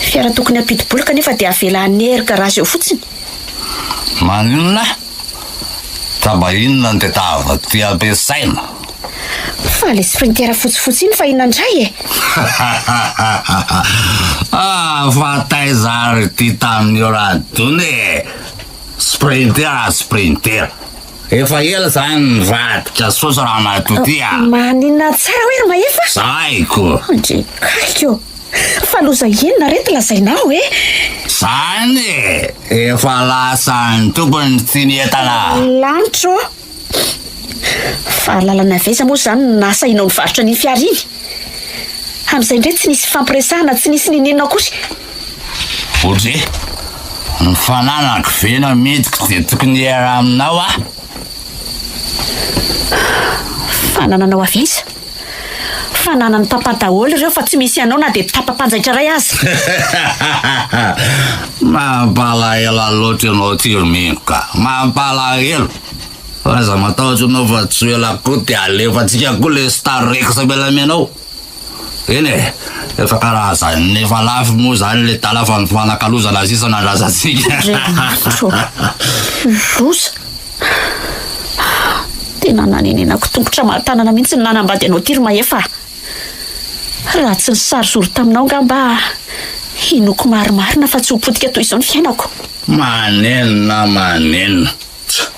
Fiara tokony hampidi-bola kanefa dia avela hanery garage eo fotsiny. Maninona? Ka mba inona no tadiaviko aty ampiasaina? Fa ilay sprinter fotsifotsy iny fa inona indray e? Ah, fa taiza ary ity tamin'io radona e? Sprinter sprinter. Efa ela zany nivadika soso ramatoa ty a! Maninona tsara hoe ry Mahefa? Zaiko! Andry kaiky ô! Fa loza inona re ty lazainao e? Zany e! Efa lasan'ny tompony ty ny entana! Lanitra ô! Fa lalana avy aiza moa izany no nahasahianao nivarotra an'iny fiara iny? Amin'izay indray tsy nisy fifampiresahana, tsy nisy n'inon'inona akory. Oudry, ny fananako ve namidiko dia tokony hiera aminao aho? Fanananao avy aiza? Fananan'i papa daholo ireo fa tsy misy anao na dia tapa-panjaitra iray aza. Mampalahelo loatra ianao ity ry Mino ka! Mampalahelo! Fa aza matahotra ianao fa tsy ho ela koa dia alefantsika koa ilay star rex menamenao. Eny e, efa karazan'ny efa lafo moa izany ilay tala fa ny fanakalozana sisa no andrasantsika. Andriamanitro ô! Loza! Tena nanenenako tongotra aman-tanana mihitsy ny nanambady anao ity ry Mahefa a! Raha tsy nisary zoro taminao angamba hinoako marimarina fa tsy ho potika toy izao ny fiainako. Manenina manenina. Tsa!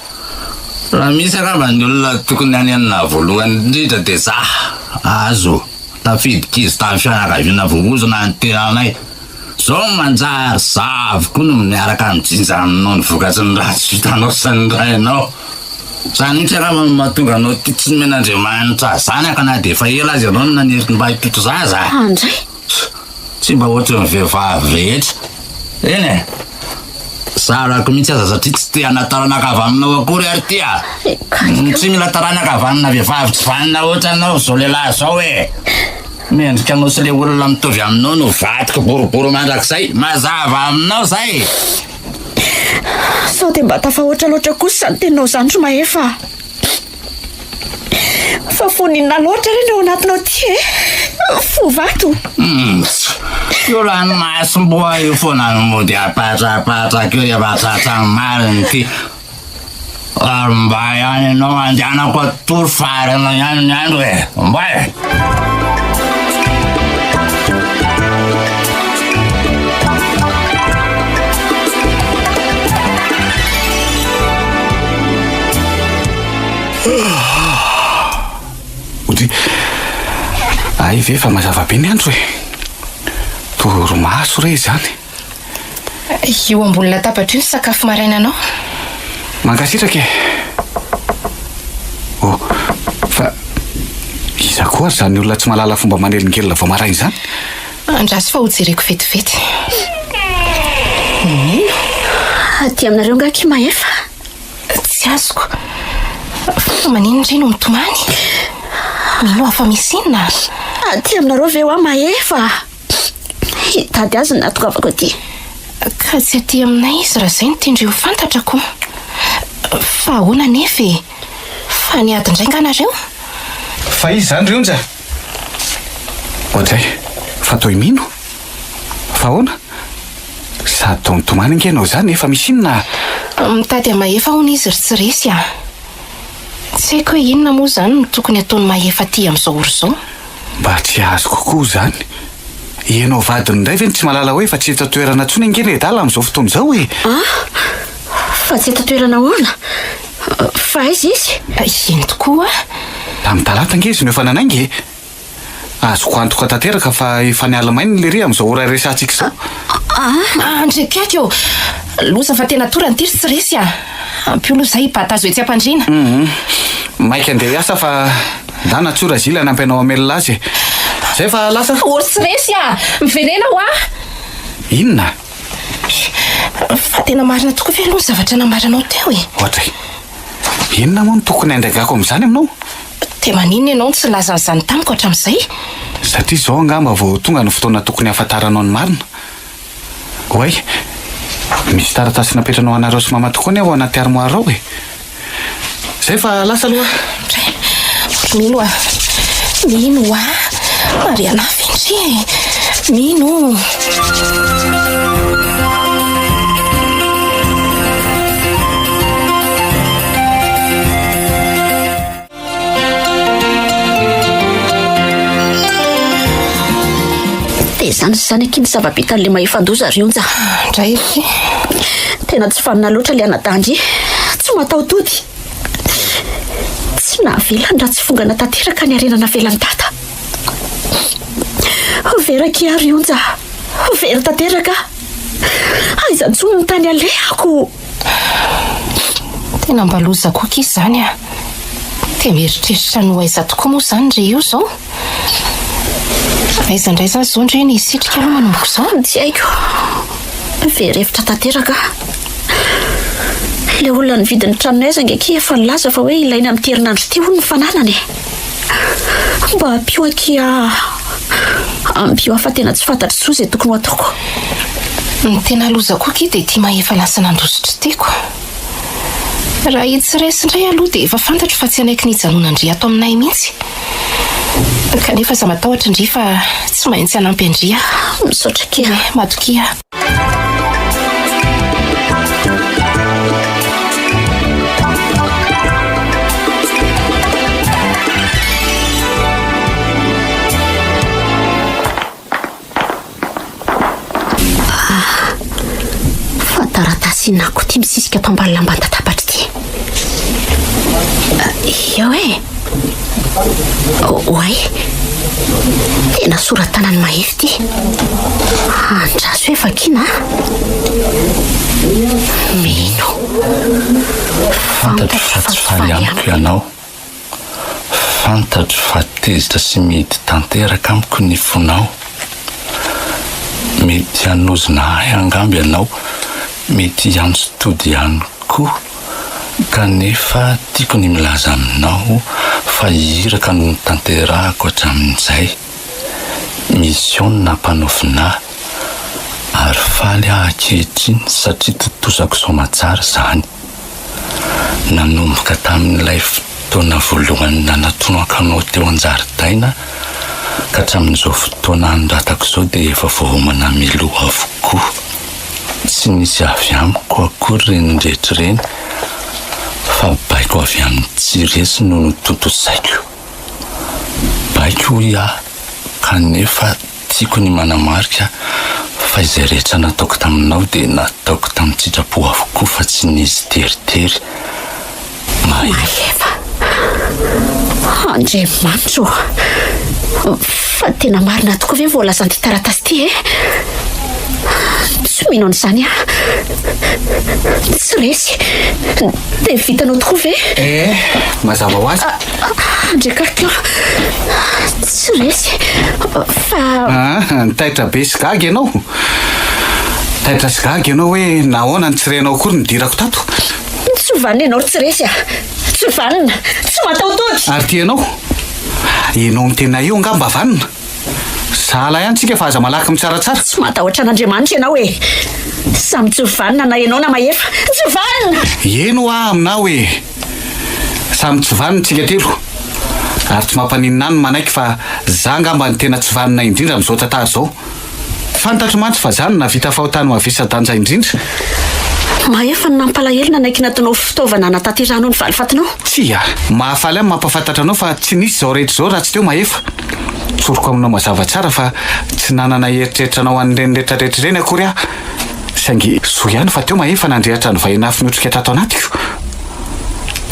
Raha misy angamba ny olona tokony hanenina voalohany indrindra dia za. Azo tafiditra izy tamin'ny fianakaviana voahozona ny tenanay. Zao manjary za avokoa no miaraka mijinja aminao ny vokatry ny ratsy vitanao sy ny rainao. Zany mihitsy angamba no mahatonga anao tia tsy nomen'Andriamanitra zanaka na dia efa ela aza ianao no naniry ny mba hitoto zaza. Andray! Tsy mba ohatry ny vehivavy rehetra. Eny e! Zarako mihitsy aza satria tsy te hana taranaka avy aminao akory ary ty a! Tsy mila taranaka avy amina vehivavy tsy vanona ohatranao izao lehilahy izao e! Mendrika anao sy ilay olona mitovy aminao no vadiko boribory mandrakizay. Mazava aminao izay e! Sao dia mba tafahoatra loatra kosa izany teninao izany ry Mahefa a! Fa fo n'inona loatra re ny ao anatinao ity e? Fo vato. Io ranomasom-boa io foana no mody apatrapatraka eo rehefa tratran'ny marina ity. Ary mba ihany ianao andehanako atory fa harena ihany ny andro e. Mba e. Odry, hay ve fa mazava be ny andro e! Torimaso re izany. Io ambony latabatra io ny sakafo marainanao. Mankasitraka e! Oh, fa iza koa ary izany olona tsy mahalala fomba manelingelina vao maraina izany? Andraso fa hojereko vetivety. Mino? Aty aminareo angaha akia Mahefa? Tsy azoko. Fa maninona re no mitomany? Mino aho fa misy inona? Aty aminareo ve hoa Mahefa? Hitady azy no nahatongavako aty. Ka tsy aty aminay izy raha izay no tian-dry ho fantatra ko. Fa ahoana anefa e? Fa niady indray nga nareo? Fa iza izany ry Onja? Oadray, fa toy mino? Fa ahoana? Sady toa mitomany ange ianao izany efa misy inona a? Mitady an'i Mahefa hono izy ry tsy resy a! Tsy haiko hoe inona moa izany no tokony hataon'i Mahefa aty amin'izao ora izao. Mba tsy azoko koa izany. Ianao vadiny indray ve no tsy mahalala hoe efa tsy eto an-toerana intsony ange nedala amin'izao fotoana izao e? An? Fa tsy eto an-toerana ahoana? Fa aiza izy? Eny tokoa. Tamin'ny talata ange izy no efa nanainga e! Azoko antoka tanteraka fa efa any Allemagne lery amin'izao ora iresahantsika izao. Ah, Andry akaiky ô! Loza fa tena torana ity ry tsy resy a! Ampio aloha izay hibata azy ho etsy am-pandriana. Hum, maika andeha hiasa fa ndana tsoa Razily hanampy anao hamelona azy e! Izay fa lasa. Ô ry tsy resy a! Miverena hoa! Inona? Fa tena marina tokoa ve aloha ny zavatra nambaranao teo e? Ohatray. Inona moa no tokony handraigako amin'izany aminao? Dia maninona ianao no tsy nilaza an'izany tamiko hatramin'izay? Satria izao angamba vao tonga ny fotoana tokony hahafantaranao ny marina. Oay, misy taratasy napetranao anareo sy mama tokoa anie ao anaty armoire ao e! Zay fa lasa aloha aho. Dray, mino aho. Mino aho. Mariana findry e. Mino. Dia izany sy izany akia ny zava-bitan'ilay mahefandoza ry Onja. Ndray akia. Tena tsy vanona loatra ilay anadahy-ndry. Tsy mataho-tody. Tsy navelany raha tsy fongana tanteraka ny harena navelan'i Dada. Very akia ry Onja. Very tanteraka aho. Aiza intsony ny tany alehako? Tena mba loza koa akia izany a! Dia mieritreritra ny ho aiza tokoa moa izany ry io izao? Aiza indray izany izao ndry ny hisitrika aloha manomboka izao? Tsy haiko. Very hevitra tanteraka aho. Ilay olona nividy ny tranonay aza ange akia efa nilaza fa hoe ilaina amin'ity herinandro ity hono ny fananany e. Mba ampio akia aho. Ampio aho fa tena tsy fantatro intsony izay tokony ho ataoko. Ny tena loza koa akia dia ity mahefa lasa nandositra ity ko. Raha i tsy resy indray aloha dia efa fantatro fa tsy hanaiky ny hijanonan-dry ato aminay mihitsy. Kanefa aza matahotra ndry fa tsy maintsy hanampy an-dry aho. Misaotra akia. Eh, matokia aho. Ah, fa taratasy inona koa ity misisika ato ambany lamban-databatra ity? Ah, eo e! Oay! Tena sora-tanan'i Mahefa ity. Andraso hoe vakiana a! Mino. Fantatro fa tsy faly amiko ianao. Fantatro fa tezitra sy mihidy tanteraka amiko ny fonao. Mety hanozona ahy angamba ianao, mety hiantso tody ihany koa, kanefa tiako ny milaza aminao fa iraka no notanterahako hatramin'izay. Mission nampanaovina ahy, ary faly aho ankehitriny satria tontosako soamatsara izany. Nanomboka tamin'ilay fotoana voalohany nanatonako anao teo an-jaridaina ka hatramin'izao fotoana anoratako izao dia efa voaomana mialoha avokoa. Tsy nisy avy amiko akory ireny rehetra ireny fa baiko avy amin'ny tsy resy no notontosaiko. Baiko hoy aho kanefa Tiako ny manamarika fa izay rehetra nataoko taminao dia nataoko tamin-tsitrapo avokoa fa tsy nisy teritery. Mahefa. Andriamanitra ô! Fa tena marina tokoa ve ny voalazan'ity taratasy ity e? Tsy mino an'izany aho. Tsy resy. Dia vitanao tokoa ve? Eh, mazava ho azy. Andriakariko, tsy resy fa... Ah, taitra be sy gaga ianao. Taitra sy gaga ianao hoe nahoana no tsy renao akory ny nidirako tato. Tsy ho vanona ianao ry tsy resy a! Tsy ho vanona! Tsy mataho-tody! Ary ty ianao? Ianao miteny ahy io angaha mba vanona? Sahala ihany tsika fa aza malaky mitsaratsara. Tsy matahotra an'Andriamanitra ianao e! Samy tsy ho vanona na ianao na Mahefa. Tsy vanona! Eny hoa aminao e! Samy tsy vanona tsika telo. Ary tsy mampaninona ahy ny manaiky fa za angamba no tena tsy vanona indrindra amin'izao tantara izao. Fantatro mantsy fa za no nahavita fahotana mavesa-danja indrindra. Mahefa ny nampalahelo nanaiky nataonao fitaovana hanatanterahanao ny valifatinao. Tsia. Mahafaly ahy ny mampahafantatra anao fa tsy nisy izao rehetra izao raha tsy teo Mahefa. Tsoriko aminao mazava tsara fa tsy nanana eritreritra hanao an'ireny rehetra rehetra ireny akory aho. Saingy soa ihany fa teo Mahefa nandrehatra ny vainafo niotrika tato anatiko.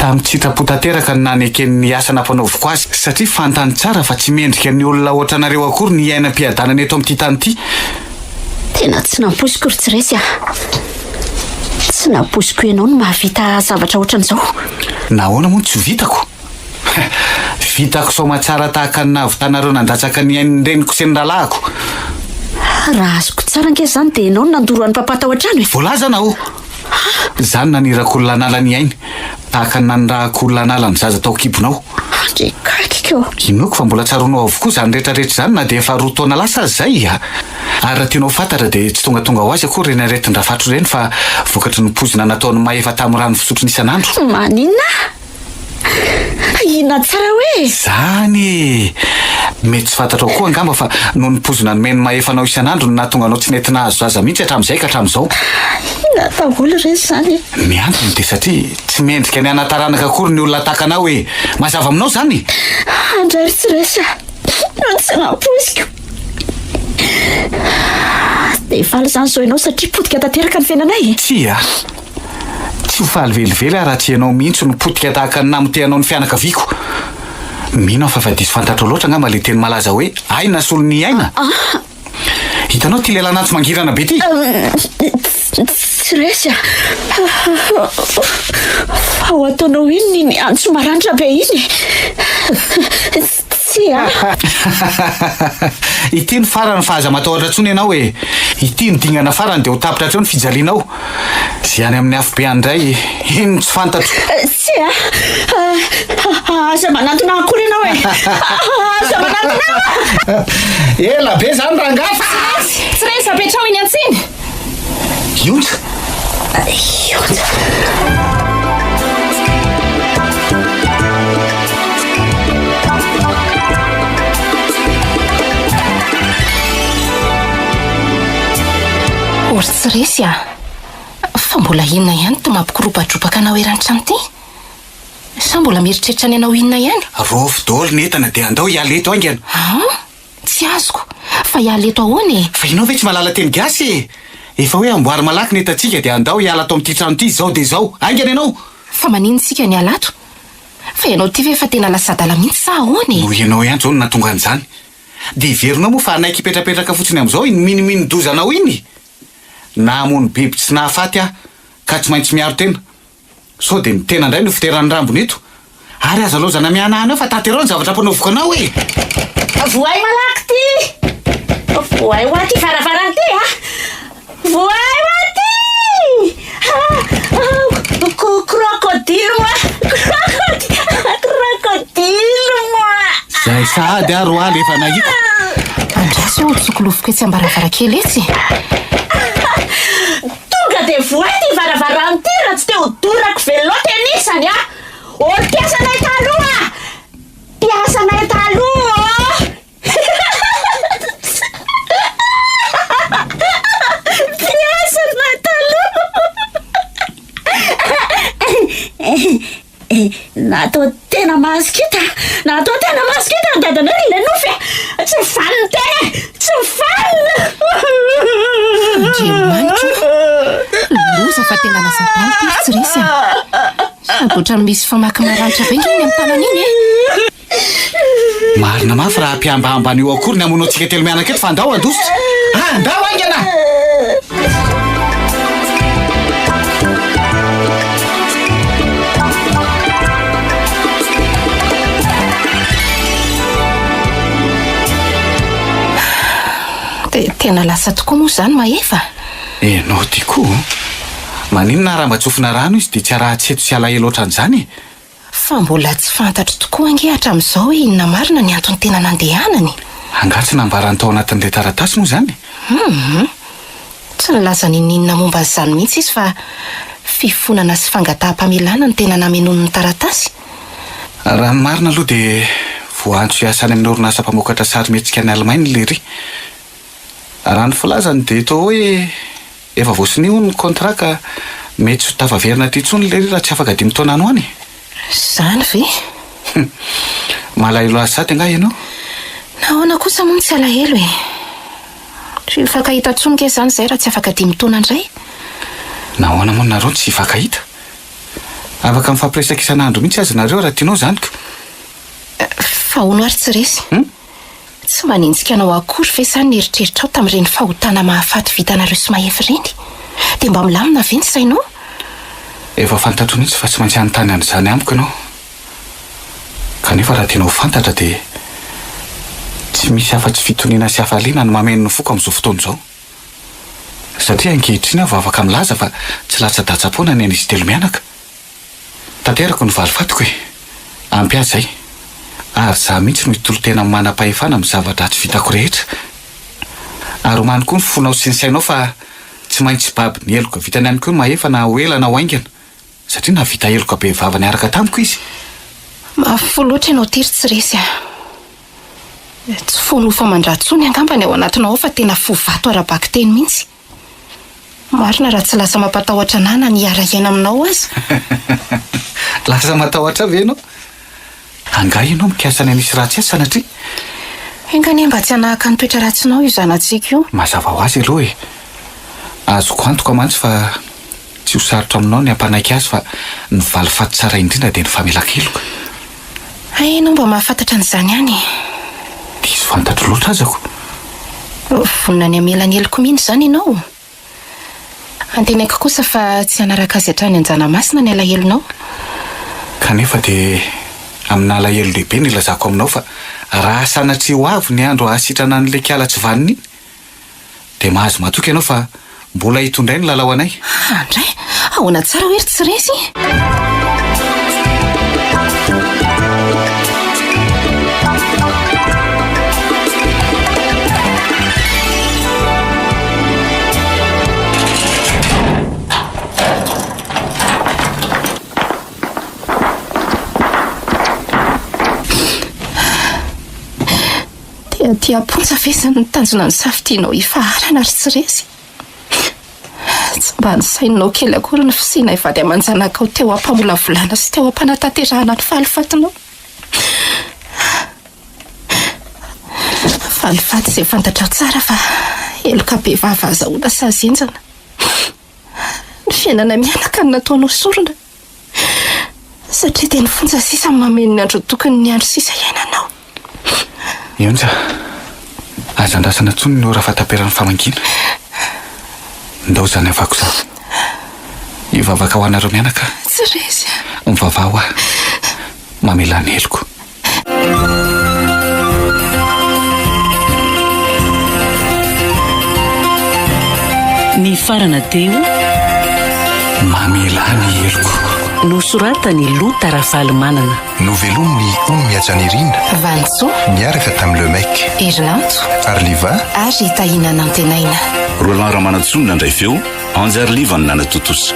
Tamin-tsitrapo tanteraka no nanekeny ny asa nampanaoviko azy, satria fantany tsara fa tsy mendrika ny olona hoatranareo akory ny hiaina am-piadanana eto amin'ity tany ity. Tena tsy nampoiziko ry Tsiresy a! Tsy nampoiziko ianao no mahavita zavatra ohatran'izao. Nahoana moa no tsy ho vitako? Vitako soamatsara tahaka ny nahavitanareo nandatsaka ny ain'ny reniko sy ny rahalahiko. Raha azoko tsara ange izany dia ianao no nandoro an'i Papa tao an-trano e! Voalazanao! Izaho no naniraka olona hanala ny ainy, tahaka ny nanirahako olona hanala ny zaza tao an-kibonao. Andriakakiko! Inoako fa mbola tsaroanao avokoa izany rehetrarehetra izany na dia efa roa taona lasa aza izay a! Ary raha tianao ho fantatra dia tsy tongatonga ho azy akory ireny aretin-drafatro ireny fa vokatry ny poizina nataon'i Mahefa tamin'ny rano fisotrony isan'andro. Maninona? Inona tsara hoe? Izany e! Mety tsy fantatrao koa angamba fa noho ny poizina nomen'i Mahefa anao isan'andro no nahatonga anao tsy nety nahazo zaza mihitsy hatramin'izay ka hatramin'izao. Inona daholo re izany e? Ny antony dia satria tsy mendrika ny hanan-taranaka akory ny olona tahaka anao e! Mazava aminao izany? Andray ry tsy resy a! No tsy nampoiziko. Dia faly izany izao ianao satria potika tanteraka ny fiainanay e? Tsia. Tsy ho faly velively aho raha tsy ianao mihitsy no potika tahaka ny namotehanao ny fianakaviako. Mino aho fa efa diso fantatrao loatra angamba ilay teny malaza hoe aina solon'ny aina. Hitanao ity lelan'antsy mangirana be ity? Tsy resy a! Fa ho ataonao inona iny antso maranitra be iny e? Tsia. Ity no farany fa aza matahotra intsony ianao e! Ity no dingana farany dia ho tapitra hatreo ny fijalianao. Izay any amin'ny afobe any indray, iny no tsy fantatro. Tsia! Aza manantona akory ianao e! Aza manantona aho! Ela be izany rangahy fa. Tsy resy! Tsy resy! Apetraho iny antsy iny! Ionja! Ionja! Ory tsy resy a! Fa mbola inona ihany ity mampikoropadropaka anao eran'ny trano ity? Sa mbola mieritreritra ny hanao inona ihany? Raofy daholo ny entana dia andao hiala eto haingana. An? Tsy azoko. Fa hiala eto ahoana e? Fa ianao ve tsy mahalala teny gasy e? Efa hoe amboary malaky ny entantsika dia andao hiala ato amin'ity trano ity izao dia izao. Haingana ianao! Fa maninona isika ny hiala ato? Fa ianao ity ve efa tena lasa adala mihitsy sa ahoana e? Noho ianao ihany izao no nahatonga an'izany. Dia heverinao moa fa hanaiky hipetrapetraka fotsiny amin'izao iny minomino-dozanao iny? Nahamono biby tsy nahafaty aho ka tsy maintsy miaro tena. Sao dia ny tena indray no fiteran'ny rambony eto? Ary aza laozana mihanahana eo fa tanterao ny zavatra ampanaoviko anao e! Vohay malaky ty! Vohay ho aty varavarana ty a! Vohay ho aty! Crocodile moi! Crocodile moi! Zay sahady aho roaly efa nahiko. Andraso aho tsokolofiko etsy am-baravarankely etsy. Tonga dia vohay ity varavarana ity raha tsy te ho dorako veloo tenisany a! Ol mpiasanay taloha! Mpiasanay taloha ô! Mpiasanay taloha! Natao tena masikita, natao tena masikita ny dadanay ry Lenofy e! Tsy mivanona ny tena e! Tsy mivanona! Andriamanitro o! Loza fa tena lasa adala ity ry tsy resy a! Sady ohatran'ny misy famaky maranitra be nge iny amin'ny tanana iny e! Marina mafy raha hampiambahambana io akory ny hamono antsika telo mianaka eto fa andao handositra! Andao haingana! Dia tena lasa tokoa moa izany Mahefa? Enao ty koa! Maninona raha mba tsofina rano izy dia tsy araha-tseto sy alahelo ohatran'izany e? Fa mbola tsy fantatro tokoa ange hatramin'izao hoe inona marina ny antony tena nandehanany e! Angaha tsy nambarany tao anatin'ilay taratasy moa izany? Hum! Tsy nilaza n'inon'inona momba an'izany mihitsy izy fa fifonana sy fangataham-pamelana no tena namenoany ny taratasy. Raha ny marina aloha dia voaantso hiasa any amin'ny orinasa mpamokatra sarimihetsika any Alemaina i Lery. Raha ny filazany dia toa hoe efa voasonia hono ny contrat ka mety tsy ho tafaverina aty intsony lery raha tsy afaka dimy taona any ho any e! Izany ve? Hum! Malahelo azy sady angaha ianao? Nahoana kosa moa no tsy alahelo e? Tsy hifankahita intsony nge izany izay raha tsy afaka dimy taona indray. Nahoana moa nareo no tsy hifankahita? Afaka mifampiresaka isan'andro mihitsy aza nareo raha tianao izany ko! Fa hono ary tsy resy? Hum? Tsy manenjika anao akory ve izany ny eritreritrao tamin'ireny fahotana mahafaty vitanareo sy Mahefa ireny? Dia mba milamina ve ny sainao? Efa fantatro mihitsy fa tsy maintsy hanontany an'izany amiko ianao. Kanefa raha tianao ho fantatra dia. Tsy misy afa-tsy fitoniana sy hafaliana no mameno ny foko amin'izao fotoana izao. Satria ankehitriny aho vao afaka milaza fa tsy latsa-datsa-poana ny an'izy telomianaka. Tanterako ny valifatiko e! Ampy ahy izay. Ary izaho mihitsy no hitolo-tena amin'ny manam-pahefana amin'ny zava-dratsy vitako rehetra. Ary omano koa ny fonao sy ny sainao fa tsy maintsy hibaby ny heloka vitany ihany koa ny mahefa na ho ela na ho haingana. Satria nahavita heloka bevava niaraka tamiko izy. Mafy fo loatra ianao ity ry tsy resy a! Tsy fo nofo aman-dra intsony angamba ny ao anatinao ao fa tena fo vato ara-bakiteny mihitsy. Marina raha tsy lasa mampatahotra anà na ny hiara-hiaina aminao aza. Lasa matahotra ahy ve ianao? Angaha ianao mikasa ny hanisy ratsy ahy sanatria? Enga anie mba tsy hanahaka ny toetra ratsinao io zanatsika io. Mazava ho azy aloha e! Azoko antoka mantsy fa tsy ho sarotra aminao ny hampanaiky azy fa ny valifaty tsara indrindra dia ny famelan-keloka. Hay ianao mba mahafantatra an'izany ihany e! Diso fantatro loatra azako. Vonona ny hamela ny heloko mihitsy izany ianao? Antenaiko kosa fa tsy hanaraka azy hatrany Anjanamasina ny alahelonao. Kanefa dia amin'alahelo lehibe no ilazako aminao fa raha sanatria ho avy ny andro hahasitrana an'ilay kiala tsy vanona iny, dia mahazo matoky ianao fa mbola hitondray ny lalao anay. Andray! Ahoana tsara hoe ry tsy resy? Te aty am-ponja ve izany ny tanjona nosafidianao hifaharana ry tsy resy? Tsy mba nosaininao kely akory ny fisianay vady aman-janakao teo am-pamolavolana sy teo am-panatanterahana ny falifatinao. Valifaty izay fantatrao tsara fa heloka bevava azahoana sazy henjana. Ny fiainana mianaka no nataonao sorona satria dia ny fonja sisa no mameno ny andro tokony ny andro sisa iainanao. Ionja, aza andrasana intsony ny ora fahataperan'ny famangiana. Ndao izany havako izany. Hivavaka ho anareo mianaka aho. Tsy resy a. Mivavaha ho ahy. Mamelà ny heloko. Nifarana teo. Mamelà ny heloko. Nosoratan'i Lota Rafalimanana. Novelomin'i Ony Mihajanirina. Vanintsoa. Niaraka tamin'i Le Mec. Herinanto. Arliva. Ary Tahiana Nantenaina. Roland Ramanantsoa no nandray feo, Anjy Arliva no nanatontosa.